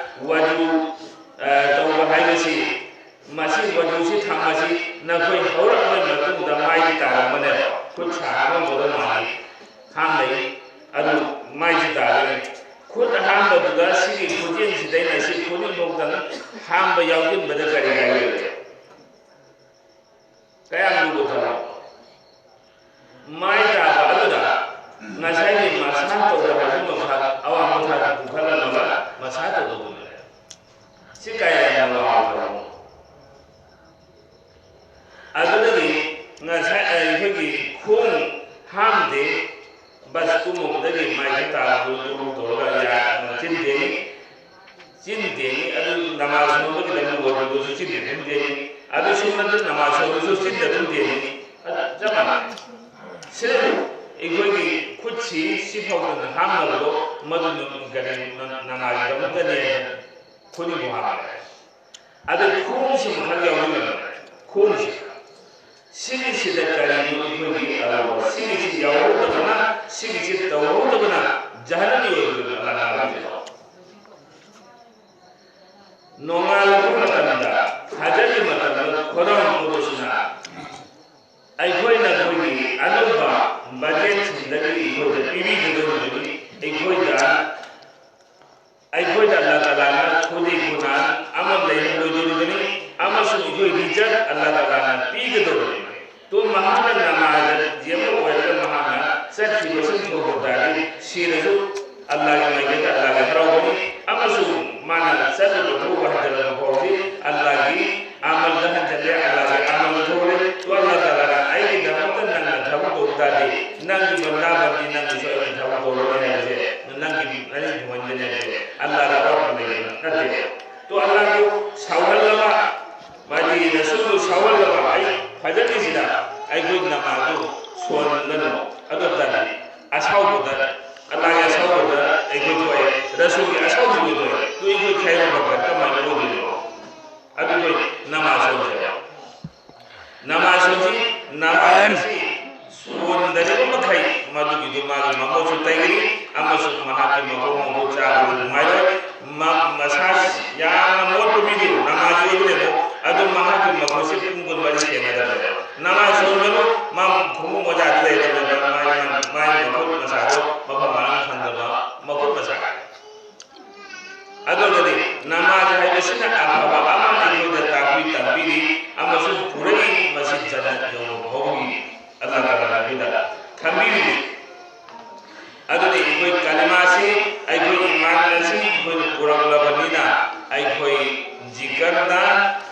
ꯋꯥꯖꯨ, ꯑ, ꯇꯧꯕ ꯍꯥꯏꯕꯁꯤ, ꯃꯁꯤ ꯋꯥꯖꯨꯁꯤ ꯊꯝꯕꯁꯤ ꯅꯈꯣꯏ ꯍꯧꯔꯛꯂꯕ ꯃꯇꯨꯡꯗ ꯃꯥꯏꯗꯤ ꯇꯥꯔꯝꯕꯅꯦꯕ꯫ ꯈꯨꯠ ꯁꯥ ꯍꯥꯝꯃꯝꯒꯗꯧ ꯃꯥꯜꯂꯤ꯫ ꯍꯥꯝꯅꯩ꯫ ꯑꯗꯨ ꯃꯥꯏꯁꯤ ꯇꯥꯔꯒꯅꯤ꯫ ꯈꯨꯠ ꯑꯍꯥꯝꯕꯗꯨꯗ ꯁꯤꯒꯤ ꯈꯨꯖꯦꯟꯁꯤꯗꯩꯅ ꯁꯤ ꯈꯨꯅꯤꯡꯐꯥꯎꯗꯪ ꯍꯥꯝꯕ ꯌꯥꯎꯁꯤꯟꯕꯗ ꯀꯔꯤ ꯀꯥꯏꯕ ꯂꯩꯒꯦ? ꯀꯌꯥꯝ ꯂꯨꯕ ꯊꯕꯛ? ꯃꯥꯏ ꯇꯥꯕ ꯑꯗꯨꯗ ꯉꯁꯥꯏꯒꯤ ꯃꯁꯥ ꯇꯧꯕ ꯍꯥꯏꯕ ꯃꯈꯜ ꯑꯋꯥꯡꯕ ꯊꯥꯛꯇ ꯄꯨꯈꯠꯂꯝꯃꯒ ꯃꯁꯥ ꯇꯧꯗꯧꯕꯅꯦ꯫ ꯁꯤ ꯀꯌꯥ ꯌꯥꯝꯅ ꯋꯥꯕ ꯊꯕꯛꯅꯣ? ꯑꯗꯨꯗꯒꯤ ꯉꯁꯥꯏ ꯑꯩꯈꯣꯏꯒꯤ ꯈꯣꯡ ꯍꯥꯝꯗꯦ, ꯕꯁ ꯀꯨꯝꯃꯨꯕꯗꯒꯤ ꯃꯥꯏꯗ ꯇꯥꯕꯗꯨ ꯇꯧꯔꯒ ꯌꯥ-, ꯆꯤꯟ ꯇꯦꯡꯉꯤ꯫ ꯆꯤꯟ ꯇꯦꯡꯉꯤ꯫ ꯑꯗꯨ ꯅꯃꯥꯖ ꯁꯣꯟꯕꯒꯤꯗꯃꯛ ꯋꯥꯖꯨꯗꯨꯁꯨ ꯆꯤꯟ ꯑꯗꯨꯝ ꯇꯦꯡꯉꯤ꯫ ꯑꯗꯨ ꯁꯨꯝꯅꯗ ꯅꯃꯥꯖ ꯁꯣꯟꯕꯁꯨ ꯆꯤꯟ ꯑꯗꯨꯝ ꯇꯦꯡꯉꯤ꯫ ꯑꯗꯨ ꯆꯞ ꯃꯥꯟꯅꯩ꯫ ꯁꯤꯗ ꯑꯩꯈꯣꯏꯒꯤ ꯈꯨꯠꯁꯤ ꯁꯤꯐꯥꯎꯗ ꯍꯥꯝꯅꯕꯗꯣ ꯃꯗꯨ ꯀꯔꯤ ꯅꯃꯥꯖꯒꯤꯗꯃꯛꯇꯅꯦ꯫ ꯈꯨꯅꯤꯡꯕꯨ ꯍꯥꯝꯃꯦ꯫ ꯑꯗꯨ ꯈꯣꯡꯁꯤ ꯃꯈꯜ ꯌꯥꯎꯔꯤꯕꯅꯦ꯫ ꯈꯣꯡꯁꯤ꯫ ꯁꯤꯒꯤꯁꯤꯗ ꯀꯔꯤꯅꯣ ꯑꯩꯈꯣꯏꯒꯤ ꯑꯔꯨꯕ? ꯁꯤꯒꯤꯁꯤ ꯌꯥꯎꯍꯧꯗꯕꯅ, ꯁꯤꯒꯤꯁꯤ ꯇꯧꯍꯧꯗꯕꯅ ꯖꯍꯟꯅꯃꯤ ꯑꯣꯏꯕꯗꯨꯅ ꯀꯅꯥꯅꯣ? ꯅꯣꯡꯉꯥꯜꯂꯛꯄ ꯃꯇꯝꯗ, ꯐꯖꯔꯤ ꯃꯇꯝꯗ ꯈꯣꯏꯔꯝ ꯄꯨꯔꯨꯁꯅ ꯑꯩꯈꯣꯏꯅ ꯑꯩꯈꯣꯏꯒꯤ ꯑꯅꯧꯕ ꯕꯖꯦꯠꯁꯤꯡꯗꯒꯤ ꯑꯩꯈꯣꯏꯗ ꯄꯤꯕꯤꯒꯗꯧꯔꯤꯕꯅꯤ꯫ ꯑꯩꯈꯣꯏꯗ ꯑꯩꯈꯣꯏꯗ ꯑꯜꯂꯥ ꯇꯥꯂꯥꯅ ꯈꯨꯗꯤ ꯈꯨꯅꯥꯟ ꯑꯃ ꯂꯩꯍꯜꯂꯣꯏꯗꯧꯔꯤꯕꯅꯤ ꯑꯃꯁꯨꯡ ꯑꯩꯈꯣꯏ ꯔꯤꯖꯜ ꯑꯜꯂꯥ ꯇꯥꯂꯥꯅ ꯄꯤꯒꯗꯧꯔꯤꯕꯅꯤ꯫ ꯇꯣ ꯃꯍꯥꯛꯅ ꯅꯃꯥꯖ ꯌꯦꯡꯕ ꯑꯣꯏꯔꯒ ꯃꯍꯥꯛꯅ ꯆꯠꯈꯤꯕꯁꯨ ꯊꯣꯛꯄ ꯇꯥꯔꯗꯤ ꯁꯤꯔꯁꯨ ꯑꯜꯂꯥꯒꯤ ꯃꯥꯏꯀꯩꯗ ꯑꯜꯂꯥꯒꯤ ꯍꯔꯥꯎꯕꯅꯤ ꯑꯃꯁꯨꯡ ꯃꯥꯅ ꯆꯠꯂꯤꯕ ꯊꯣꯛꯄ ꯍꯟꯖꯤꯜꯂꯛꯄ ꯐꯥꯎꯕꯁꯤ ꯑꯜꯂꯥꯒꯤ ꯑꯃꯜꯗ ꯍꯟꯖꯤꯜꯂꯦ, ꯑꯜꯂꯥꯒꯤ ꯑꯃꯜꯗ ꯊꯣꯛꯂꯦ꯫ ꯇꯣ ꯑꯜꯂꯥ ꯇꯥꯂꯥꯅ ꯑꯩꯒꯤꯗꯃꯛꯇ ꯅꯪꯅ ꯊꯕꯛ ꯇꯧꯕ ꯇꯥꯔꯗꯤ ꯅꯪꯒꯤ ꯕꯟꯗꯥꯕꯟꯗꯤ ꯅꯪꯒꯤꯁꯨ ꯑꯩꯅ ꯊꯕꯛ ꯇꯧꯔꯅꯤ ꯍꯥꯏꯕꯁꯦ ꯅꯪꯒꯤ ꯅꯪꯒꯤ ꯊꯣꯡꯍꯟꯒꯅꯤ ꯍꯥꯏꯕꯁꯦ ꯑꯜꯂꯥꯗ ꯑꯋꯥꯠꯄ ꯂꯩꯕ ꯅꯠꯇꯦ꯫ ꯇꯣ ꯑꯜꯂꯥꯗꯨ ꯁꯥꯎꯍꯜꯂꯕ, ꯃꯥꯗꯤ ꯔꯁꯨꯜꯗꯨ ꯁꯥꯎꯍꯜꯂꯕ, ꯑꯩ ꯐꯖꯅꯤꯁꯤꯗ ꯑꯩꯈꯣꯏ ꯅꯃꯥꯖꯗꯨ ꯁꯣꯟꯍꯟꯒꯅꯨ꯫ ꯑꯗꯨ ꯇꯥꯔꯗꯤ ꯑꯁꯥꯎꯕꯗ, ꯑꯜꯂꯥꯒꯤ ꯑꯁꯥꯎꯕꯗ ꯑꯩꯈꯣꯏ ꯊꯣꯛꯑꯦ, ꯔꯁꯨꯜꯒꯤ ꯑꯁꯥꯎꯕꯗ ꯊꯣꯛꯑꯦ꯫ ꯇꯣ ꯑꯩꯈꯣꯏ ꯈꯥꯏꯔꯣ ꯅꯃꯥꯖ ꯑꯁꯤ ꯁꯣꯟꯗꯔꯤꯕ ꯃꯈꯩ ꯃꯗꯨꯒꯤꯗꯨ ꯃꯥꯒꯤ ꯃꯃꯧꯁꯨ ꯇꯩꯒꯅꯤ ꯑꯃꯁꯨꯡ ꯃꯍꯥꯛꯀꯤ ꯃꯈꯣꯡ ꯃꯈꯨꯠ ꯆꯥꯕꯗ ꯅꯨꯡꯉꯥꯏꯔꯣꯏ꯫ ꯃ-, ꯃꯁꯥ ꯌꯥꯝꯅ ꯃꯣꯠꯄ ꯃꯤꯗꯨ ꯅꯃꯥꯖ ꯑꯣꯏꯕꯅꯦꯕ, ꯑꯗꯨ ꯃꯍꯥꯛꯀꯤ ꯃꯈꯨꯠꯁꯤ ꯄꯨꯡ ꯀꯨꯟꯃꯔꯤ ꯁꯦꯡꯒꯗꯕꯅꯦꯕ꯫ ꯅꯃꯥꯖ ꯁꯣꯟꯕꯗꯨ ꯃꯥ ꯈꯣꯡꯎꯞ ꯃꯣꯖꯥꯗ ꯂꯩꯔꯗꯕꯅꯦꯕ, ꯃꯥꯒꯤ, ꯃꯥꯒꯤ ꯃꯈꯨꯠ ꯃꯁꯥꯗꯣ ꯃꯐꯝ ꯃꯔꯥꯡ ꯈꯪꯗꯕ ꯃꯈꯨꯠ ꯃꯁꯥ꯫ ꯑꯗꯨꯒꯗꯤ ꯅꯃꯥꯖ ꯍꯥꯏꯕꯁꯤꯅ ꯑꯐꯕ ꯑꯃ ꯑꯩꯈꯣꯏꯗ ꯇꯥꯛꯄꯤ ꯇꯝꯕꯤꯔꯤ ꯑꯃꯁꯨꯡ ꯄꯨꯔꯛꯏ, ꯃꯁꯤ ꯖꯟꯅꯠ ꯌꯧꯕ ꯐꯥꯎꯕꯒꯤ ꯑꯜꯂꯥꯍ ꯇꯥꯂꯥꯅ ꯑꯩꯈꯣꯏꯗ ꯊꯝꯕꯤꯔꯤꯅꯤ꯫ ꯑꯗꯨꯗꯤ ꯑꯩꯈꯣꯏ ꯀꯂꯤꯃꯥꯁꯤ, ꯑꯩꯈꯣꯏ ꯏꯃꯥꯟ ꯑꯁꯤ ꯑꯩꯈꯣꯏꯅ ꯄꯨꯔꯛꯂꯕꯅꯤꯅ, ꯑꯩꯈꯣꯏ ꯖꯤꯀꯔꯅ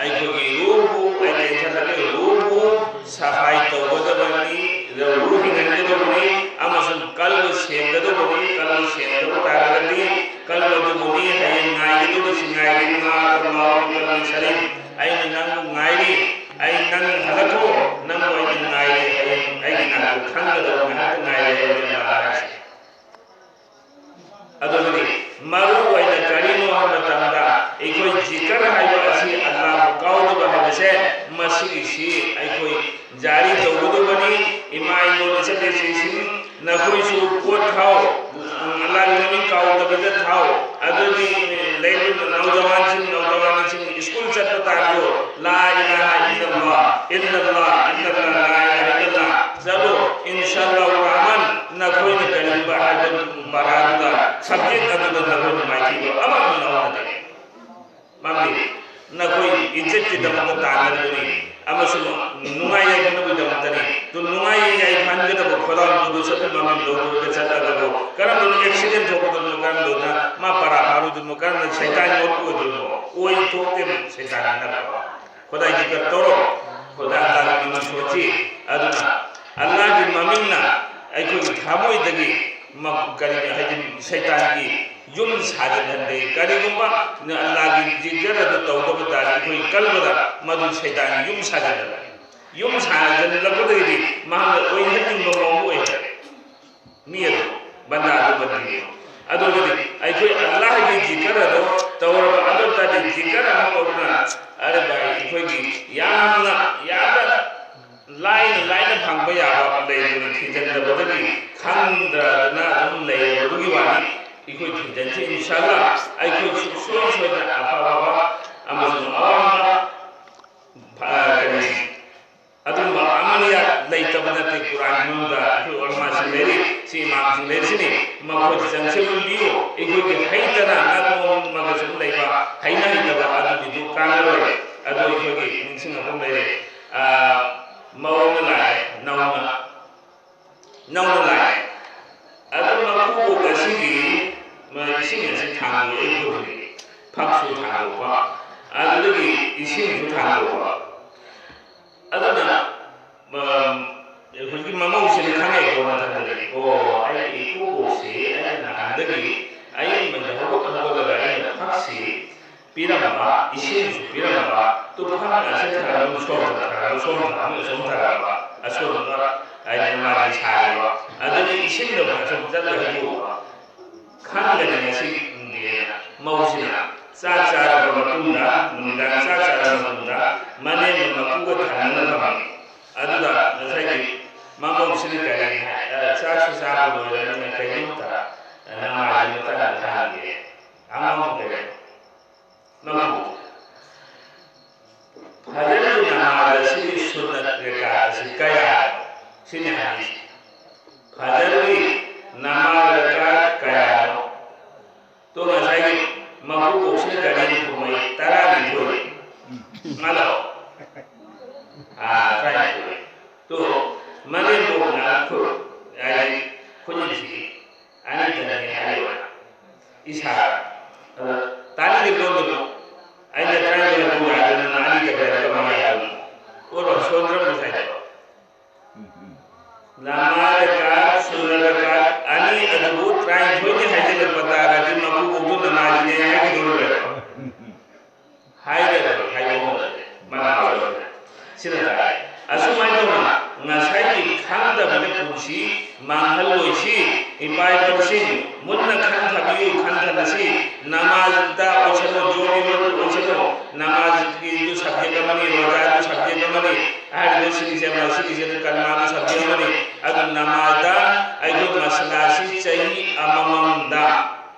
ꯑꯩꯈꯣꯏꯒꯤ ꯔꯨꯍꯕꯨ, ꯑꯩ tension ꯂꯩ, ꯔꯨꯍꯕꯨ ꯁꯐꯥꯏ ꯇꯧꯒꯗꯕꯅꯤ, ꯔꯨ ꯍꯤꯡꯍꯟꯒꯗꯕꯅꯤ ꯑꯃꯁꯨꯡ ꯀꯜꯕ ꯁꯦꯡꯒꯗꯕꯅꯤ꯫ ꯀꯜꯕ ꯁꯦꯡꯗꯕ ꯇꯥꯔꯒꯗꯤ ꯀꯜꯕ ꯑꯗꯨꯕꯨꯅꯤ ꯍꯌꯦꯡ ꯉꯥꯏꯒꯗꯧꯔꯤꯁꯤ, ꯉꯥꯏꯔꯤ ꯃꯥ ꯑꯜꯂꯥꯍꯨ ꯕꯤꯀꯜꯕꯤꯟ ꯁꯂꯤꯝ꯫ ꯑꯩꯅ ꯅꯪꯕꯨ ꯉꯥꯏꯔꯤ, ꯑꯩ ꯅꯪ ꯍꯜꯂꯛꯈꯣ, ꯅꯪꯕꯨ ꯑꯩꯅ ꯉꯥꯏꯔꯤ, ꯍꯌꯦꯡ ꯑꯩꯒꯤ ꯅꯥꯛꯇ ꯈꯟꯒꯗꯕ ꯉꯥꯏꯍꯥꯛꯇ ꯉꯥꯏꯔꯦ ꯍꯥꯏꯕꯅꯤ ꯑꯜꯂꯥꯍ ꯍꯥꯏꯁꯦ꯫ ꯑꯗꯨꯗꯤ ꯃꯔꯨ ꯑꯣꯏꯅ ꯀꯔꯤꯅꯣ ꯍꯥꯏꯕ ꯃꯇꯝꯗ ꯑꯩꯈꯣꯏ ꯖꯤꯀꯔ ꯍꯥꯏꯕ ꯑꯁꯤ ꯑꯜꯂꯥꯍꯕꯨ ꯀꯥꯎꯗꯕ ꯍꯥꯏꯕꯁꯦ, ꯃꯁꯤꯒꯤꯁꯤ ꯑꯩꯈꯣꯏ ꯖꯥꯔꯤ ꯇꯧꯒꯗꯕꯅꯤ꯫ ꯏꯃꯥ ꯏꯟꯗꯣꯟ ꯏꯆꯟ ꯏꯆꯦꯁꯤꯡ, ꯅꯈꯣꯏꯁꯨ ꯄꯣꯠ ꯊꯥꯎ, ꯑꯜꯂꯥꯍꯒꯤ ꯃꯃꯤꯡ ꯀꯥꯎꯗꯕꯤꯗ ꯊꯥꯎ꯫ ꯑꯗꯨꯗꯤ ꯂꯩꯔꯤꯕ ꯅꯧꯖꯋꯥꯟꯁꯤꯡ, ꯅꯧꯖꯋꯥꯟꯁꯤꯡ ꯁ꯭ꯀꯨꯜ ꯆꯠꯄ ꯇꯥꯔꯁꯨ ꯂꯥ ꯏꯂꯥꯍ ꯏꯜꯂꯜꯂꯥꯍ, ꯏꯜꯂꯜꯂꯥꯍ, ꯏꯜꯂꯜꯂꯥꯍ, ꯂꯥ ꯏꯂꯥꯍ ꯏꯜꯂꯜꯂꯥꯍ꯫ ꯆꯠꯂꯣ, ꯏꯟꯁꯥ ꯑꯜꯂꯥꯍ ꯔꯍꯃꯥꯟ, ꯅꯈꯣꯏꯅ ꯀꯔꯤꯒꯨꯝꯕ ꯍꯥꯏꯕ ꯄꯔꯥꯗꯨꯗ, subject ꯑꯗꯨꯗ ꯅꯈꯣꯏꯅ ꯃꯥꯏꯊꯤꯕ ꯑꯃꯠꯇ ꯂꯧꯅꯗꯦ꯫ ꯃꯔꯝꯗꯤ ꯅꯈꯣꯏ ꯏꯖꯠꯀꯤꯗꯃꯛꯇ ꯇꯥꯟꯅꯔꯤꯕꯅꯤ ꯑꯃꯁꯨꯡ ꯅꯨꯡꯉꯥꯏ ꯌꯥꯏꯐꯅꯕꯒꯤꯗꯃꯛꯇꯅꯤ꯫ ꯑꯗꯨ ꯅꯨꯡꯉꯥꯏ ꯌꯥꯏꯐꯍꯟꯒꯗꯕ ꯈꯣꯗꯥꯡꯗꯨ ꯁꯠꯄ ꯃꯃꯤꯡ ꯂꯧꯗꯨꯅ ꯆꯠꯂꯒꯕꯨ ꯀꯔꯝꯕꯅ accident ꯊꯣꯛꯀꯗꯕꯅꯣ, ꯀꯔꯝꯕꯅ ꯃꯥ ꯄꯔꯥ ꯐꯥꯔꯣꯏꯗꯣꯏꯅꯣ, ꯀꯔꯝꯕꯅ ꯁꯩꯇꯥꯟ ꯑꯣꯠꯄ ꯑꯣꯏꯗꯣꯏꯅꯣ? ꯑꯣꯏ ꯊꯣꯛꯇꯦ ꯁꯩꯇꯥꯟ ꯅꯠꯇꯕ꯫ ꯈꯨꯗꯥꯏꯒꯤ ꯀꯠ ꯇꯧꯔꯣ, ꯈꯨꯗꯥꯏ ꯑꯜꯂꯥꯍꯒꯤ ꯃꯃꯤꯡ ꯁꯣꯟꯁꯤ꯫ ꯑꯗꯨꯅ ꯑꯜꯂꯥꯍꯒꯤ ꯃꯃꯤꯡꯅ ꯑꯩꯈꯣꯏꯒꯤ ꯊꯃꯣꯏꯗꯒꯤ ꯃ-, ꯀꯔꯤ ꯍꯥꯏꯗꯤ ꯁꯩꯇꯥꯟꯒꯤ ꯌꯨꯝ ꯁꯥꯖꯤꯟꯍꯟꯗꯦ꯫ ꯀꯔꯤꯒꯨꯝꯕ ꯑꯜꯂꯥꯍꯒꯤ ꯖꯤꯀꯔ ꯑꯗꯨ ꯇꯧꯗꯕ ꯇꯥꯔꯗꯤ ꯑꯩꯈꯣꯏ ꯀꯜꯕꯗ ꯃꯗꯨ ꯁꯩꯇꯥꯟꯒꯤ ꯌꯨꯝ ꯁꯥꯖꯤꯟꯍꯜꯂꯦ꯫ ꯌꯨꯝ ꯁꯥꯖꯤꯜꯂꯛꯄꯗꯒꯤꯗꯤ ꯃꯍꯥꯛꯅ ꯑꯣꯏꯍꯟꯅꯤꯡꯕ ꯃꯑꯣꯡ ꯑꯣꯏꯍꯜꯂꯦ꯫ ꯃꯤ ꯑꯗꯨ ꯕꯟꯗꯥ ꯑꯗꯨ ꯕꯟꯗꯤꯅꯤ꯫ ꯑꯗꯨꯒꯗꯤ ꯑꯩꯈꯣꯏ ꯑꯜꯂꯥꯍꯒꯤ ꯖꯤꯀꯔ ꯑꯗꯨ ꯇꯧꯔꯕ ꯑꯗꯨ ꯇꯥꯔꯗꯤ ꯖꯤꯀꯔ ꯑꯃ ꯇꯧꯗꯨꯅ ꯑꯔꯦ ꯚꯥꯏ ꯑꯩꯈꯣꯏꯒꯤ ꯌꯥꯝꯅ ꯌꯥꯝꯅ ꯂꯥꯏꯅ ꯂꯥꯏꯅ ꯐꯪꯕ ꯌꯥꯕ ꯂꯩꯗꯅ ꯊꯤꯖꯤꯟꯗꯕꯗꯒꯤ ꯈꯪꯗ꯭ꯔꯗꯅ ꯑꯗꯨꯝ ꯂꯩꯔꯕꯗꯨꯒꯤ ꯋꯥꯅꯤ꯫ ꯑꯩꯈꯣꯏ ꯊꯤꯖꯤꯟꯁꯤ, ꯏꯟꯁꯥꯜꯂꯥ, ꯑꯩꯈꯣꯏ ꯁꯨꯡꯁꯣꯏ ꯁꯣꯏꯗꯅ ꯑꯐꯕ ꯑꯃꯁꯨꯡ ꯑꯋꯥꯡꯕ, ꯑ, ꯀꯔꯤ, ꯑꯗꯨꯒꯨꯝꯕ ꯑꯃꯅꯤꯌꯥ ꯂꯩꯇꯕ ꯅꯠꯇꯦ꯫ ꯀꯨꯔꯥꯟꯒꯤ ꯃꯅꯨꯡꯗ ꯑꯩꯈꯣꯏ ꯎꯂꯃꯥꯁꯤꯡ ꯂꯩꯔꯤ, ꯁꯤ ꯏꯃꯥꯝꯁꯤꯡ ꯂꯩꯔꯤꯁꯤꯅꯤ, ꯃꯈꯣꯏꯗ ꯆꯪꯁꯤꯜꯍꯟꯕꯤꯌꯨ꯫ ꯑꯩꯈꯣꯏꯒꯤ ꯍꯩꯇꯅ ꯅꯠꯇꯣꯝꯃꯒ ꯁꯨꯝ ꯂꯩꯕ, ꯍꯩꯅ ꯍꯩꯇꯕ ꯑꯗꯨꯒꯤꯗꯨ ꯀꯥꯟꯅꯔꯣꯏ꯫ ꯑꯗꯨ ꯑꯩꯈꯣꯏꯒꯤ ꯅꯤꯡꯁꯤꯡꯉꯛꯄ ꯑꯃ ꯂꯩꯔꯦ꯫ ꯑ, ꯃꯧ ꯑꯃ ꯂꯥꯛꯑꯦ, ꯅꯧꯅ, ꯅꯧꯅ ꯂꯥꯛꯑꯦ꯫ ꯑꯗꯨ ꯃꯀꯨꯕꯣꯛ ꯑꯁꯤꯒꯤ ꯃ-, ꯏꯁꯤꯡ ꯑꯁꯤ ꯊꯥꯡꯗꯣꯛꯑꯦ, ꯈꯨꯠꯇꯒꯤ ꯐꯛꯁꯨ ꯊꯥꯡꯗꯣꯛꯄ, ꯑꯗꯨꯗꯒꯤ ꯏꯁꯤꯡꯁꯨ ꯊꯥꯡꯗꯣꯛꯄ꯫ ꯑꯗꯨꯅ, ꯃ-, ꯍꯧꯖꯤꯛꯀꯤ ꯃꯃꯧꯁꯤꯅ ꯈꯪꯉꯦꯀꯣ, ꯃꯊꯟꯇꯗꯒꯤ, "ꯑꯣ, ꯑꯩꯒꯤ ꯏꯀꯨꯕꯣꯛꯁꯤ ꯑꯩꯅ ꯅꯍꯥꯟꯗꯒꯤ ꯑꯌꯨꯛ ꯉꯟꯇꯥ ꯍꯧꯒꯠ-, ꯍꯧꯒꯠꯂꯒ ꯑꯩꯅ ꯐꯛꯁꯤ ꯄꯤꯔꯝꯕ, ꯏꯁꯤꯡꯁꯨ ꯄꯤꯔꯝꯕ, ꯇꯨꯐꯝ ꯑꯁꯤ ꯊꯥꯔꯝꯕ, ꯁꯣꯝꯗ ꯊꯥꯔꯝꯕ, ꯁꯣꯝꯗ ꯊꯥꯔꯝꯕ, ꯁꯣꯝ ꯊꯥꯔꯝꯕ, ꯑꯁꯣꯝꯗ ꯍꯥꯏꯗꯤ ꯃꯥꯒꯤ ꯁꯥꯔꯤꯕ, ꯑꯗꯒꯤ ꯏꯁꯤꯡꯗ ꯑꯁꯣꯝ ꯆꯠꯂꯒ ꯍꯩꯗꯣꯛꯑꯕ, ꯈꯪꯒꯅꯤ ꯉꯁꯤꯒꯤꯅ ꯃꯧꯁꯤꯅ ꯆꯥꯛ ꯆꯥꯔꯕ ꯃꯇꯨꯡꯗ, ꯅꯨꯃꯤꯗꯥꯡ ꯆꯥꯛ ꯆꯥꯔꯕ ꯃꯇꯨꯡꯗ ꯃꯅꯦꯝꯒ ꯃꯀꯨꯒ ꯊꯥꯅꯅ ꯐꯝꯃꯤ꯫ ꯑꯗꯨꯗ ꯉꯁꯥꯏꯒꯤ ꯃꯃꯧꯁꯤꯅ ꯀꯔꯤ ꯍꯥꯏ? "ꯑ, ꯆꯥꯛꯁꯨ ꯆꯥꯕ ꯂꯣꯏꯔꯕꯅꯤꯅ ꯀꯩꯅꯣꯝꯇ ꯅꯃꯥꯒꯤ ꯃꯇꯥꯡꯗ ꯍꯪꯒꯦ꯫ ꯑꯉꯥꯡ ꯀꯩꯅꯣ?" ꯃꯃꯧ, "ꯐꯖꯔꯒꯤ ꯅꯃꯥꯖ ꯑꯁꯤꯒꯤ ꯁꯨꯟꯅꯠ ꯔꯦꯀꯥꯠ ꯑꯁꯤ ꯀꯌꯥꯅꯣ?" ꯁꯤꯅꯤ ꯍꯥꯏꯔꯤꯁꯤ꯫ "ꯐꯖꯔꯒꯤ ꯅꯃꯥꯖ ꯔꯦꯀꯥꯠ ꯀꯌꯥꯅꯣ?" ꯇꯣ ꯉꯁꯥꯏꯒꯤ ꯃꯀꯨꯕꯣꯛꯁꯤꯅ ꯀꯔꯤꯅ ꯈꯨꯝꯃꯛꯏ? "ꯇꯔꯥꯅꯤꯊꯣꯏ"꯫ ꯃꯥꯂꯣ? ꯑꯥ, ꯇꯔꯥꯅꯤꯊꯣꯏ꯫ ꯇꯣ ꯃꯅꯦꯝꯕꯣꯛꯅ ꯈꯨ-, ꯍꯥꯏꯗꯤ ꯈꯨꯖꯤꯟꯁꯤ ꯑꯅꯤꯗꯅꯤ ꯍꯥꯏꯌꯦꯕ꯫ ꯏꯁꯥ, ꯑꯗ ꯇꯥꯅꯤꯡꯗꯦ ꯂꯣꯟꯗꯨꯅ꯫ ꯑꯩꯅ ꯇꯔꯥꯅꯤꯊꯣꯏ ꯍꯥꯏꯕ ꯌꯥꯗꯣꯏꯅꯣ, ꯅꯪ ꯑꯅꯤꯗ ꯀꯌꯥ ꯀꯃꯥꯏꯅ ꯌꯥꯗꯣꯏꯅꯣ? ꯑꯣꯔꯣ, ꯁꯣꯟꯗ꯭ꯔꯕ ꯉꯁꯥꯏꯗꯣ? ꯅꯃꯥꯖ ꯔꯀꯥꯠ, ꯁꯨꯟꯅ ꯔꯀꯥꯠ ꯑꯅꯤ ꯑꯗꯨꯕꯨ ꯇꯔꯥꯅꯤꯊꯣꯏꯅꯤ ꯍꯥꯏꯖꯤꯜꯂꯛꯄ ꯇꯥꯔꯗꯤ ꯃꯀꯨꯕꯣꯛꯇꯨ ꯅꯃꯥꯖꯅꯦ ꯍꯥꯏꯈꯤꯗꯧꯔꯦꯕ꯫ ꯍꯥꯏꯔꯔꯣꯏ, ꯍꯥꯏꯕ ꯉꯝꯗ꯭ꯔꯦ꯫ ꯃꯅꯥ ꯂꯧꯔꯔꯣꯏ꯫ ꯁꯤꯅ ꯇꯥꯏ꯫ ꯑꯁꯨꯃꯥꯏꯅ ꯇꯧꯅ ꯉꯁꯥꯏꯒꯤ ꯈꯪꯗꯕꯅ ꯄꯨꯟꯁꯤ ꯃꯥꯡꯍꯜꯂꯣꯏꯁꯤ꯫ ꯏꯄꯥ ꯏꯄꯨꯁꯤꯡ ꯃꯨꯟꯅ ꯈꯟꯊꯕꯤꯌꯨ, ꯈꯟꯊꯅꯁꯤ꯫ ꯅꯃꯥꯖꯇ ꯑꯣꯏꯁꯅꯨ, ꯖꯣꯕ ꯑꯣꯏꯁꯅꯨ, ꯅꯃꯥꯖꯀꯤꯁꯨ ꯁꯕꯖꯦꯛ ꯑꯃꯅꯤ, ꯔꯣꯖꯥꯁꯨ ꯁꯕꯖꯦꯛ ꯑꯃꯅꯤ꯫ ꯍꯥꯏꯔꯤꯕ ꯁꯤꯒꯤꯁꯦ, ꯃꯁꯤꯒꯤꯁꯦ ꯀꯜꯃꯥꯒꯤ ꯁꯕꯖꯦꯛ ꯑꯃꯅꯤ꯫ ꯑꯗꯨ ꯅꯃꯥꯖꯗ ꯑꯩꯈꯣꯏ ꯃꯁꯂꯥꯁꯤ ꯆꯍꯤ ꯑꯃꯃꯝꯗ,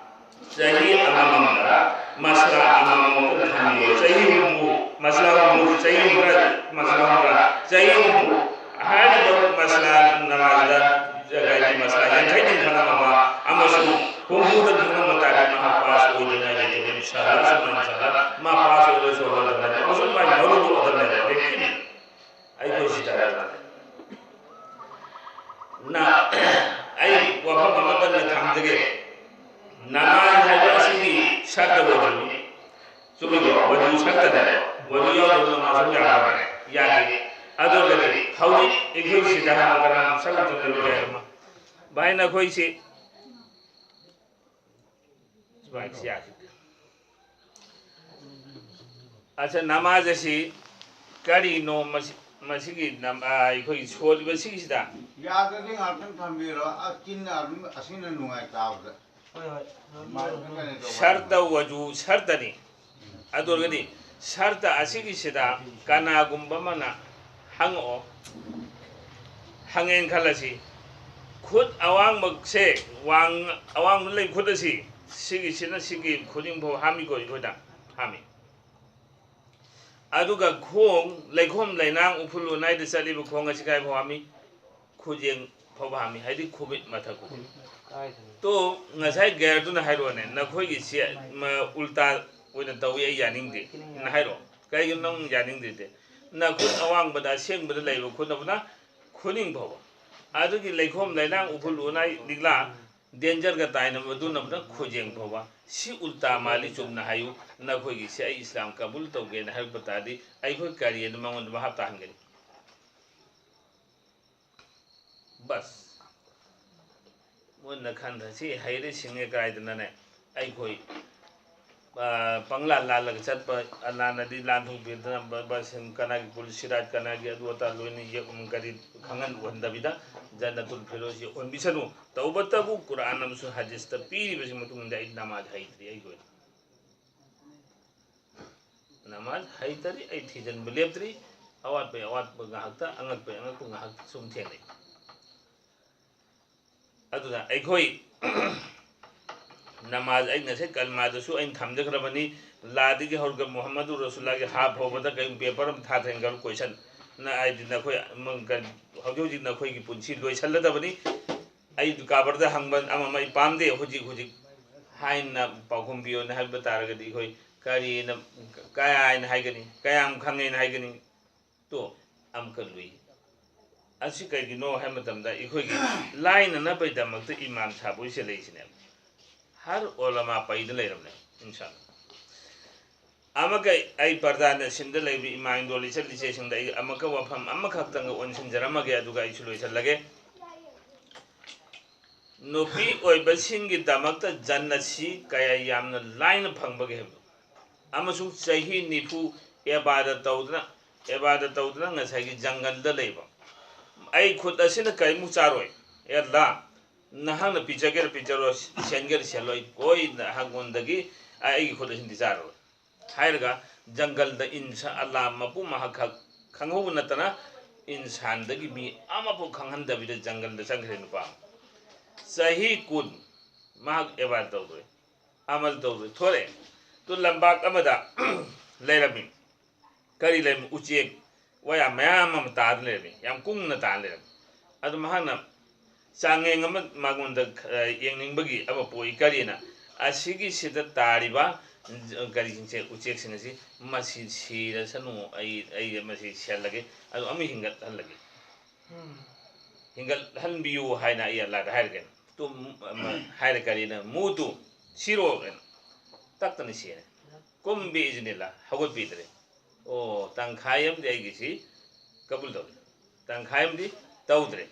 ꯆꯍꯤ ꯑꯃꯃꯝꯗ ꯃꯁꯂꯥ ꯑꯃꯃꯝ ꯊꯝꯕꯤꯌꯨ꯫ ꯆꯍꯤ ꯍꯨꯝꯐꯨ, ꯃꯁꯂꯥ ꯍꯨꯝꯐꯨ, ꯆꯍꯤ ꯍꯨꯝꯐꯨ, ꯃꯁꯂꯥ ꯍꯨꯝꯐꯨ, ꯆꯍꯤ ꯍꯨꯝꯐꯨ꯫ ꯍꯥꯏꯔꯤꯕ ꯃꯁꯂꯥ ꯅꯃꯥꯖꯗ ꯖꯒꯥꯒꯤ ꯃꯁꯂꯥ ꯌꯥꯡꯈꯩ ꯅꯤꯐꯨ ꯐꯪꯉꯝꯃꯕ ꯑꯃꯁꯨꯡ ꯍꯨꯝꯐꯨꯗ ꯐꯪꯉꯝꯕ ꯇꯥꯔꯗꯤ ꯃꯍꯥꯛ ꯄꯥꯁ ꯑꯣꯏꯗꯅ ꯂꯩꯇꯦ꯫ ꯏꯟꯁꯥ ꯑꯜꯂꯥꯍ, ꯁꯨꯃꯥꯏꯅ ꯏꯟꯁꯥ ꯑꯜꯂꯥꯍ, ꯃꯥ ꯄꯥꯁ ꯑꯣꯏꯔꯣꯏ, ꯁꯣꯔ ꯍꯣꯟꯗꯅ ꯑꯃꯁꯨꯡ ꯃꯥꯒꯤ ꯃꯔꯨ ꯑꯗꯨꯅꯦꯕ꯫ ꯂꯦꯀꯤꯟ ꯑꯩꯈꯣꯏ ꯁꯤꯗ ꯅ-, ꯑꯩ ꯋꯥꯐꯝ ꯑꯃꯇꯪꯒ ꯊꯝꯖꯒꯦ꯫ ꯅꯃꯥꯖ ꯍꯥꯏꯕ ꯑꯁꯤꯒꯤ ꯁꯔꯇ ꯋꯥꯖꯨꯅꯤ꯫ ꯆꯨꯝꯃꯤꯀꯣ? ꯋꯥꯖꯨ ꯁꯔꯇꯅꯦ꯫ ꯋꯥꯖꯨ ꯌꯥꯎꯗꯕ ꯅꯃꯥꯖ ꯑꯃ ꯌꯥꯔꯣꯏ꯫ ꯌꯥꯗꯦ꯫ ꯑꯗꯨ ꯑꯣꯏꯔꯒꯗꯤ ꯍꯧꯖꯤꯛ ꯑꯩꯈꯣꯏ ꯁꯤꯗ ꯍꯥꯟꯅ ꯀꯅꯥꯅꯣ ꯁꯔꯨꯛ ꯆꯠꯂꯨꯒꯦ ꯍꯥꯏꯕ? ꯚꯥꯏ, ꯅꯈꯣꯏꯁꯤ ꯁꯨꯃꯥꯏꯅ ꯌꯥꯈꯤꯗꯦ꯫ ꯑꯠꯆꯥ, ꯅꯃꯥꯖ ꯑꯁꯤ ꯀꯔꯤꯅꯣ? ꯃꯁꯤ, ꯃꯁꯤꯒꯤ ꯅꯝ-, ꯑ, ꯑꯩꯈꯣꯏꯒꯤ ꯁꯣꯜꯂꯤꯕ ꯁꯤꯒꯤꯁꯤꯗ ꯌꯥꯗ꯭ꯔꯗꯤ ꯉꯥꯛꯇꯪ ꯊꯝꯕꯤꯔꯣ꯫ ꯑ, ꯆꯤꯟꯅ ꯑꯗꯨꯝ ꯑꯁꯤꯅ ꯅꯨꯡꯉꯥꯏ ꯇꯥꯕꯗ꯫ ꯍꯣꯏ, ꯍꯣꯏ꯫ ꯁꯔꯇ ꯋꯥꯖꯨ ꯁꯔꯇꯅꯤ꯫ ꯑꯗꯨ ꯑꯣꯏꯔꯒꯗꯤ ꯁꯔꯇ ꯑꯁꯤꯒꯤꯁꯤꯗ ꯀꯅꯥꯒꯨꯝꯕ ꯑꯃꯅ ꯍꯪꯉꯛꯑꯣ, ꯍꯪꯉꯦꯅ ꯈꯜꯂꯁꯤ, ꯈꯨꯠ ꯑꯋꯥꯡꯕꯁꯦ, ꯋꯥꯡ-, ꯑꯋꯥꯡꯕ ꯂꯩ ꯈꯨꯠ ꯑꯁꯤ, ꯁꯤꯒꯤꯁꯤꯅ ꯁꯤꯒꯤ ꯈꯨꯅꯤꯡ ꯐꯥꯎ ꯍꯥꯝꯃꯤꯀꯣ ꯑꯩꯈꯣꯏꯗ? ꯍꯥꯝꯃꯤ꯫ ꯑꯗꯨꯒ ꯈꯣꯡ, ꯂꯩꯈꯣꯝ ꯂꯩꯅꯥꯡ ꯎꯐꯨꯜ ꯎꯅꯥꯏꯗ ꯆꯠꯂꯤꯕ ꯈꯣꯡ ꯑꯁꯤ ꯀꯥꯏ ꯐꯥꯎ ꯍꯥꯝꯃꯤ? ꯈꯨꯖꯦꯡ ꯐꯥꯎꯕ ꯍꯥꯝꯃꯤ, ꯍꯥꯏꯗꯤ ꯈꯨꯃꯤꯠ ꯃꯊꯛ ꯈꯨꯕꯤ꯫ ꯇꯣ, ꯉꯁꯥꯏ ꯒꯦꯔꯗꯨꯅ ꯍꯥꯏꯔꯣꯅꯦ, ꯅꯈꯣꯏꯒꯤꯁꯤ, ꯃ, ꯎꯜꯇꯥ ꯑꯣꯏꯅ ꯇꯧꯏ, ꯑꯩ ꯌꯥꯅꯤꯡꯗꯦ ꯅ ꯍꯥꯏꯔꯣ꯫ ꯀꯩꯒꯤꯅꯣ ꯅꯪ ꯌꯥꯅꯤꯡꯗ꯭ꯔꯤꯗꯤ? ꯅꯈꯨꯠ ꯑꯋꯥꯡꯕꯗ, ꯑꯁꯦꯡꯕꯗ ꯂꯩꯕ ꯈꯨꯠ ꯑꯃꯅ ꯈꯨꯅꯤꯡ ꯐꯥꯎꯕ꯫ ꯑꯗꯨꯒꯤ ꯂꯩꯈꯣꯝ ꯂꯩꯅꯥꯡ ꯎꯐꯨꯜ ꯎꯅꯥꯏ ꯂꯤꯛꯂꯥ ꯗꯦꯟꯖꯔꯒ ꯇꯥꯏꯅꯕ ꯑꯗꯨꯅ ꯈꯨꯖꯦꯡ ꯐꯥꯎꯕ꯫ ꯁꯤ ꯎꯜꯇꯥ ꯃꯥꯜꯂꯤ, ꯆꯨꯝꯅ ꯍꯥꯏꯌꯨ꯫ ꯅꯈꯣꯏꯒꯤꯁꯤ ꯑꯩ ꯏꯁꯂꯥꯝ ꯀꯕꯨꯜ ꯇꯧꯒꯦꯅ ꯍꯥꯏꯔꯛꯄ ꯇꯥꯔꯗꯤ ꯑꯩꯈꯣꯏ ꯀꯔꯤ ꯑꯗꯨ ꯃꯉꯣꯟꯗ ꯚꯥꯞ ꯇꯥꯍꯟꯒꯅꯤ? ꯕꯁ꯫ ꯃꯨꯟꯅ ꯈꯟꯊꯁꯤ꯫ ꯍꯩꯔꯦ ꯁꯤꯡꯉꯦ ꯀꯥꯏꯗꯅꯅꯦ ꯑꯩꯈꯣꯏ, ꯑ, ꯄꯪꯂꯥ ꯂꯥꯜꯂꯒ ꯆꯠꯄ, ꯑꯜꯂꯥꯅꯗꯤ ꯂꯥꯟꯊꯣꯛꯄꯤꯗꯅ ꯕ-, ꯕꯁ ꯀꯅꯥꯒꯤ ꯄꯨꯜ ꯁꯤꯔꯥꯠ ꯀꯅꯥꯒꯤ ꯑꯗꯨ ꯑꯗꯥ ꯂꯣꯏꯅ ꯌꯦꯛ-, ꯀꯔꯤ ꯈꯪꯍꯟ ꯎꯍꯟꯗꯕꯤꯗ ꯖꯟꯅꯇꯨꯜ ꯐꯤꯔꯗꯧꯁ ꯌꯧꯍꯟꯕꯤꯁꯅꯨ꯫ ꯇꯧꯕꯇꯕꯨ ꯀꯨꯔꯥꯟ ꯑꯃꯁꯨꯡ ꯍꯗꯤꯁꯇ ꯄꯤꯔꯤꯕꯁꯤ ꯃꯇꯨꯡ ꯏꯟꯅ ꯑꯩ ꯅꯃꯥꯖ ꯍꯩꯇ꯭ꯔꯤ ꯑꯩꯒꯤ ꯑꯣꯏꯅ꯫ ꯅꯃꯥꯖ ꯍꯩꯇꯔꯤ, ꯑꯩ ꯊꯤꯖꯤꯟꯕ ꯂꯦꯞꯇ꯭ꯔꯤ꯫ ꯑꯋꯥꯠꯄꯩ ꯑꯋꯥꯠꯄ ꯉꯥꯏꯍꯥꯛꯇ, ꯑꯉꯛꯄꯩ ꯑꯉꯛꯄ ꯉꯥꯏꯍꯥꯛꯇ ꯁꯨꯝ ꯊꯦꯡꯅꯩ꯫ ꯑꯗꯨꯅ ꯑꯩꯈꯣꯏ ꯅꯃꯥꯖ, ꯑꯩ ꯉꯁꯥꯏ ꯀꯜꯃꯥꯗꯁꯨ ꯑꯩꯅ ꯊꯝꯖꯈ꯭ꯔꯕꯅꯤ, ꯂꯥꯗꯒꯤ ꯍꯧꯔꯒ ꯃꯨꯍꯝꯃꯗꯨ ꯔꯁꯨꯜꯂꯥꯒꯤ ꯍꯥ ꯐꯥꯎꯕꯗ ꯀꯔꯤꯒꯨꯝꯕ ꯄꯦꯄꯔ ꯑꯃ ꯊꯥꯊꯔꯦꯅ ꯈꯜꯂꯣ, ꯀꯣꯏꯁꯟ ꯅ ꯍꯥꯏꯗꯤ ꯅꯈꯣꯏ ꯑꯃ ꯀꯔꯤ, ꯍꯧꯖꯤꯛ ꯍꯧꯖꯤꯛ ꯅꯈꯣꯏꯒꯤ ꯄꯨꯟꯁꯤ ꯂꯣꯏꯁꯜꯂꯗꯕꯅꯤ꯫ ꯑꯩ ꯀꯥꯕꯔꯗ ꯍꯪꯕ ꯑꯃ ꯑꯃ ꯑꯩ ꯄꯥꯝꯗꯦ ꯍꯧꯖꯤꯛ ꯍꯧꯖꯤꯛ ꯍꯥꯏꯅ ꯄꯥꯎꯈꯨꯝ ꯄꯤꯌꯣꯅ ꯍꯥꯏꯕ ꯇꯥꯔꯒꯗꯤ ꯑꯩꯈꯣꯏ ꯀꯔꯤꯅ, ꯀꯌꯥ ꯍꯥꯏꯅ ꯍꯥꯏꯒꯅꯤ, ꯀꯌꯥꯝ ꯈꯪꯉꯦꯅ ꯍꯥꯏꯒꯅꯤ? ꯇꯣ ꯑꯃꯨꯛꯀ ꯂꯨꯏ꯫ ꯑꯁꯤ ꯀꯩꯒꯤꯅꯣ ꯍꯥꯏꯕ ꯃꯇꯝꯗ ꯑꯩꯈꯣꯏꯒꯤ ꯂꯥꯏꯅꯅꯕꯒꯤꯗꯃꯛꯇ ꯏꯃꯥꯝ ꯁꯥꯕꯣꯏꯁꯦ ꯂꯩꯁꯤꯅꯦꯕ꯫ ꯍꯔ ꯑꯣꯂꯃꯥ ꯄꯩꯗ ꯂꯩꯔꯕꯅꯦ, ꯏꯟꯁꯥ ꯑꯃꯒ ꯑꯩ ꯄ꯭ꯔꯙꯥꯟꯅ ꯁꯤꯟꯗ ꯂꯩꯕ ꯏꯃꯥ ꯏꯟꯗꯣꯜ ꯏꯆꯜ ꯏꯆꯦꯁꯤꯡꯗ ꯑꯩ ꯑꯃꯨꯛꯀ ꯋꯥꯐꯝ ꯑꯃꯈꯛꯇꯪꯒ ꯑꯣꯟꯁꯤꯟꯖꯔꯝꯃꯒꯦ, ꯑꯗꯨꯒ ꯑꯩꯁꯨ ꯂꯣꯏꯁꯤꯜꯂꯒꯦ꯫ ꯅꯨꯄꯤ ꯑꯣꯏꯕꯁꯤꯡꯒꯤꯗꯃꯛꯇ ꯖꯟꯅꯠꯁꯤ ꯀꯌꯥ ꯌꯥꯝꯅ ꯂꯥꯏꯅ ꯐꯪꯕꯒꯦ ꯍꯥꯏꯕꯗꯣ, ꯑꯃꯁꯨꯡ ꯆꯍꯤ ꯅꯤꯐꯨ ꯑꯦꯕꯥꯗ ꯇꯧꯗꯨꯅ, ꯑꯦꯕꯥꯗ ꯇꯧꯗꯨꯅ ꯉꯁꯥꯏꯒꯤ ꯖꯪꯒꯜꯗ ꯂꯩꯕ, "ꯑꯩ ꯈꯨꯠ ꯑꯁꯤꯅ ꯀꯔꯤꯃꯨꯛ ꯆꯥꯔꯣꯏ, ꯑꯦ ꯑꯜꯂꯥ, ꯅꯍꯥꯛꯅ ꯄꯤꯖꯒꯦꯔꯥ ꯄꯤꯖꯔꯣꯏ, ꯁꯦꯟꯒꯦꯔꯥ ꯁꯦꯜꯂꯣꯏ, ꯀꯣꯏꯅ ꯑꯩꯉꯣꯟꯗꯒꯤ ꯑꯩꯒꯤ ꯈꯨꯠ ꯑꯁꯤꯅꯗꯤ ꯆꯥꯔꯔꯣꯏ" ꯍꯥꯏꯔꯒ ꯖꯪꯒꯜꯗ ꯏꯟꯁꯥ ꯑꯜꯂꯥ ꯃꯄꯨ ꯃꯍꯥꯛꯈꯛ ꯈꯪꯍꯧꯕ ꯅꯠꯇꯅ ꯏꯟꯁꯥꯟꯗꯒꯤ ꯃꯤ ꯑꯃꯐꯥꯎ ꯈꯪꯍꯟꯗꯕꯤꯗ ꯖꯪꯒꯜꯗ ꯆꯪꯈ꯭ꯔꯦ ꯅꯨꯄꯥ ꯑꯃ꯫ ꯆꯍꯤ ꯀꯨꯟ ꯃꯍꯥꯛ ꯑꯦꯕꯥꯗ ꯇꯧꯗꯣꯏ, ꯑꯃꯜ ꯇꯧꯗꯣꯏ ꯊꯣꯔꯛꯑꯦ꯫ ꯇꯨ ꯂꯝꯄꯥꯛ ꯑꯃꯗ ꯂꯩꯔꯝꯃꯤ꯫ ꯀꯔꯤ ꯂꯩꯔꯝꯃꯤ? ꯎꯆꯦꯛ ꯋꯥꯌꯥ ꯃꯌꯥꯝ ꯑꯃ ꯇꯥꯗꯅ ꯂꯩꯔꯝꯃꯤ, ꯌꯥꯝ ꯀꯨꯡꯅ ꯇꯥꯗꯅ ꯂꯩꯔꯝꯃꯤ꯫ ꯑꯗꯨ ꯃꯍꯥꯛꯅ ꯆꯥꯡꯌꯦꯡ ꯑꯃ ꯃꯉꯣꯟꯗ, ꯑ, ꯌꯦꯡꯅꯤꯡꯕꯒꯤ ꯑꯃ ꯄꯣꯛꯏ꯫ ꯀꯔꯤꯅ? ꯑꯁꯤꯒꯤꯁꯤꯗ ꯇꯥꯔꯤꯕ ꯀꯔꯤꯁꯤꯡꯁꯦ, ꯎꯆꯦꯛꯁꯤꯡ ꯑꯁꯤ ꯃꯁꯤ ꯁꯤꯔꯁꯅꯨ, ꯑꯩ, ꯑꯩ ꯃꯁꯤ ꯁꯤꯍꯜꯂꯒꯦ, ꯑꯗꯨ ꯑꯃꯨꯛ ꯍꯤꯡꯒꯠꯍꯜꯂꯒꯦ, ꯍꯤꯡꯒꯠꯍꯟꯕꯤꯌꯨ ꯍꯥꯏꯅ ꯑꯩ ꯑꯜꯂꯥꯗ ꯍꯥꯏꯔꯒꯦ꯫ ꯇꯨ, ꯑꯃ, ꯍꯥꯏꯔꯦ, ꯀꯔꯤꯅ? ꯃꯨꯇꯨ, ꯁꯤꯔꯣ ꯍꯥꯏꯅ꯫ ꯇꯛꯇꯅ ꯁꯤꯔꯦ꯫ ꯀꯨꯝ ꯕꯤ ꯏꯖꯅꯤꯜꯂꯥ, ꯍꯧꯒꯠꯄꯤꯗ꯭ꯔꯦ꯫ ꯑꯣ, ꯇꯪꯈꯥꯏ ꯑꯃꯗꯤ ꯑꯩꯒꯤꯁꯤ ꯀꯕꯨꯜ ꯇꯧꯔꯦ, ꯇꯪꯈꯥꯏ ꯑꯃꯗꯤ ꯇꯧꯗ꯭ꯔꯦ꯫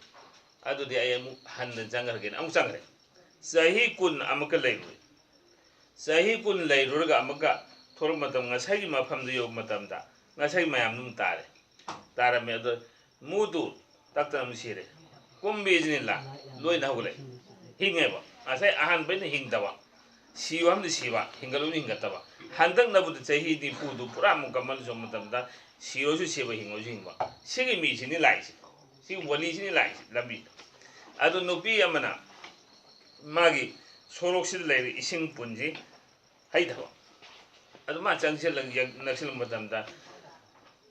ꯑꯗꯨꯗꯤ ꯑꯩ ꯑꯃꯨꯛ ꯍꯟꯅ ꯆꯪꯈ꯭ꯔꯒꯦꯅ ꯑꯃꯨꯛ ꯆꯪꯈ꯭ꯔꯦ꯫ ꯆꯍꯤ ꯀꯨꯟ ꯑꯃꯨꯛꯀ ꯂꯩꯔꯨꯔꯦ꯫ ꯆꯍꯤ ꯀꯨꯟ ꯂꯩꯔꯨꯔꯒ ꯑꯃꯨꯛꯀ ꯊꯣꯛꯂꯛꯄ ꯃꯇꯝ, ꯉꯁꯥꯏꯒꯤ ꯃꯐꯝꯗꯨ ꯌꯧꯕ ꯃꯇꯝꯗ ꯉꯁꯥꯏꯒꯤ ꯃꯌꯥꯝꯗꯨ ꯑꯃꯨꯛ ꯇꯥꯔꯦ꯫ ꯇꯥꯔꯝꯃꯦ꯫ ꯑꯗꯣ ꯃꯨꯗꯨ ꯇꯛꯇꯅ ꯑꯃꯨꯛ ꯁꯤꯔꯦ꯫ ꯀꯨꯝ ꯕꯤꯏꯖꯅꯤꯜꯂꯥ, ꯂꯣꯏꯅ ꯍꯧꯒꯠꯂꯛꯑꯦ꯫ ꯍꯤꯡꯉꯦꯕ꯫ ꯉꯁꯥꯏ ꯑꯍꯥꯟꯕꯩꯅ ꯍꯤꯡꯗꯕ, ꯁꯤꯌꯨ ꯍꯥꯏꯕꯗꯤ ꯁꯤꯕ, ꯍꯤꯡꯒꯠꯂꯨ ꯍꯥꯏꯕꯗꯤ ꯍꯤꯡꯒꯠꯇꯕ꯫ ꯍꯟꯗꯛꯅꯕꯨꯗꯤ ꯆꯍꯤ ꯅꯤꯐꯨꯗꯨ ꯄꯨꯔꯥ ꯃꯨꯀꯝꯃꯜ ꯁꯨꯕ ꯃꯇꯝꯗ ꯁꯤꯔꯁꯨ ꯁꯤꯕ, ꯍꯤꯡꯉꯁꯨ ꯍꯤꯡꯕ, ꯁꯤꯒꯤ ꯃꯤꯁꯤꯅꯤ ꯂꯥꯛꯏꯁꯦ꯫ ꯁꯤ ꯋꯥꯂꯤꯁꯤꯅꯤ ꯂꯥꯛꯏꯁꯦ ꯂꯝꯕꯤꯗ꯫ ꯑꯗꯨ ꯅꯨꯄꯤ ꯑꯃꯅ ꯃꯥꯒꯤ ꯁꯣꯔꯣꯛꯁꯤꯗ ꯂꯩꯔꯤ ꯏꯁꯤꯡ ꯄꯨꯟꯁꯤ ꯍꯩꯊꯕ꯫ ꯑꯗꯨ ꯃꯥ ꯆꯪꯁꯤꯜꯂꯒ ꯌꯦꯡ-, ꯅꯛꯁꯤꯜꯂꯛꯄ ꯃꯇꯝꯗ,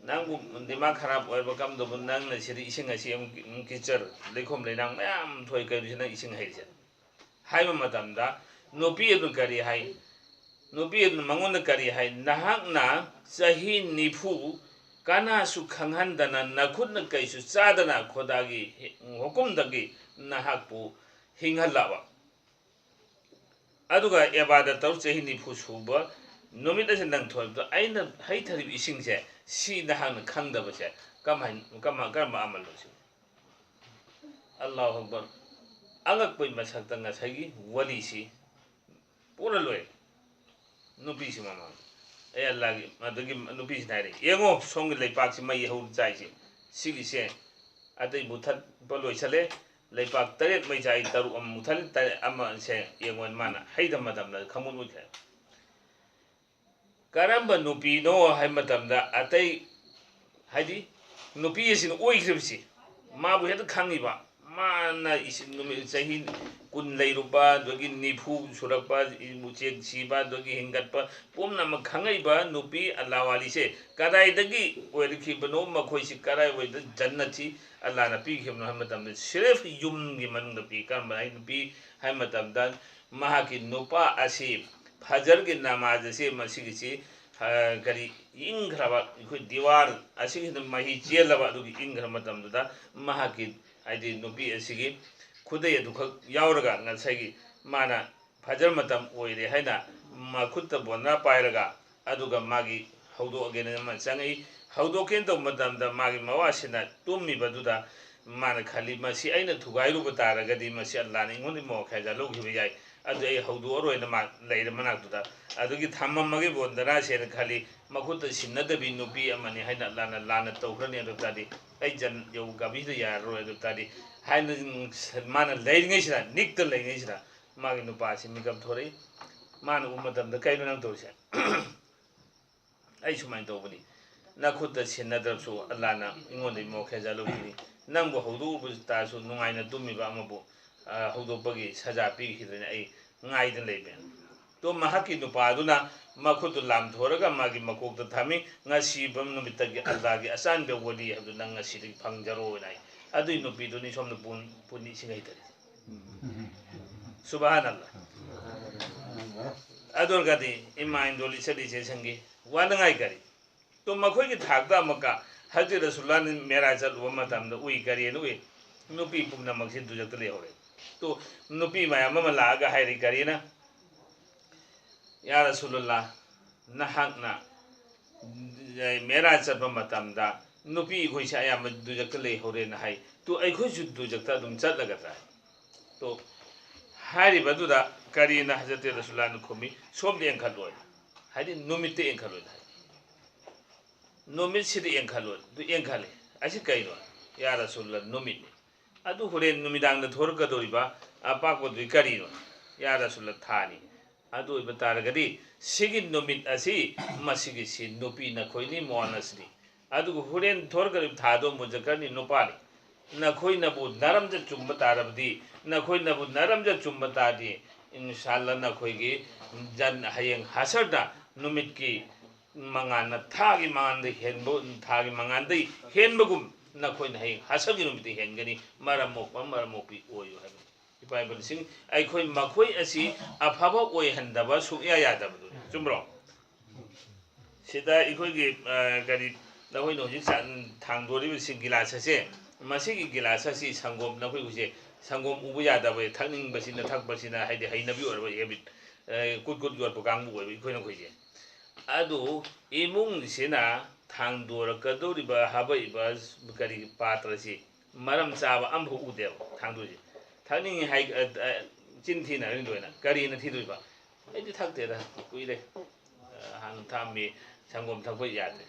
"ꯅꯪꯕꯨ ꯗꯤꯃꯥꯒ ꯈꯔꯥꯞ ꯑꯣꯏꯔꯕ ꯀꯝꯗꯧꯕ, ꯅꯪꯅ ꯁꯤꯗ ꯏꯁꯤꯡ ꯑꯁꯤ ꯑꯃꯨꯛ, ꯑꯃꯨꯛ ꯀꯤꯆꯔ, ꯂꯩꯈꯣꯝ ꯂꯩꯅꯥꯡ ꯃꯌꯥꯝ ꯊꯣꯛꯏ, ꯀꯩꯅꯣꯁꯤ ꯅꯪ ꯏꯁꯤꯡ ꯍꯩꯔꯤꯁꯦ?" ꯍꯥꯏꯕ ꯃꯇꯝꯗ ꯅꯨꯄꯤ ꯑꯗꯨꯅ ꯀꯔꯤ ꯍꯥꯏ? ꯅꯨꯄꯤ ꯑꯗꯨꯅ ꯃꯉꯣꯟꯗ ꯀꯔꯤ ꯍꯥꯏ? "ꯅꯍꯥꯛꯅ ꯆꯍꯤ ꯅꯤꯐꯨ ꯀꯅꯥꯁꯨ ꯈꯪꯍꯟꯗꯅ, ꯅꯈꯨꯠꯅ ꯀꯩꯁꯨ ꯆꯥꯗꯅ, ꯈꯨꯗꯥꯒꯤ ꯍꯨꯀꯨꯝꯗꯒꯤ ꯅꯍꯥꯛꯄꯨ ꯍꯤꯡꯍꯜꯂꯕ, ꯑꯗꯨꯒ ꯑꯦꯕꯥꯗ ꯇꯧ ꯆꯍꯤ ꯅꯤꯐꯨ ꯁꯨꯕ ꯅꯨꯃꯤꯠ ꯑꯁꯤ ꯅꯪ ꯊꯣꯛꯂꯕꯗ ꯑꯩꯅ ꯍꯩꯊꯔꯤꯕ ꯏꯁꯤꯡꯁꯦ ꯁꯤ ꯅꯍꯥꯛꯅ ꯈꯪꯗꯕꯁꯦ ꯀꯃꯥꯏ-, ꯀꯃꯥ-, ꯀꯔꯝꯕ ꯑꯃꯜꯅꯣ ꯁꯤꯕꯨ?" ꯑꯜꯂꯥꯍꯨ ꯑꯛꯕꯔ꯫ ꯑꯉꯛꯄꯒꯤ ꯃꯁꯛꯇ ꯉꯁꯥꯏꯒꯤ ꯋꯥꯂꯤꯁꯤ ꯄꯨꯔ ꯂꯣꯏꯔꯦ꯫ ꯅꯨꯄꯤꯁꯤ ꯃꯃꯥꯡꯗ, "ꯑꯦ ꯑꯜꯂꯥꯒꯤ", ꯑꯗꯒꯤ ꯅꯨꯄꯤꯁꯤꯅ ꯍꯥꯏꯔꯦ, "ꯌꯦꯡꯉꯣ, ꯁꯣꯝꯒꯤ ꯂꯩꯄꯥꯛꯁꯤ ꯃꯩ ꯍꯧꯔ ꯆꯥꯏꯁꯦ, ꯁꯤꯒꯤꯁꯦ ꯑꯇꯩ ꯃꯨꯊꯠꯄ ꯂꯣꯏꯁꯜꯂꯦ, ꯂꯩꯄꯥꯛ ꯇꯔꯦꯠ ꯃꯩ ꯆꯥꯏ, ꯇꯔꯨꯛ ꯑꯃ ꯃꯨꯊꯠꯂꯦ, ꯇꯔꯦꯠ ꯑꯃꯁꯦ ꯌꯦꯡꯉꯣ", ꯃꯥꯅ ꯍꯩꯗꯕ ꯃꯇꯝꯗ ꯈꯪꯃꯨꯠ ꯃꯨꯠꯈ꯭ꯔꯦ꯫ ꯀꯔꯝꯕ ꯅꯨꯄꯤꯅꯣ ꯍꯥꯏꯕ ꯃꯇꯝꯗ, ꯑꯇꯩ, ꯍꯥꯏꯗꯤ, ꯅꯨꯄꯤ ꯑꯁꯤꯅ ꯑꯣꯏꯈ꯭ꯔꯤꯕꯁꯤ ꯃꯥꯕꯨ ꯍꯦꯛꯇ ꯈꯪꯉꯤꯕ, ꯃꯥꯅ ꯏꯁꯤꯡ ꯅꯨꯃꯤꯠ ꯆꯍꯤ ꯀꯨꯟ ꯂꯩꯔꯨꯕ, ꯑꯗꯒꯤ ꯅꯤꯐꯨ ꯁꯨꯔꯛꯄ, ꯎꯆꯦꯛ ꯁꯤꯕ, ꯑꯗꯒꯤ ꯍꯤꯡꯒꯠꯄ, ꯄꯨꯝꯅꯃꯛ ꯈꯪꯉꯛꯏꯕ ꯅꯨꯄꯤ ꯑꯜꯂꯥ ꯋꯥꯂꯤꯁꯦ ꯀꯗꯥꯏꯗꯒꯤ ꯑꯣꯏꯔꯛꯈꯤꯕꯅꯣ? ꯃꯈꯣꯏꯁꯤ ꯀꯗꯥꯏꯋꯥꯏꯗ ꯖꯟꯅꯠꯁꯤ ꯑꯜꯂꯥꯅ ꯄꯤꯈꯤꯕꯅꯣ ꯍꯥꯏꯕ ꯃꯇꯝꯗ, ꯁꯤꯔꯐ ꯌꯨꯝꯒꯤ ꯃꯅꯨꯡꯗ ꯄꯤ꯫ ꯀꯔꯝꯕ ꯍꯥꯏ ꯅꯨꯄꯤ ꯍꯥꯏꯕ ꯃꯇꯝꯗ, ꯃꯍꯥꯛꯀꯤ ꯅꯨꯄꯥ ꯑꯁꯤ ꯐꯖꯔꯒꯤ ꯅꯃꯥꯖ ꯑꯁꯤ ꯃꯁꯤꯒꯤꯁꯤ, ꯑ, ꯀꯔꯤ, ꯏꯪꯈ꯭ꯔꯕ ꯑꯩꯈꯣꯏ ꯗꯤꯋꯥꯔ ꯑꯁꯤꯒꯤꯁꯤꯅ ꯃꯍꯤ ꯆꯦꯜꯂꯕ ꯑꯗꯨꯒꯤ ꯏꯪꯈ꯭ꯔꯕ ꯃꯇꯝꯗꯨꯗ ꯃꯍꯥꯛꯀꯤ, ꯍꯥꯏꯗꯤ ꯅꯨꯄꯤ ꯑꯁꯤꯒꯤ ꯈꯨꯗꯩ ꯑꯗꯨꯈꯛ ꯌꯥꯎꯔꯒ ꯉꯁꯥꯏꯒꯤ ꯃꯥꯅ ꯐꯖꯔ ꯃꯇꯝ ꯑꯣꯏꯔꯦ ꯍꯥꯏꯅ ꯃꯈꯨꯠꯇ ꯕꯣꯟꯗ꯭ꯔꯥ ꯄꯥꯏꯔꯒ ꯑꯗꯨꯒ ꯃꯥꯒꯤ ꯍꯧꯗꯣꯛꯑꯒꯦꯅ ꯑꯃ ꯆꯪꯉꯛꯏ꯫ ꯍꯧꯗꯣꯛꯀꯦꯅ ꯇꯧꯕ ꯃꯇꯝꯗ ꯃꯥꯒꯤ ꯃꯋꯥꯁꯤꯅ ꯇꯨꯝꯃꯤꯕꯗꯨꯗ ꯃꯥꯅ ꯈꯜꯂꯤ, "ꯃꯁꯤ ꯑꯩꯅ ꯊꯨꯒꯥꯏꯔꯨꯕ ꯇꯥꯔꯒꯗꯤ ꯃꯁꯤ ꯑꯜꯂꯥꯅ ꯑꯩꯉꯣꯟꯗꯒꯤ ꯃꯣꯈꯦꯖꯥ ꯂꯧꯈꯤꯕ ꯌꯥꯏ, ꯑꯗꯨ ꯑꯩ ꯍꯧꯗꯣꯛꯑꯔꯣꯏꯅ ꯃꯥ ꯂꯩꯔ ꯃꯅꯥꯛꯇꯨꯗ꯫ ꯑꯗꯨꯒꯤ ꯊꯝꯃꯝꯃꯒꯦ ꯕꯣꯟꯗ꯭ꯔꯥꯁꯦꯅ ꯈꯜꯂꯤ꯫ ꯃꯈꯨꯠꯇ ꯁꯤꯟꯅꯗꯕꯤ ꯅꯨꯄꯤ ꯑꯃꯅꯤ ꯍꯥꯏꯅ ꯑꯜꯂꯥꯅ ꯂꯥꯟꯅ ꯇꯧꯈ꯭ꯔꯅꯤ꯫ ꯑꯗꯨ ꯇꯥꯔꯗꯤ ꯑꯩ ꯖꯟ ꯌꯧ ꯒꯥꯕꯤꯗ ꯌꯥꯔꯔꯣꯏ꯫ ꯑꯗꯨ ꯇꯥꯔꯗꯤ" ꯍꯥꯏꯅ ꯃꯥꯅ ꯂꯩꯔꯤꯉꯩꯁꯤꯗ, ꯅꯤꯛꯇ ꯂꯩꯔꯤꯉꯩꯁꯤꯗ ꯃꯥꯒꯤ ꯅꯨꯄꯥꯁꯤ ꯃꯤꯀꯞ ꯊꯣꯔꯛꯏ꯫ ꯃꯥꯅ ꯎꯕ ꯃꯇꯝꯗ, "ꯀꯩꯅꯣ ꯅꯪ ꯇꯧꯔꯤꯁꯦ?" "ꯑꯩ ꯁꯨꯃꯥꯏꯅ ꯇꯧꯕꯅꯤ, ꯅꯈꯨꯠꯇ ꯁꯤꯟꯅꯗ꯭ꯔꯕꯁꯨ ꯑꯜꯂꯥꯅ ꯑꯩꯉꯣꯟꯗꯒꯤ ꯃꯣꯈꯦꯖꯥ ꯂꯧꯈꯤꯅꯤ, ꯅꯪꯕꯨ ꯍꯧꯗꯣꯛꯎꯕ ꯇꯥꯔꯁꯨ ꯅꯨꯡꯉꯥꯏꯅ ꯇꯨꯝꯃꯤꯕ ꯑꯃꯕꯨ, ꯑ, ꯍꯧꯗꯣꯛꯄꯒꯤ ꯁꯖꯥ ꯄꯤꯈꯤꯗꯣꯏꯅꯤ, ꯑꯩ ꯉꯥꯏꯗꯅ ꯂꯩꯕꯅꯤ"꯫ ꯇꯣ ꯃꯍꯥꯛꯀꯤ ꯅꯨꯄꯥꯗꯨꯅ ꯃꯈꯨꯠꯇꯨ ꯂꯥꯝꯊꯣꯔꯒ ꯃꯥꯒꯤ ꯃꯀꯣꯛꯇ ꯊꯝꯃꯤ꯫ "ꯉꯁꯤꯕ ꯅꯨꯃꯤꯠꯇꯒꯤ ꯑꯜꯂꯥꯒꯤ ꯑꯆꯥꯟꯕ ꯋꯥꯔꯤ ꯍꯥꯏꯕꯗꯨ ꯅꯪ ꯉꯁꯤꯗꯒꯤ ꯐꯪꯖꯔꯣꯏꯅ" ꯍꯥꯏ꯫ ꯑꯗꯨꯏ ꯅꯨꯄꯤꯗꯨꯅꯤ ꯁꯣꯝꯗ ꯄꯨꯟ-, ꯄꯨꯟꯅꯤ ꯏꯁꯤꯡ ꯍꯩꯇꯔꯤꯁꯦ꯫ ꯁꯨꯕꯍꯥꯅꯜꯂꯥ꯫ ꯑꯗꯨ ꯑꯣꯏꯔꯒꯗꯤ ꯏꯃꯥ ꯏꯟꯗꯣꯜ ꯏꯆꯠ ꯏꯆꯦꯁꯤꯡꯒꯤ ꯋꯥꯅꯉꯥꯏ ꯀꯔꯤ? ꯇꯣ ꯃꯈꯣꯏꯒꯤ ꯊꯥꯛꯇ ꯑꯃꯨꯛꯀ ꯍꯖꯔꯠ ꯔꯁꯨꯜꯂꯥꯅ ꯃꯦꯔꯥꯖ ꯆꯠꯂꯨꯕ ꯃꯇꯝꯗ ꯎꯏ, ꯀꯔꯤꯅ ꯎꯏ? ꯅꯨꯄꯤ ꯄꯨꯝꯅꯃꯛꯁꯤ ꯗꯨꯖꯛꯇ ꯂꯩꯍꯧꯔꯦ꯫ ꯇꯣ ꯅꯨꯄꯤ ꯃꯌꯥꯝ ꯑꯃ ꯂꯥꯛꯑꯒ ꯍꯥꯏꯔꯤ, ꯀꯔꯤꯅ? "ꯌꯥ ꯔꯁꯨꯂꯨꯜꯂꯥ, ꯅꯍꯥꯛꯅ ꯃꯦꯔꯥꯖ ꯆꯠꯄ ꯃꯇꯝꯗ ꯅꯨꯄꯤ ꯑꯩꯈꯣꯏꯁꯦ ꯑꯌꯥꯝꯕ ꯗꯨꯖꯛꯇ ꯂꯩꯍꯧꯔꯦꯅ ꯍꯥꯏ꯫ ꯇꯣ ꯑꯩꯈꯣꯏꯁꯨ ꯗꯨꯖꯛꯇ ꯑꯗꯨꯝ ꯆꯠꯂꯒꯗ꯭ꯔꯥ?" ꯇꯣ ꯍꯥꯏꯔꯤꯕꯗꯨꯗ ꯀꯔꯤꯅ ꯍꯖꯔꯠ ꯔꯁꯨꯜꯂꯥꯅ ꯈꯨꯝꯃꯤ, "ꯁꯣꯝꯗ ꯌꯦꯡꯈꯠꯂꯣꯏ", ꯍꯥꯏꯗꯤ ꯅꯨꯃꯤꯠꯇ ꯌꯦꯡꯈꯠꯂꯣꯏ ꯍꯥꯏ꯫ "ꯅꯨꯃꯤꯠꯁꯤꯗ ꯌꯦꯡꯈꯠꯂꯣꯏ", ꯑꯗꯨ ꯌꯦꯡꯈꯠꯂꯦ꯫ "ꯑꯁꯤ ꯀꯩꯅꯣ?" "ꯌꯥ ꯔꯁꯨꯜꯂꯥ, ꯅꯨꯃꯤꯠꯅꯤ"꯫ "ꯑꯗꯨ ꯍꯣꯔꯦꯟ ꯅꯨꯃꯤꯗꯥꯡꯗ ꯊꯣꯔꯛꯀꯗꯧꯔꯤꯕ ꯑꯄꯥꯛꯄꯗꯨꯗꯤ ꯀꯔꯤꯅꯣ?" "ꯌꯥ ꯔꯁꯨꯜꯂꯥ, ꯊꯥꯅꯤ"꯫ "ꯑꯗꯨ ꯑꯣꯏꯕ ꯇꯥꯔꯒꯗꯤ ꯁꯤꯒꯤ ꯅꯨꯃꯤꯠ ꯑꯁꯤ, ꯃꯁꯤꯒꯤꯁꯤ ꯅꯨꯄꯤ ꯅꯈꯣꯏꯅꯤ, ꯃꯣꯍꯟꯅꯁꯅꯤ, ꯑꯗꯨꯒ ꯍꯣꯔꯦꯟ ꯊꯣꯔꯛꯀꯗꯧꯔꯤꯕ ꯊꯥꯗꯣ ꯃꯨꯖꯛꯀꯔꯅꯤ, ꯅꯨꯄꯥꯅꯤ꯫ ꯅꯈꯣꯏꯅꯕꯨ ꯅꯔꯝꯖ ꯆꯨꯝꯕ ꯇꯥꯔꯕꯗꯤ, ꯅꯈꯣꯏꯅꯕꯨ ꯅꯔꯝꯖ ꯆꯨꯝꯕ ꯇꯥꯔꯗꯤ, ꯏꯟꯁꯥꯜꯂꯥ ꯅꯈꯣꯏꯒꯤ ꯖꯟ-, ꯍꯌꯦꯡ ꯍꯁꯔꯗ ꯅꯨꯃꯤꯠꯀꯤ ꯃꯉꯥꯜꯅ ꯊꯥꯒꯤ ꯃꯉꯥꯜꯗ ꯍꯦꯟꯕ, ꯊꯥꯒꯤ ꯃꯉꯥꯜꯗꯒꯤ ꯍꯦꯟꯕꯒꯨꯝ ꯅꯈꯣꯏꯅ ꯍꯌꯦꯡ ꯍꯁꯔꯒꯤ ꯅꯨꯃꯤꯠꯇ ꯍꯦꯟꯒꯅꯤ, ꯃꯔꯝ ꯃꯣꯛꯄ ꯃꯔꯝ ꯃꯣꯛꯄꯤ ꯑꯣꯏꯌꯨ ꯍꯥꯏꯕꯅꯤ꯫ ꯏꯄꯥ ꯏꯄꯨꯁꯤꯡ, ꯑꯩꯈꯣꯏ ꯃꯈꯣꯏ ꯑꯁꯤ ꯑꯐꯕ ꯑꯣꯏꯍꯟꯗꯕ ꯁꯨꯡꯌꯥ ꯌꯥꯗꯕꯗꯨꯅꯤ꯫ ꯆꯨꯝꯕ꯭ꯔꯣ? ꯁꯤꯗ ꯑꯩꯈꯣꯏꯒꯤ, ꯑ, ꯀꯔꯤ, ꯅꯈꯣꯏꯅ ꯍꯧꯖꯤꯛ ꯆꯥ-, ꯊꯥꯡꯗꯣꯔꯤꯕꯁꯤ ꯒꯤꯂꯥꯁ ꯑꯁꯦ, ꯃꯁꯤꯒꯤ ꯒꯤꯂꯥꯁ ꯑꯁꯤ ꯁꯪꯒꯣꯝ, ꯅꯈꯣꯏ ꯍꯧꯖꯤꯛ ꯁꯪꯒꯣꯝ ꯎꯕ ꯌꯥꯗꯕ, ꯊꯛꯅꯤꯡꯕꯁꯤꯅ, ꯊꯛꯄꯁꯤꯅ, ꯍꯥꯏꯗꯤ ꯍꯩꯅꯕꯤ ꯑꯣꯏꯔꯕ ꯍꯦꯕꯤꯠ, ꯑ, ꯀꯨꯠ ꯀꯨꯠ ꯌꯣꯠꯄ ꯀꯥꯡꯕꯨ ꯑꯣꯏꯕ ꯑꯩꯈꯣꯏꯅ ꯑꯩꯈꯣꯏꯁꯦ꯫ ꯑꯗꯨ ꯏꯃꯨꯡꯁꯤꯅ ꯊꯥꯡꯗꯣꯔꯛꯀꯗꯧꯔꯤꯕ ꯍꯥꯕꯛꯏꯕ ꯀꯔꯤ ꯄꯥꯇ꯭ꯔꯁꯤ ꯃꯔꯝ ꯆꯥꯕ ꯑꯃꯐꯥꯎ ꯎꯗꯦꯕ ꯊꯥꯡꯗꯣꯏꯁꯦ꯫ ꯊꯛꯅꯤꯡꯉꯤ ꯍꯥꯏ, ꯑ, ꯑ, ꯆꯤꯟ ꯊꯤꯅꯔꯅꯤ ꯂꯣꯏꯅ꯫ ꯀꯔꯤꯅ ꯊꯤꯗꯣꯏꯕ? "ꯑꯩꯗꯤ ꯊꯛꯇꯦꯗ, ꯀꯨꯏꯔꯦ꯫ ꯑ, ꯍꯥꯟꯅ ꯊꯛꯑꯝꯃꯤ, ꯁꯪꯒꯣꯝ ꯊꯛꯄ ꯌꯥꯗ꯭ꯔꯦ꯫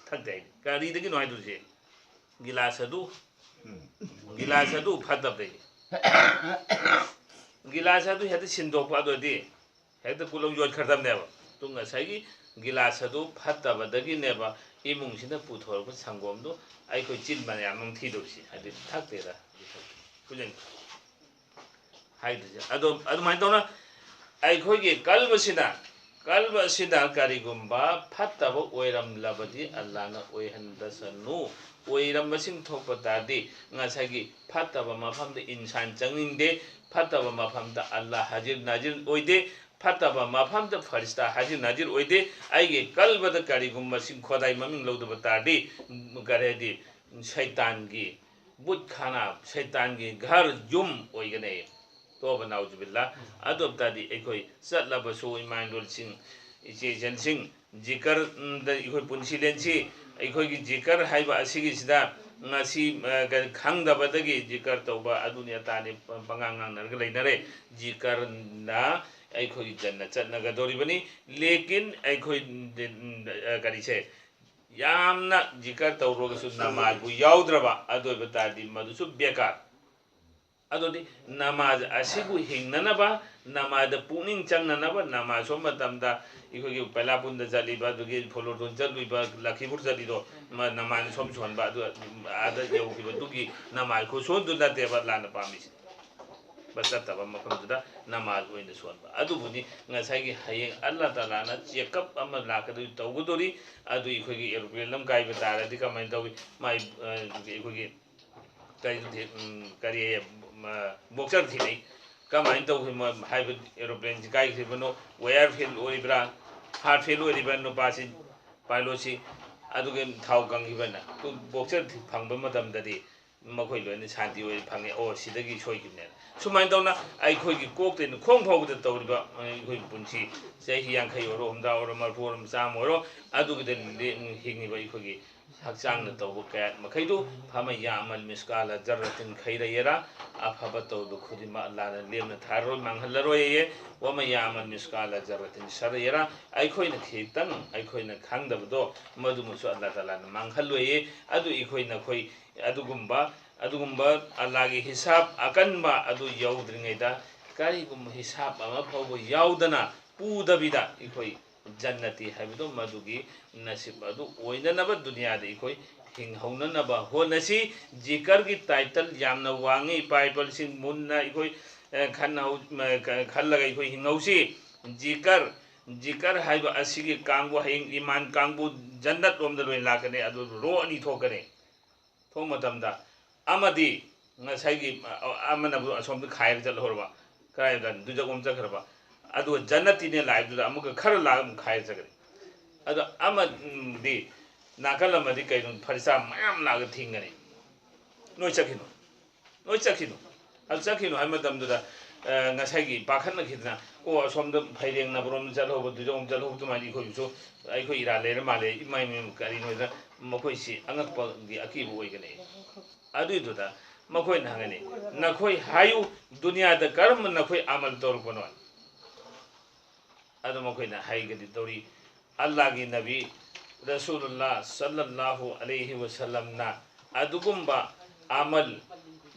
ꯊꯛꯇꯦ ꯑꯩꯗꯤ"꯫ ꯀꯔꯤꯗꯒꯤꯅꯣ ꯍꯥꯏꯗꯣꯏꯁꯦ? ꯒꯤꯂꯥꯁ ꯑꯗꯨ, ꯒꯤꯂꯥꯁ ꯑꯗꯨ ꯐꯠꯇꯕꯗꯒꯤ꯫ ꯒꯤꯂꯥꯁ ꯑꯗꯨ ꯍꯦꯛꯇ ꯁꯤꯟꯗꯣꯛꯄ, ꯑꯗꯨꯗꯤ ꯍꯦꯛꯇ ꯀꯨꯂꯧ ꯌꯣꯠꯈ꯭ꯔꯗꯕꯅꯦꯕ꯫ ꯇꯨ ꯉꯁꯥꯏꯒꯤ ꯒꯤꯂꯥꯁ ꯑꯗꯨ ꯐꯠꯇꯕꯗꯒꯤꯅꯦꯕ ꯏꯃꯨꯡꯁꯤꯅ ꯄꯨꯊꯣꯔꯛꯄ ꯁꯪꯒꯣꯝꯗꯣ ꯑꯩꯈꯣꯏ ꯆꯤꯟ ꯃꯌꯥꯝ ꯑꯃ ꯊꯤꯗꯧꯔꯤꯁꯤ, ꯍꯥꯏꯗꯤ ꯊꯛꯇꯦꯗ꯫ ꯍꯥꯏꯗꯣꯏꯁꯦ꯫ ꯑꯗꯣ ꯑꯗꯨꯃꯥꯏꯅ ꯇꯧꯅ ꯑꯩꯈꯣꯏꯒꯤ ꯀꯜꯕꯁꯤꯅ, ꯀꯜꯕ ꯑꯁꯤꯅ ꯀꯔꯤꯒꯨꯝꯕ ꯐꯠꯇꯕ ꯑꯣꯏꯔꯝꯂꯕꯗꯤ ꯑꯜꯂꯥꯅ ꯑꯣꯏꯍꯟꯗꯁꯅꯨ꯫ ꯑꯣꯏꯔꯝꯕꯁꯤꯡ ꯊꯣꯛꯄ ꯇꯥꯔꯗꯤ ꯉꯁꯥꯏꯒꯤ ꯐꯠꯇꯕ ꯃꯐꯝꯗ ꯏꯟꯁꯥꯟ ꯆꯪꯅꯤꯡꯗꯦ, ꯐꯠꯇꯕ ꯃꯐꯝꯗ ꯑꯜꯂꯥ ꯍꯥꯖꯤꯔ ꯅꯥꯖꯤꯔ ꯑꯣꯏꯗꯦ, ꯐꯠꯇꯕ ꯃꯐꯝꯗ ꯐꯔꯤꯁꯇꯥ ꯍꯥꯖꯤꯔ ꯅꯥꯖꯤꯔ ꯑꯣꯏꯗꯦ꯫ ꯑꯩꯒꯤ ꯀꯜꯕꯗ ꯀꯔꯤꯒꯨꯝꯕ ꯁꯤ ꯈꯣꯗꯥꯏ ꯃꯃꯤꯡ ꯂꯧꯗꯕ ꯇꯥꯔꯗꯤ, ꯀꯔꯤ ꯍꯥꯏꯗꯤ, ꯁꯩꯇꯥꯟꯒꯤ ꯕꯨꯠ ꯈꯥꯅꯥ, ꯁꯩꯇꯥꯟꯒꯤ ꯘꯔ, ꯌꯨꯝ ꯑꯣꯏꯒꯅꯤ꯫ ꯇꯣꯕ ꯅꯥꯎꯖꯨꯕꯤꯜꯂꯥ꯫ ꯑꯗꯨ ꯑꯣꯏꯕ ꯇꯥꯔꯗꯤ ꯑꯩꯈꯣꯏ ꯆꯠꯂꯕꯁꯨ ꯏꯃꯥ ꯏꯟꯗꯣꯜꯁꯤꯡ, ꯏꯆꯦ ꯏꯆꯟꯁꯤꯡ, ꯖꯤꯀꯔꯗ ꯑꯩꯈꯣꯏ ꯄꯨꯟꯁꯤ ꯂꯦꯟꯁꯤ꯫ ꯑꯩꯈꯣꯏꯒꯤ ꯖꯤꯀꯔ ꯍꯥꯏꯕ ꯑꯁꯤꯒꯤꯁꯤꯗ ꯉꯁꯤ, ꯑ, ꯀꯔꯤ, ꯈꯪꯗꯕꯗꯒꯤ ꯖꯤꯀꯔ ꯇꯧꯕ ꯑꯗꯨꯅꯤ ꯑꯇꯥꯅꯤ ꯄ-, ꯄꯉꯥꯡ ꯉꯥꯡꯅꯔꯒ ꯂꯩꯅꯔꯦ꯫ ꯖꯤꯀꯔꯅ ꯑꯩꯈꯣꯏꯒꯤ ꯖꯟꯅ ꯆꯠꯅꯒꯗꯧꯔꯤꯕꯅꯤ꯫ ꯂꯦꯀꯤꯟ ꯑꯩꯈꯣꯏ, ꯑ, ꯀꯔꯤꯁꯦ, ꯌꯥꯝꯅ ꯖꯤꯀꯔ ꯇꯧꯔꯨꯔꯒꯁꯨ ꯅꯃꯥꯖꯕꯨ ꯌꯥꯎꯗ꯭ꯔꯕ ꯑꯗꯨ ꯑꯣꯏꯕ ꯇꯥꯔꯗꯤ ꯃꯗꯨꯁꯨ ꯕꯦꯀꯥꯔ꯫ ꯑꯗꯨꯗꯤ ꯅꯃꯥꯖ ꯑꯁꯤꯕꯨ ꯍꯤꯡꯅꯅꯕ, ꯅꯃꯥꯖꯗ ꯄꯨꯛꯅꯤꯡ ꯆꯪꯅꯅꯕ, ꯅꯃꯥꯖ ꯁꯣꯝ ꯃꯇꯝꯗ ꯑꯩꯈꯣꯏꯒꯤ ꯄꯩꯂꯥꯄꯨꯟꯗ ꯆꯠꯂꯤꯕ, ꯑꯗꯨꯒꯤ ꯐꯣꯂꯣꯇꯣꯟ ꯆꯠꯂꯨꯏꯕ, ꯂꯈꯤꯄꯨꯔ ꯆꯠꯂꯤꯗꯣ, ꯃ-, ꯅꯃꯥꯖ ꯁꯣꯝ ꯁꯣꯟꯕ, ꯑꯗꯨ ꯑꯥꯗ ꯌꯧꯈꯤꯕꯗꯨꯒꯤ ꯅꯃꯥꯖ ꯈꯨꯁꯣꯟꯗꯨ ꯅꯠꯇꯦꯕ ꯂꯥꯟꯅ ꯄꯥꯝꯃꯤꯁꯦ꯫ ꯕ ꯆꯠꯇꯕ ꯃꯐꯝꯗꯨꯗ ꯅꯃꯥꯖ ꯑꯣꯏꯅ ꯁꯣꯟꯕ꯫ ꯑꯗꯨꯕꯨꯅꯤ ꯉꯁꯥꯏꯒꯤ ꯍꯌꯦꯡ ꯑꯜꯂꯥ ꯇꯥꯂꯥꯅ ꯆꯦꯛꯀꯞ ꯑꯃ ꯂꯥꯛꯀꯗꯣꯏ ꯇꯧꯒꯗꯣꯔꯤ꯫ ꯑꯗꯨ ꯑꯩꯈꯣꯏꯒꯤ ꯑꯦꯔꯣꯄ꯭ꯂꯦꯟ ꯑꯃ ꯀꯥꯏꯕ ꯇꯥꯔꯗꯤ ꯀꯃꯥꯏꯅ ꯇꯧꯏ? ꯃꯥꯏ, ꯑ, ꯑꯩꯈꯣꯏꯒꯤ ꯀꯔꯤ, ꯎꯝ, ꯀꯔꯤ, ꯃ-, ꯕꯣꯛꯆꯔ ꯊꯤꯅꯩ꯫ ꯀꯃꯥꯏꯅ ꯇꯧꯈꯤꯕꯅꯣ ꯍꯥꯏꯕ ꯑꯦꯔꯣꯄ꯭ꯂꯦꯟꯁꯤ ꯀꯥꯏꯈ꯭ꯔꯤꯕꯅꯣ? ꯋꯥꯌꯔ ꯐꯦꯜ ꯑꯣꯏꯔꯤꯕ꯭ꯔꯥ? ꯍꯥꯔꯠ ꯐꯦꯜ ꯑꯣꯏꯔꯤꯕ꯭ꯔꯥ ꯅꯨꯄꯥꯁꯤ, ꯄꯥꯏꯂꯣꯠꯁꯤ? ꯑꯗꯨꯒ ꯊꯥꯎ ꯀꯪꯈꯤꯕꯅ ꯕꯣꯛꯆꯔ ꯊꯤ-, ꯐꯪꯕ ꯃꯇꯝꯗꯗꯤ ꯃꯈꯣꯏ ꯂꯣꯏꯅ ꯁꯥꯟꯇꯤ ꯑꯣꯏꯅ ꯐꯪꯉꯦ꯫ ꯑꯣ, ꯁꯤꯗꯒꯤ ꯁꯣꯏꯈꯤꯕꯅꯦꯅ꯫ ꯁꯨꯃꯥꯏꯅ ꯇꯧꯅ ꯑꯩꯈꯣꯏꯒꯤ ꯀꯣꯛꯇꯩꯅ ꯈꯣꯡ ꯐꯥꯎꯕꯗ ꯇꯧꯔꯤꯕ, ꯑ, ꯑꯩꯈꯣꯏꯒꯤ ꯄꯨꯟꯁꯤ ꯆꯍꯤ ꯌꯥꯡꯈꯩ ꯑꯣꯏꯔꯣ, ꯍꯨꯝꯗ꯭ꯔꯥ ꯑꯣꯏꯔꯣ, ꯃꯔꯐꯨ ꯑꯣꯏꯔꯣ, ꯆꯥꯝꯃ ꯑꯣꯏꯔꯣ, ꯑꯗꯨꯒꯤꯗ ꯂꯦꯡ-, ꯍꯤꯡꯉꯤꯕ ꯑꯩꯈꯣꯏꯒꯤ ꯍꯛꯆꯥꯡꯅ ꯇꯧꯕ ꯀꯌꯥꯠ ꯃꯈꯩꯗꯨ, "ꯐꯃꯟ ꯌꯥꯃꯜ ꯃꯤꯁꯀꯥꯂ ꯖꯔꯔꯇꯤꯟ ꯈꯩꯔ ꯌꯦꯔꯥ", ꯑꯐꯕ ꯇꯧꯕ ꯈꯨꯗꯤꯡꯃꯛ ꯑꯜꯂꯥꯅ ꯂꯦꯝꯅ ꯊꯥꯔꯔꯣꯏ, ꯃꯥꯡꯍꯜꯂꯔꯣꯏꯌꯦ꯫ "ꯋꯃꯟ ꯌꯥꯃꯜ ꯃꯤꯁꯀꯥꯂ ꯖꯔꯔꯇꯤꯟ ꯁꯔ ꯌꯦꯔꯥ", ꯑꯩꯈꯣꯏꯅ ꯈꯤꯇꯪ ꯑꯩꯈꯣꯏꯅ ꯈꯪꯗꯕꯗꯣ ꯃꯗꯨꯃꯁꯨ ꯑꯜꯂꯥ ꯇꯥꯂꯥꯅ ꯃꯥꯡꯍꯜꯂꯣꯏꯌꯦ꯫ ꯑꯗꯨ ꯑꯩꯈꯣꯏ ꯅꯈꯣꯏ ꯑꯗꯨꯒꯨꯝꯕ, ꯑꯗꯨꯒꯨꯝꯕ ꯑꯜꯂꯥꯒꯤ ꯍꯤꯁꯥꯕ ꯑꯀꯟꯕ ꯑꯗꯨ ꯌꯧꯗ꯭ꯔꯤꯉꯩꯗ ꯀꯔꯤꯒꯨꯝꯕ ꯍꯤꯁꯥꯞ ꯑꯃ ꯐꯥꯎꯕ ꯌꯥꯎꯗꯅ ꯄꯨꯗꯕꯤꯗ ꯑꯩꯈꯣꯏ ꯖꯟꯅꯇꯤ ꯍꯥꯏꯕꯗꯣ ꯃꯗꯨꯒꯤ ꯅꯁꯤꯕ ꯑꯗꯨ ꯑꯣꯏꯅꯅꯕ ꯗꯨꯅꯤꯌꯥꯗ ꯑꯩꯈꯣꯏ ꯍꯤꯡꯍꯧꯅꯅꯕ ꯍꯣꯠꯅꯁꯤ꯫ ꯖꯤꯀꯔꯒꯤ title ꯌꯥꯝꯅ ꯋꯥꯡꯉꯤ꯫ ꯏꯄꯥ ꯏꯄꯥꯁꯤꯡ ꯃꯨꯟꯅ ꯑꯩꯈꯣꯏ, ꯑ, ꯈꯟꯅꯍꯧ-, ꯃ-, ꯀ-, ꯈꯜꯂꯒ ꯑꯩꯈꯣꯏ ꯍꯤꯡꯍꯧꯁꯤ꯫ ꯖꯤꯀꯔ, ꯖꯤꯀꯔ ꯍꯥꯏꯕ ꯑꯁꯤꯒꯤ ꯀꯥꯡꯕꯨ ꯍꯌꯦꯡ ꯏꯃꯥꯟ ꯀꯥꯡꯕꯨ ꯖꯟꯅꯠ ꯂꯣꯝꯗ ꯂꯣꯏ ꯂꯥꯛꯀꯅꯤ꯫ ꯑꯗꯨ row ꯑꯅꯤ ꯊꯣꯛꯀꯅꯤ꯫ ꯊꯣꯛꯄ ꯃꯇꯝꯗ ꯑꯃꯗꯤ ꯉꯁꯥꯏꯒꯤ, ꯑ, ꯑꯃꯅꯕꯨ ꯑꯁꯣꯝꯗ ꯈꯥꯏꯔ ꯆꯠꯍꯧꯔꯕ, ꯀꯗꯥꯏꯗ ꯗꯨꯖꯈ ꯑꯃ ꯆꯠꯈ꯭ꯔꯕ, ꯑꯗꯨꯒ ꯖꯟꯅꯇꯤꯅꯦ ꯂꯥꯛꯏꯗꯨꯗ ꯑꯃꯨꯛꯀ ꯈꯔ ꯂꯥꯛꯑꯒ ꯑꯃꯨꯛ ꯈꯥꯏꯔ ꯆꯠꯈ꯭ꯔꯦ꯫ ꯑꯗꯣ ꯑꯃꯗꯤ ꯅꯥꯀꯜ ꯑꯃꯗꯤ ꯀꯩꯅꯣ, ꯐꯔꯤꯁꯇꯥ ꯃꯌꯥꯝ ꯂꯥꯛꯑꯒ ꯊꯤꯡꯒꯅꯤ꯫ ꯅꯣꯏ ꯆꯠꯈꯤꯅꯨ, ꯅꯣꯏ ꯆꯠꯈꯤꯅꯨ꯫ ꯑꯗꯨ ꯆꯠꯈꯤꯅꯨ ꯍꯥꯏꯕ ꯃꯇꯝꯗꯨꯗ, ꯑ, ꯉꯁꯥꯏꯒꯤ ꯄꯥꯈꯠꯅꯈꯤꯗꯅ, ꯑꯣ, ꯑꯁꯣꯝꯗ ꯐꯩꯔꯦꯡ ꯅꯕꯔꯣꯝꯗ ꯆꯠꯍꯧꯕ, ꯗꯨꯖꯈ ꯑꯃ ꯆꯠꯍꯧꯕ, ꯑꯗꯨꯃꯥꯏꯅ ꯑꯩꯈꯣꯏꯒꯤꯁꯨ, ꯑꯩꯈꯣꯏ ꯏꯔꯥꯟ ꯂꯩꯔ ꯃꯥꯜꯂꯦ, ꯏꯃꯥꯏ ꯃꯥꯏ, ꯀꯔꯤꯅꯣꯗ ꯃꯈꯣꯏꯁꯤ ꯑꯉꯛꯄꯒꯤ ꯑꯀꯤꯕ ꯑꯣꯏꯒꯅꯤ꯫ ꯑꯗꯨꯏꯗꯨꯗ ꯃꯈꯣꯏꯅ ꯍꯪꯒꯅꯤ, "ꯅꯈꯣꯏ ꯍꯥꯏꯌꯨ, ꯗꯨꯅꯤꯌꯥꯗ ꯀꯔꯝꯕ ꯅꯈꯣꯏ ꯑꯃꯜ ꯇꯧꯔꯛꯄꯅꯣ?" ꯑꯗꯨ ꯃꯈꯣꯏꯅ ꯍꯥꯏꯒꯗꯧꯔꯤ, "ꯑꯜꯂꯥꯍꯒꯤ ꯅꯕꯤ ꯔꯁꯨꯂꯨꯜꯂꯥꯍ ꯁꯜꯂꯜꯂꯥꯍꯨ ꯑꯂꯩꯍꯤ ꯋꯁꯜꯂꯝꯅ ꯑꯗꯨꯒꯨꯝꯕ ꯑꯃꯜ,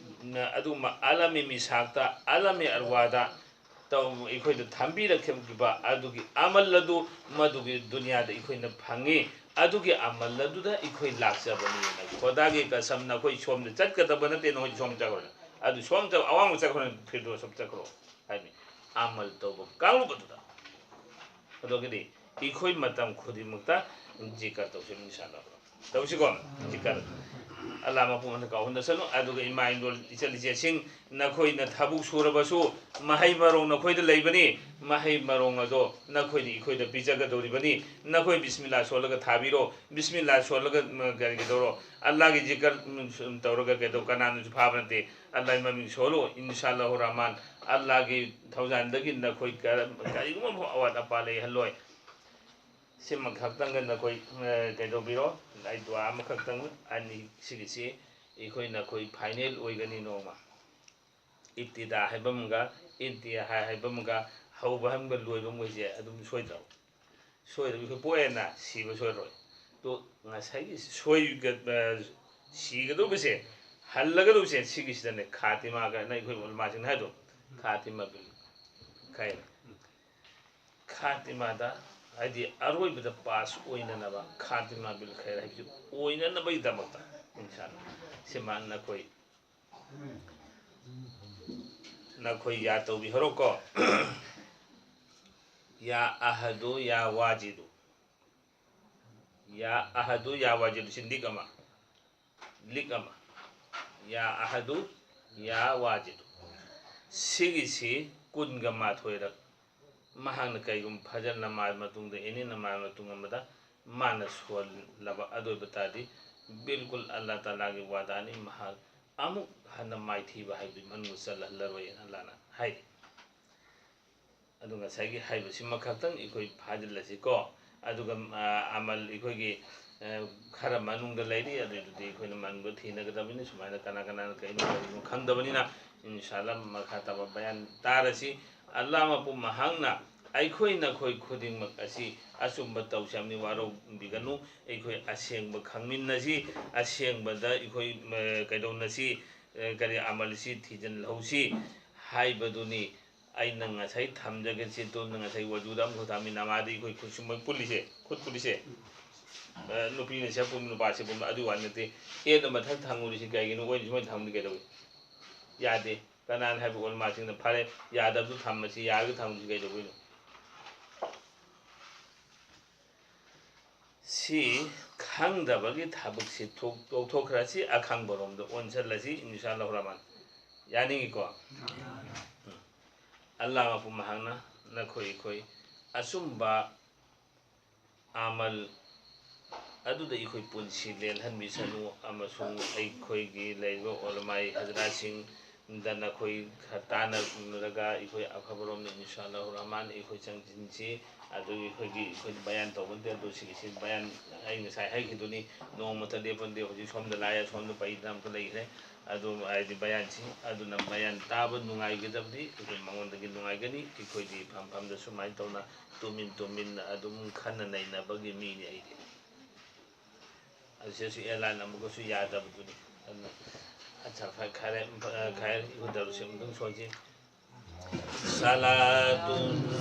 ꯑꯗꯨꯒꯨꯝꯕ ꯑꯥꯂꯝꯒꯤ ꯃꯤꯁꯥꯛꯇ, ꯑꯥꯂꯝꯒꯤ ꯑꯔꯋꯥꯗ ꯇꯧ-, ꯑꯩꯈꯣꯏꯗ ꯊꯝꯕꯤꯔꯛꯈꯤꯕ ꯑꯗꯨꯒꯤ ꯑꯃꯜ ꯑꯗꯨ ꯃꯗꯨꯒꯤ ꯗꯨꯅꯤꯌꯥꯗ ꯑꯩꯈꯣꯏꯅ ꯐꯪꯉꯤ꯫ ꯑꯗꯨꯒꯤ ꯑꯃꯜ ꯑꯗꯨꯗ ꯑꯩꯈꯣꯏ ꯂꯥꯛꯆꯕꯅꯤ꯫ ꯈꯣꯗꯥꯒꯤ ꯀꯁꯝ, ꯅꯈꯣꯏ ꯁꯣꯝꯗ ꯆꯠꯀꯗꯕ ꯅꯠꯇꯦ, ꯅꯈꯣꯏ ꯁꯣꯝ ꯆꯠꯈ꯭ꯔꯣ꯫ ꯑꯗꯨ ꯁꯣꯝ ꯆꯠ-, ꯑꯋꯥꯡꯕ ꯆꯠꯈ꯭ꯔꯣ, ꯐꯤꯔꯗꯣꯁ ꯆꯠꯈ꯭ꯔꯣ" ꯍꯥꯏꯕꯅꯤ꯫ ꯑꯃꯜ ꯇꯧꯕ ꯀꯥꯡꯂꯨꯞ ꯑꯗꯨꯗ꯫ ꯑꯗꯨꯒꯤꯗꯤ ꯑꯩꯈꯣꯏ ꯃꯇꯝ ꯈꯨꯗꯤꯡꯃꯛꯇ ꯖꯤꯀꯔ ꯇꯧꯁꯤ, ꯏꯟꯁꯥ ꯑꯜꯂꯥꯍ꯫ ꯇꯧꯁꯤꯀꯣ, ꯖꯤꯀꯔ꯫ ꯑꯜꯂꯥꯍ ꯃꯄꯨ ꯃꯊꯛ ꯀꯥꯎꯍꯟꯗꯁꯅꯨ꯫ ꯑꯗꯨꯒ ꯏꯃꯥ ꯏꯟꯗꯣꯜ, ꯏꯆꯜ ꯏꯆꯦꯁꯤꯡ, ꯅꯈꯣꯏꯅ ꯊꯕꯛ ꯁꯨꯔꯕꯁꯨ ꯃꯍꯩ ꯃꯔꯣꯡ ꯅꯈꯣꯏꯗ ꯂꯩꯕꯅꯤ꯫ ꯃꯍꯩ ꯃꯔꯣꯡ ꯑꯗꯣ ꯅꯈꯣꯏꯅ ꯑꯩꯈꯣꯏꯗ ꯄꯤꯖꯒꯗꯧꯔꯤꯕꯅꯤ꯫ ꯅꯈꯣꯏ ꯕꯤꯁꯃꯤꯜꯂꯥ ꯁꯣꯜꯂꯒ ꯊꯥꯕꯤꯔꯣ꯫ ꯕꯤꯁꯃꯤꯜꯂꯥ ꯁꯣꯜꯂꯒ, ꯎꯝ, ꯀꯔꯤꯒꯗꯧꯔꯣ? ꯑꯜꯂꯥꯍꯒꯤ ꯖꯤꯀꯔ, ꯎꯝ, ꯁꯨꯝ ꯇꯧꯔꯒ ꯀꯩꯗꯧ-, ꯀꯅꯥꯅꯁꯨ ꯐꯥꯕ ꯅꯠꯇꯦ꯫ ꯑꯜꯂꯥꯍꯒꯤ ꯃꯃꯤꯡ ꯁꯣꯜꯂꯨ, ꯏꯟꯁꯥ ꯑꯜꯂꯥꯍꯨ ꯔꯍꯃꯥꯟ꯫ ꯑꯜꯂꯥꯍꯒꯤ ꯊꯧꯖꯥꯟꯗꯒꯤ ꯅꯈꯣꯏ ꯀꯔꯝ-, ꯀꯔꯤꯒꯨꯝꯕ ꯐꯥꯎ ꯑꯋꯥꯠ ꯑꯄꯥ ꯂꯩꯍꯜꯂꯣꯏ꯫ ꯁꯤꯃ ꯈꯛꯇꯪꯒ ꯅꯈꯣꯏ, ꯑ, ꯀꯩꯗꯧꯕꯤꯔꯣ? ꯑꯩ ꯗꯨꯋꯥ ꯑꯃꯈꯛꯇꯪ, ꯑꯅꯤ, ꯁꯤꯒꯤꯁꯤ ꯑꯩꯈꯣꯏ ꯅꯈꯣꯏ final ꯑꯣꯏꯒꯅꯤ ꯅꯣꯡꯃ꯫ ꯏꯕꯇꯤꯗꯥ ꯍꯥꯏꯕ ꯑꯃꯒ, ꯏꯟꯇꯤꯍꯥ ꯍꯥꯏꯕ ꯑꯃꯒ, ꯍꯧꯕ ꯑꯃꯒ ꯂꯣꯏꯕ ꯑꯃꯒꯁꯦ ꯑꯗꯨꯝ ꯁꯣꯏꯗ꯭ꯔꯣ? ꯁꯣꯏꯗꯕꯤ ꯑꯩꯈꯣꯏ ꯄꯣꯛꯑꯦꯅ ꯁꯤꯕ ꯁꯣꯏꯔꯣꯏ꯫ ꯑꯗꯣ ꯉꯁꯥꯏꯒꯤ ꯁꯣꯏꯒ-, ꯑ, ꯁꯤꯒꯗꯧꯕꯁꯦ, ꯍꯜꯂꯒꯗꯧꯕꯁꯦ ꯁꯤꯒꯤꯁꯤꯗꯅꯦ, ꯈꯥꯇꯤꯃꯥꯒ ꯑꯩꯈꯣꯏ ꯎꯂꯃꯥꯁꯤꯡꯅ ꯍꯥꯏꯗꯣ꯫ ꯈꯥꯇꯤꯃ ꯕꯤꯜ ꯈꯩꯔ꯫ ꯈꯥꯇꯤꯃꯥꯗ, ꯍꯥꯏꯗꯤ ꯑꯔꯣꯏꯕꯗ ꯄꯥꯁ ꯑꯣꯏꯅꯅꯕ, ꯈꯥꯇꯤꯃꯥ ꯕꯤꯜ ꯈꯩꯔ ꯍꯥꯏꯕꯁꯤ ꯑꯣꯏꯅꯅꯕꯒꯤꯗꯃꯛꯇ, ꯏꯟꯁꯥ ꯑꯜꯂꯥ, ꯁꯤꯃ ꯅꯈꯣꯏ, ꯅꯈꯣꯏ ꯌꯥ ꯇꯧꯕꯤꯍꯧꯔꯣꯀꯣ꯫ ꯌꯥ ꯑꯍꯗꯨ, ꯌꯥ ꯋꯥꯖꯤꯗꯨ꯫ ꯌꯥ ꯑꯍꯗꯨ, ꯌꯥ ꯋꯥꯖꯤꯗꯨ ꯁꯤ ꯂꯤꯛ ꯑꯃ꯫ ꯂꯤꯛ ꯑꯃ꯫ ꯌꯥ ꯑꯍꯗꯨ, ꯌꯥ ꯋꯥꯖꯤꯗꯨ꯫ ꯁꯤꯒꯤꯁꯤ ꯀꯨꯟꯒ ꯃꯥꯊꯣꯏꯔꯛ ꯃꯍꯥꯛꯅ ꯀꯩꯒꯨꯝꯕ ꯐꯖꯔ ꯅꯃꯥꯖ ꯃꯇꯨꯡꯗ, ꯑꯦꯅꯤ ꯅꯃꯥꯖ ꯃꯇꯨꯡ ꯑꯃꯗ ꯃꯥꯅ ꯁꯣꯜꯂꯕ ꯑꯗꯨ ꯑꯣꯏꯕ ꯇꯥꯔꯗꯤ, ꯕꯤꯜꯀꯨꯜ ꯑꯜꯂꯥ ꯇꯥꯂꯥꯒꯤ ꯋꯥꯗꯥꯅꯤ, ꯃꯍꯥꯛ ꯑꯃꯨꯛ ꯍꯟꯅ ꯃꯥꯏꯊꯤꯕ ꯍꯥꯏꯕꯗꯨ ꯃꯅꯨꯡꯗ ꯆꯜꯍꯜꯂꯔꯣꯏꯅ ꯑꯜꯂꯥꯅ ꯍꯥꯏꯔꯤ꯫ ꯑꯗꯨ ꯉꯁꯥꯏꯒꯤ ꯍꯥꯏꯕꯁꯤꯃ ꯈꯛꯇꯪ ꯑꯩꯈꯣꯏ ꯐꯥꯖꯤꯜꯂꯁꯤꯀꯣ꯫ ꯑꯗꯨꯒ, ꯑ, ꯑꯃꯜ ꯑꯩꯈꯣꯏꯒꯤ, ꯑ, ꯈꯔ ꯃꯅꯨꯡꯗ ꯂꯩꯔꯤ, ꯑꯗꯨꯏꯗꯨꯗꯤ ꯑꯩꯈꯣꯏꯅ ꯃꯅꯨꯡꯗ ꯊꯤꯅꯒꯗꯕꯅꯤꯅ, ꯁꯨꯃꯥꯏꯅ ꯀꯅꯥ ꯀꯅꯥꯅ ꯀꯩꯅꯣ ꯀꯔꯤꯅꯣ ꯈꯪꯗꯕꯅꯤꯅ, ꯏꯟꯁꯥ ꯑꯜꯂꯥ ꯃꯈꯥ ꯇꯥꯕ ꯕꯌꯥꯟ ꯇꯥꯔꯁꯤ꯫ ꯑꯜꯂꯥ ꯃꯄꯨ ꯃꯍꯥꯛꯅ ꯑꯩꯈꯣꯏ ꯅꯈꯣꯏ ꯈꯨꯗꯤꯡꯃꯛ ꯑꯁꯤ ꯑꯆꯨꯝꯕ ꯇꯧꯁꯤ ꯍꯥꯏꯕꯅꯤ, ꯋꯥꯔꯧꯕꯤꯒꯅꯨ꯫ ꯑꯩꯈꯣꯏ ꯑꯁꯦꯡꯕ ꯈꯪꯃꯤꯟꯅꯁꯤ, ꯑꯁꯦꯡꯕꯗ ꯑꯩꯈꯣꯏ, ꯑ, ꯀꯩꯗꯧꯅꯁꯤ, ꯑ, ꯀꯔꯤ ꯑꯃꯜꯁꯤ ꯊꯤꯖꯤꯜꯍꯧꯁꯤ ꯍꯥꯏꯕꯗꯨꯅꯤ꯫ ꯑꯩꯅ ꯉꯁꯥꯏ ꯊꯝꯖꯒꯦ, ꯁꯤ ꯇꯨꯝꯅ ꯉꯁꯥꯏ ꯋꯥꯖꯨꯗ ꯑꯃꯈꯛ ꯊꯝꯃꯤ, ꯅꯃꯥꯗꯤ ꯑꯩꯈꯣꯏ ꯈꯨꯠ ꯁꯨꯃꯥꯏꯅ ꯄꯨꯜꯂꯤꯁꯦ, ꯈꯨꯠ ꯄꯨꯜꯂꯤꯁꯦ, ꯑ, ꯅꯨꯄꯤꯅ ꯁꯦ ꯄꯨꯟꯕ, ꯅꯨꯄꯥꯁꯦ ꯄꯨꯟꯕ, ꯑꯗꯨ ꯋꯥ ꯅꯠꯇꯦ꯫ ꯑꯦꯠꯅ ꯃꯊꯛ ꯊꯪꯉꯨꯔꯤꯁꯤ ꯀꯩꯒꯤꯅꯣ? ꯑꯣꯏꯅ ꯁꯨꯃꯥꯏꯅ ꯊꯪꯕꯗꯤ ꯀꯩꯗꯧꯏ? ꯌꯥꯗꯦ꯫ ꯀꯅꯥꯅ ꯍꯥꯏꯕ ꯑꯣꯜꯃꯥꯁꯤꯡꯅ? ꯐꯔꯦ, ꯌꯥꯗꯕꯗꯨ ꯊꯝꯃꯁꯤ, ꯌꯥꯔꯒ ꯊꯝꯃꯁꯤ ꯀꯩꯗꯧꯕꯩꯅꯣ? ꯁꯤ ꯈꯪꯗꯕꯒꯤ ꯊꯕꯛꯁꯤ ꯊꯣꯛ-, ꯇꯣꯛꯊꯣꯛꯈ꯭ꯔꯁꯤ, ꯑꯈꯪꯕꯔꯣꯝꯗ ꯑꯣꯟꯁꯤꯜꯂꯁꯤ, ꯏꯟꯁꯥ ꯑꯜꯂꯥꯍꯨ ꯔꯍꯃꯥꯟ꯫ ꯌꯥꯅꯤꯡꯉꯤꯀꯣ? ꯎꯝ꯫ ꯑꯜꯂꯥꯍ ꯃꯄꯨ ꯃꯍꯥꯛꯅ ꯅꯈꯣꯏ ꯑꯩꯈꯣꯏ ꯑꯆꯨꯝꯕ ꯑꯃꯜ ꯑꯗꯨꯗ ꯑꯩꯈꯣꯏ ꯄꯨꯟꯁꯤ ꯂꯦꯜꯍꯟꯕꯤꯁꯅꯨ, ꯑꯃꯁꯨꯡ ꯑꯩꯈꯣꯏꯒꯤ ꯂꯩꯔꯤꯕ ꯎꯂꯃꯥꯏ ꯍꯖꯔꯥꯠꯁꯤꯡꯗ ꯅꯈꯣꯏ ꯈꯔ ꯇꯥꯟꯅꯔꯒ ꯑꯩꯈꯣꯏ ꯑꯐꯕꯔꯣꯝꯗ ꯏꯟꯁꯥ ꯑꯜꯂꯥꯍꯨ ꯔꯍꯃꯥꯟ ꯑꯩꯈꯣꯏ ꯆꯪꯁꯤꯟꯁꯤ꯫ ꯑꯗꯨꯒꯤ ꯑꯩꯈꯣꯏꯒꯤ, ꯑꯩꯈꯣꯏ ꯕꯌꯥꯟ ꯇꯧꯕ ꯅꯠꯇꯦ, ꯑꯗꯨ ꯁꯤꯒꯤꯁꯤ ꯕꯌꯥꯟ ꯑꯩ ꯉꯁꯥꯏ ꯍꯥꯏꯈꯤꯗꯨꯅꯤ, ꯅꯣꯡꯃꯇ ꯂꯦꯞꯄ ꯅꯠꯇꯦ꯫ ꯍꯧꯖꯤꯛ ꯁꯣꯝꯗ ꯂꯥꯛꯑꯦ, ꯁꯣꯝꯗ ꯄꯩꯗꯅ ꯑꯃꯨꯛꯀ ꯂꯩꯈ꯭ꯔꯦ꯫ ꯑꯗꯨ ꯍꯥꯏꯗꯤ ꯕꯌꯥꯟꯁꯤ, ꯑꯗꯨꯅ ꯕꯌꯥꯟ ꯇꯥꯕ ꯅꯨꯡꯉꯥꯏꯒꯗꯕꯗꯤ ꯑꯩꯈꯣꯏ ꯃꯉꯣꯟꯗꯒꯤ ꯅꯨꯡꯉꯥꯏꯒꯅꯤ꯫ ꯑꯩꯈꯣꯏꯗꯤ ꯐꯝ ꯐꯝꯗ ꯁꯨꯃꯥꯏꯅ ꯇꯧꯅ ꯇꯨꯃꯤꯟ ꯇꯨꯃꯤꯟ ꯑꯗꯨꯝ ꯈꯟꯅ ꯅꯩꯅꯕꯒꯤ ꯃꯤꯅꯤ ꯑꯩꯗꯤ꯫ ꯑꯗꯨ ꯁꯤꯗꯁꯨ ꯑꯦꯂꯥꯏꯟ ꯑꯃꯨꯛꯀꯁꯨ ꯌꯥꯗꯕꯗꯨꯅꯤ꯫ ꯑꯗꯨꯅ ꯑꯠꯆꯥ, ꯐꯔꯦ, ꯈꯥꯏꯔꯦ, ꯈꯥꯏꯔꯦ, ꯏꯍꯨꯗꯔꯨꯁꯦ ꯑꯃꯨꯛꯇꯪ ꯁꯣꯟꯁꯤ꯫ Salatun